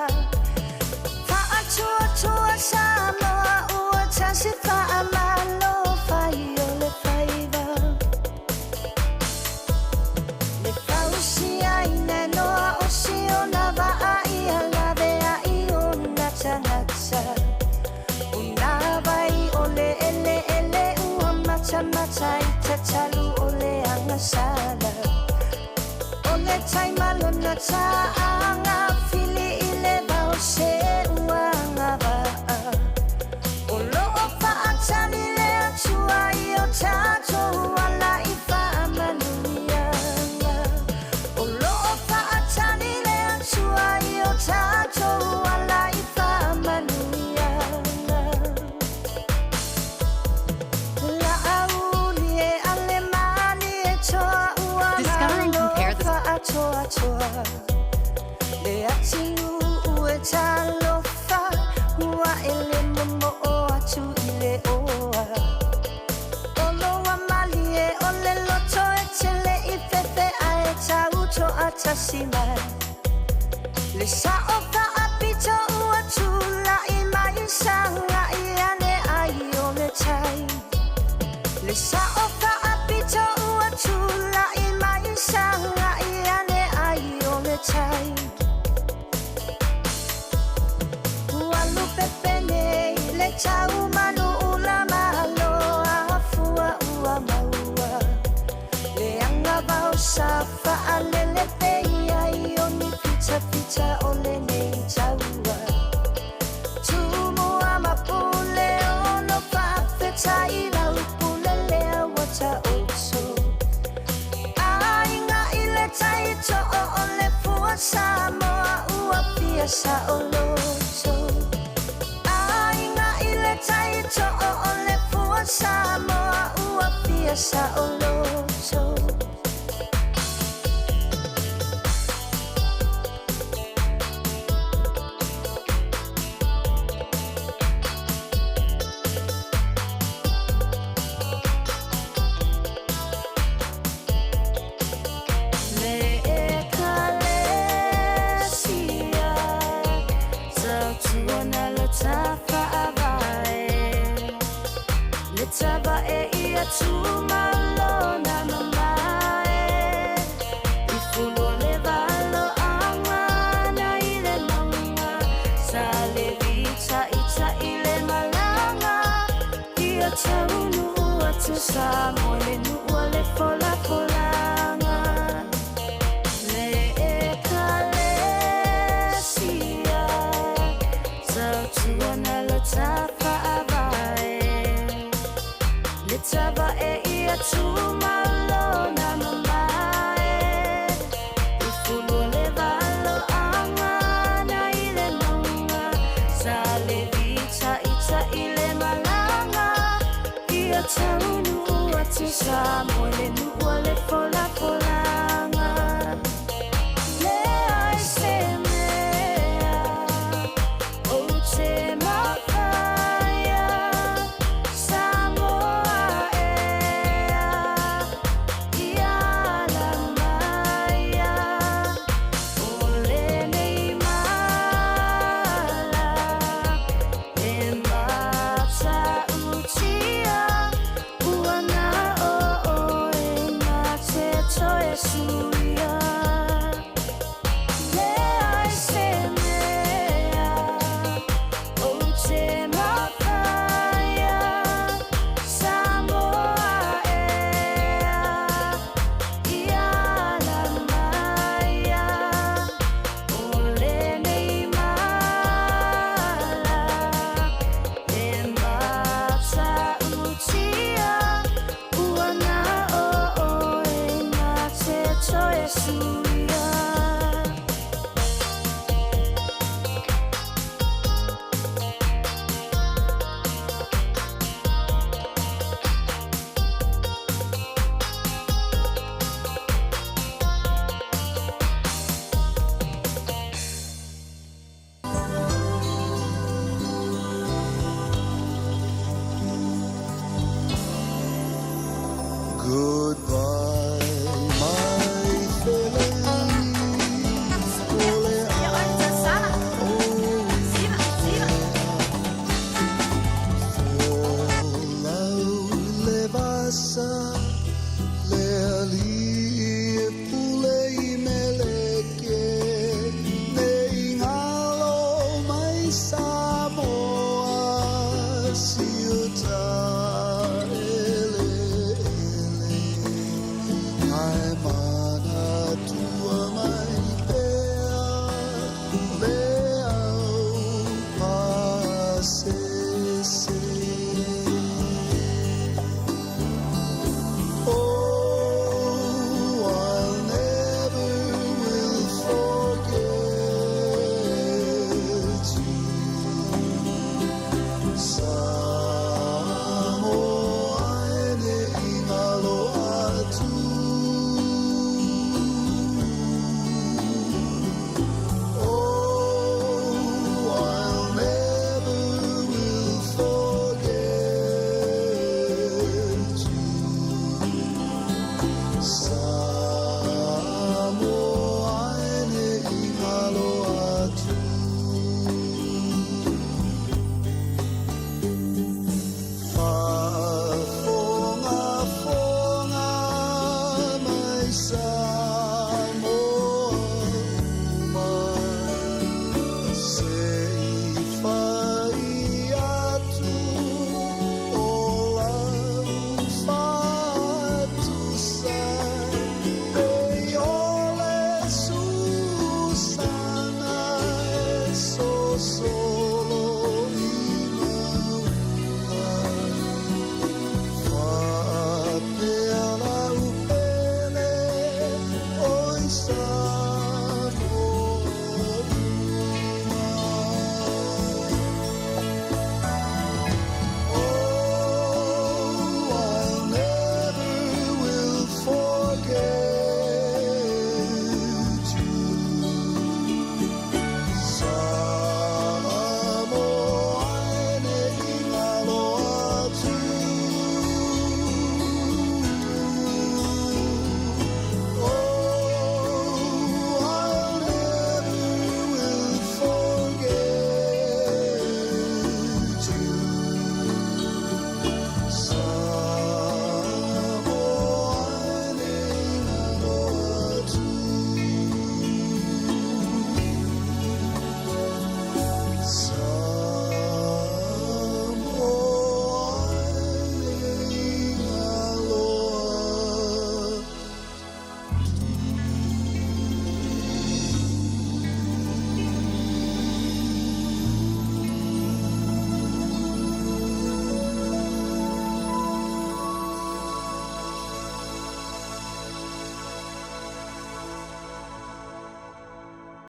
tai ma lona ta'aga fili i le vao se uaga va'a o lo'o fa'atali le atua i o tatou ala i fa'amanuiaga o lo'o fa'atali le atua i o tatou ala i fa'amanuiaga La'auli e ale mali e toa ua Discover and compare the fa'atoatoa le atinu'u e talofa ua e le momo'o atu i le oa oloa malie o le loto e tele i fefe ae tauto'atasi mai le sa'o fa'apito ua tula'i mai saga'i ane ai o le tai le sa'o fa'apito ua tula'i mai saga'i ane ai o le tai ua lupepene i le taumanu ula malo afua ua maua le agavao sa fa'alele peia i o ni fitafita o lenei taua tumua ma pule ono fa'afeta'i lau pule lea ua ta'oto aiga i le tai to'o o le fua Samoa ua fia sa'oloto aiga i le tai to'o o le fua Samoa ua fia sa'oloto. Le ekalesia tautuana lo tafa'avae le tavae ia tumalona mamae i fulu o le valoaga na i le mauga sa le vita'ita'i le malaga ia taunuu atu Samoa le nuu a le folafolaga le ekalesia tautuana lo tafa'avae le tavae ia tumalona mamae i fulu o le valoaga na i le mauga sa le vita'ita'i le malaga ia taunuu atu Samoa le nuu a le.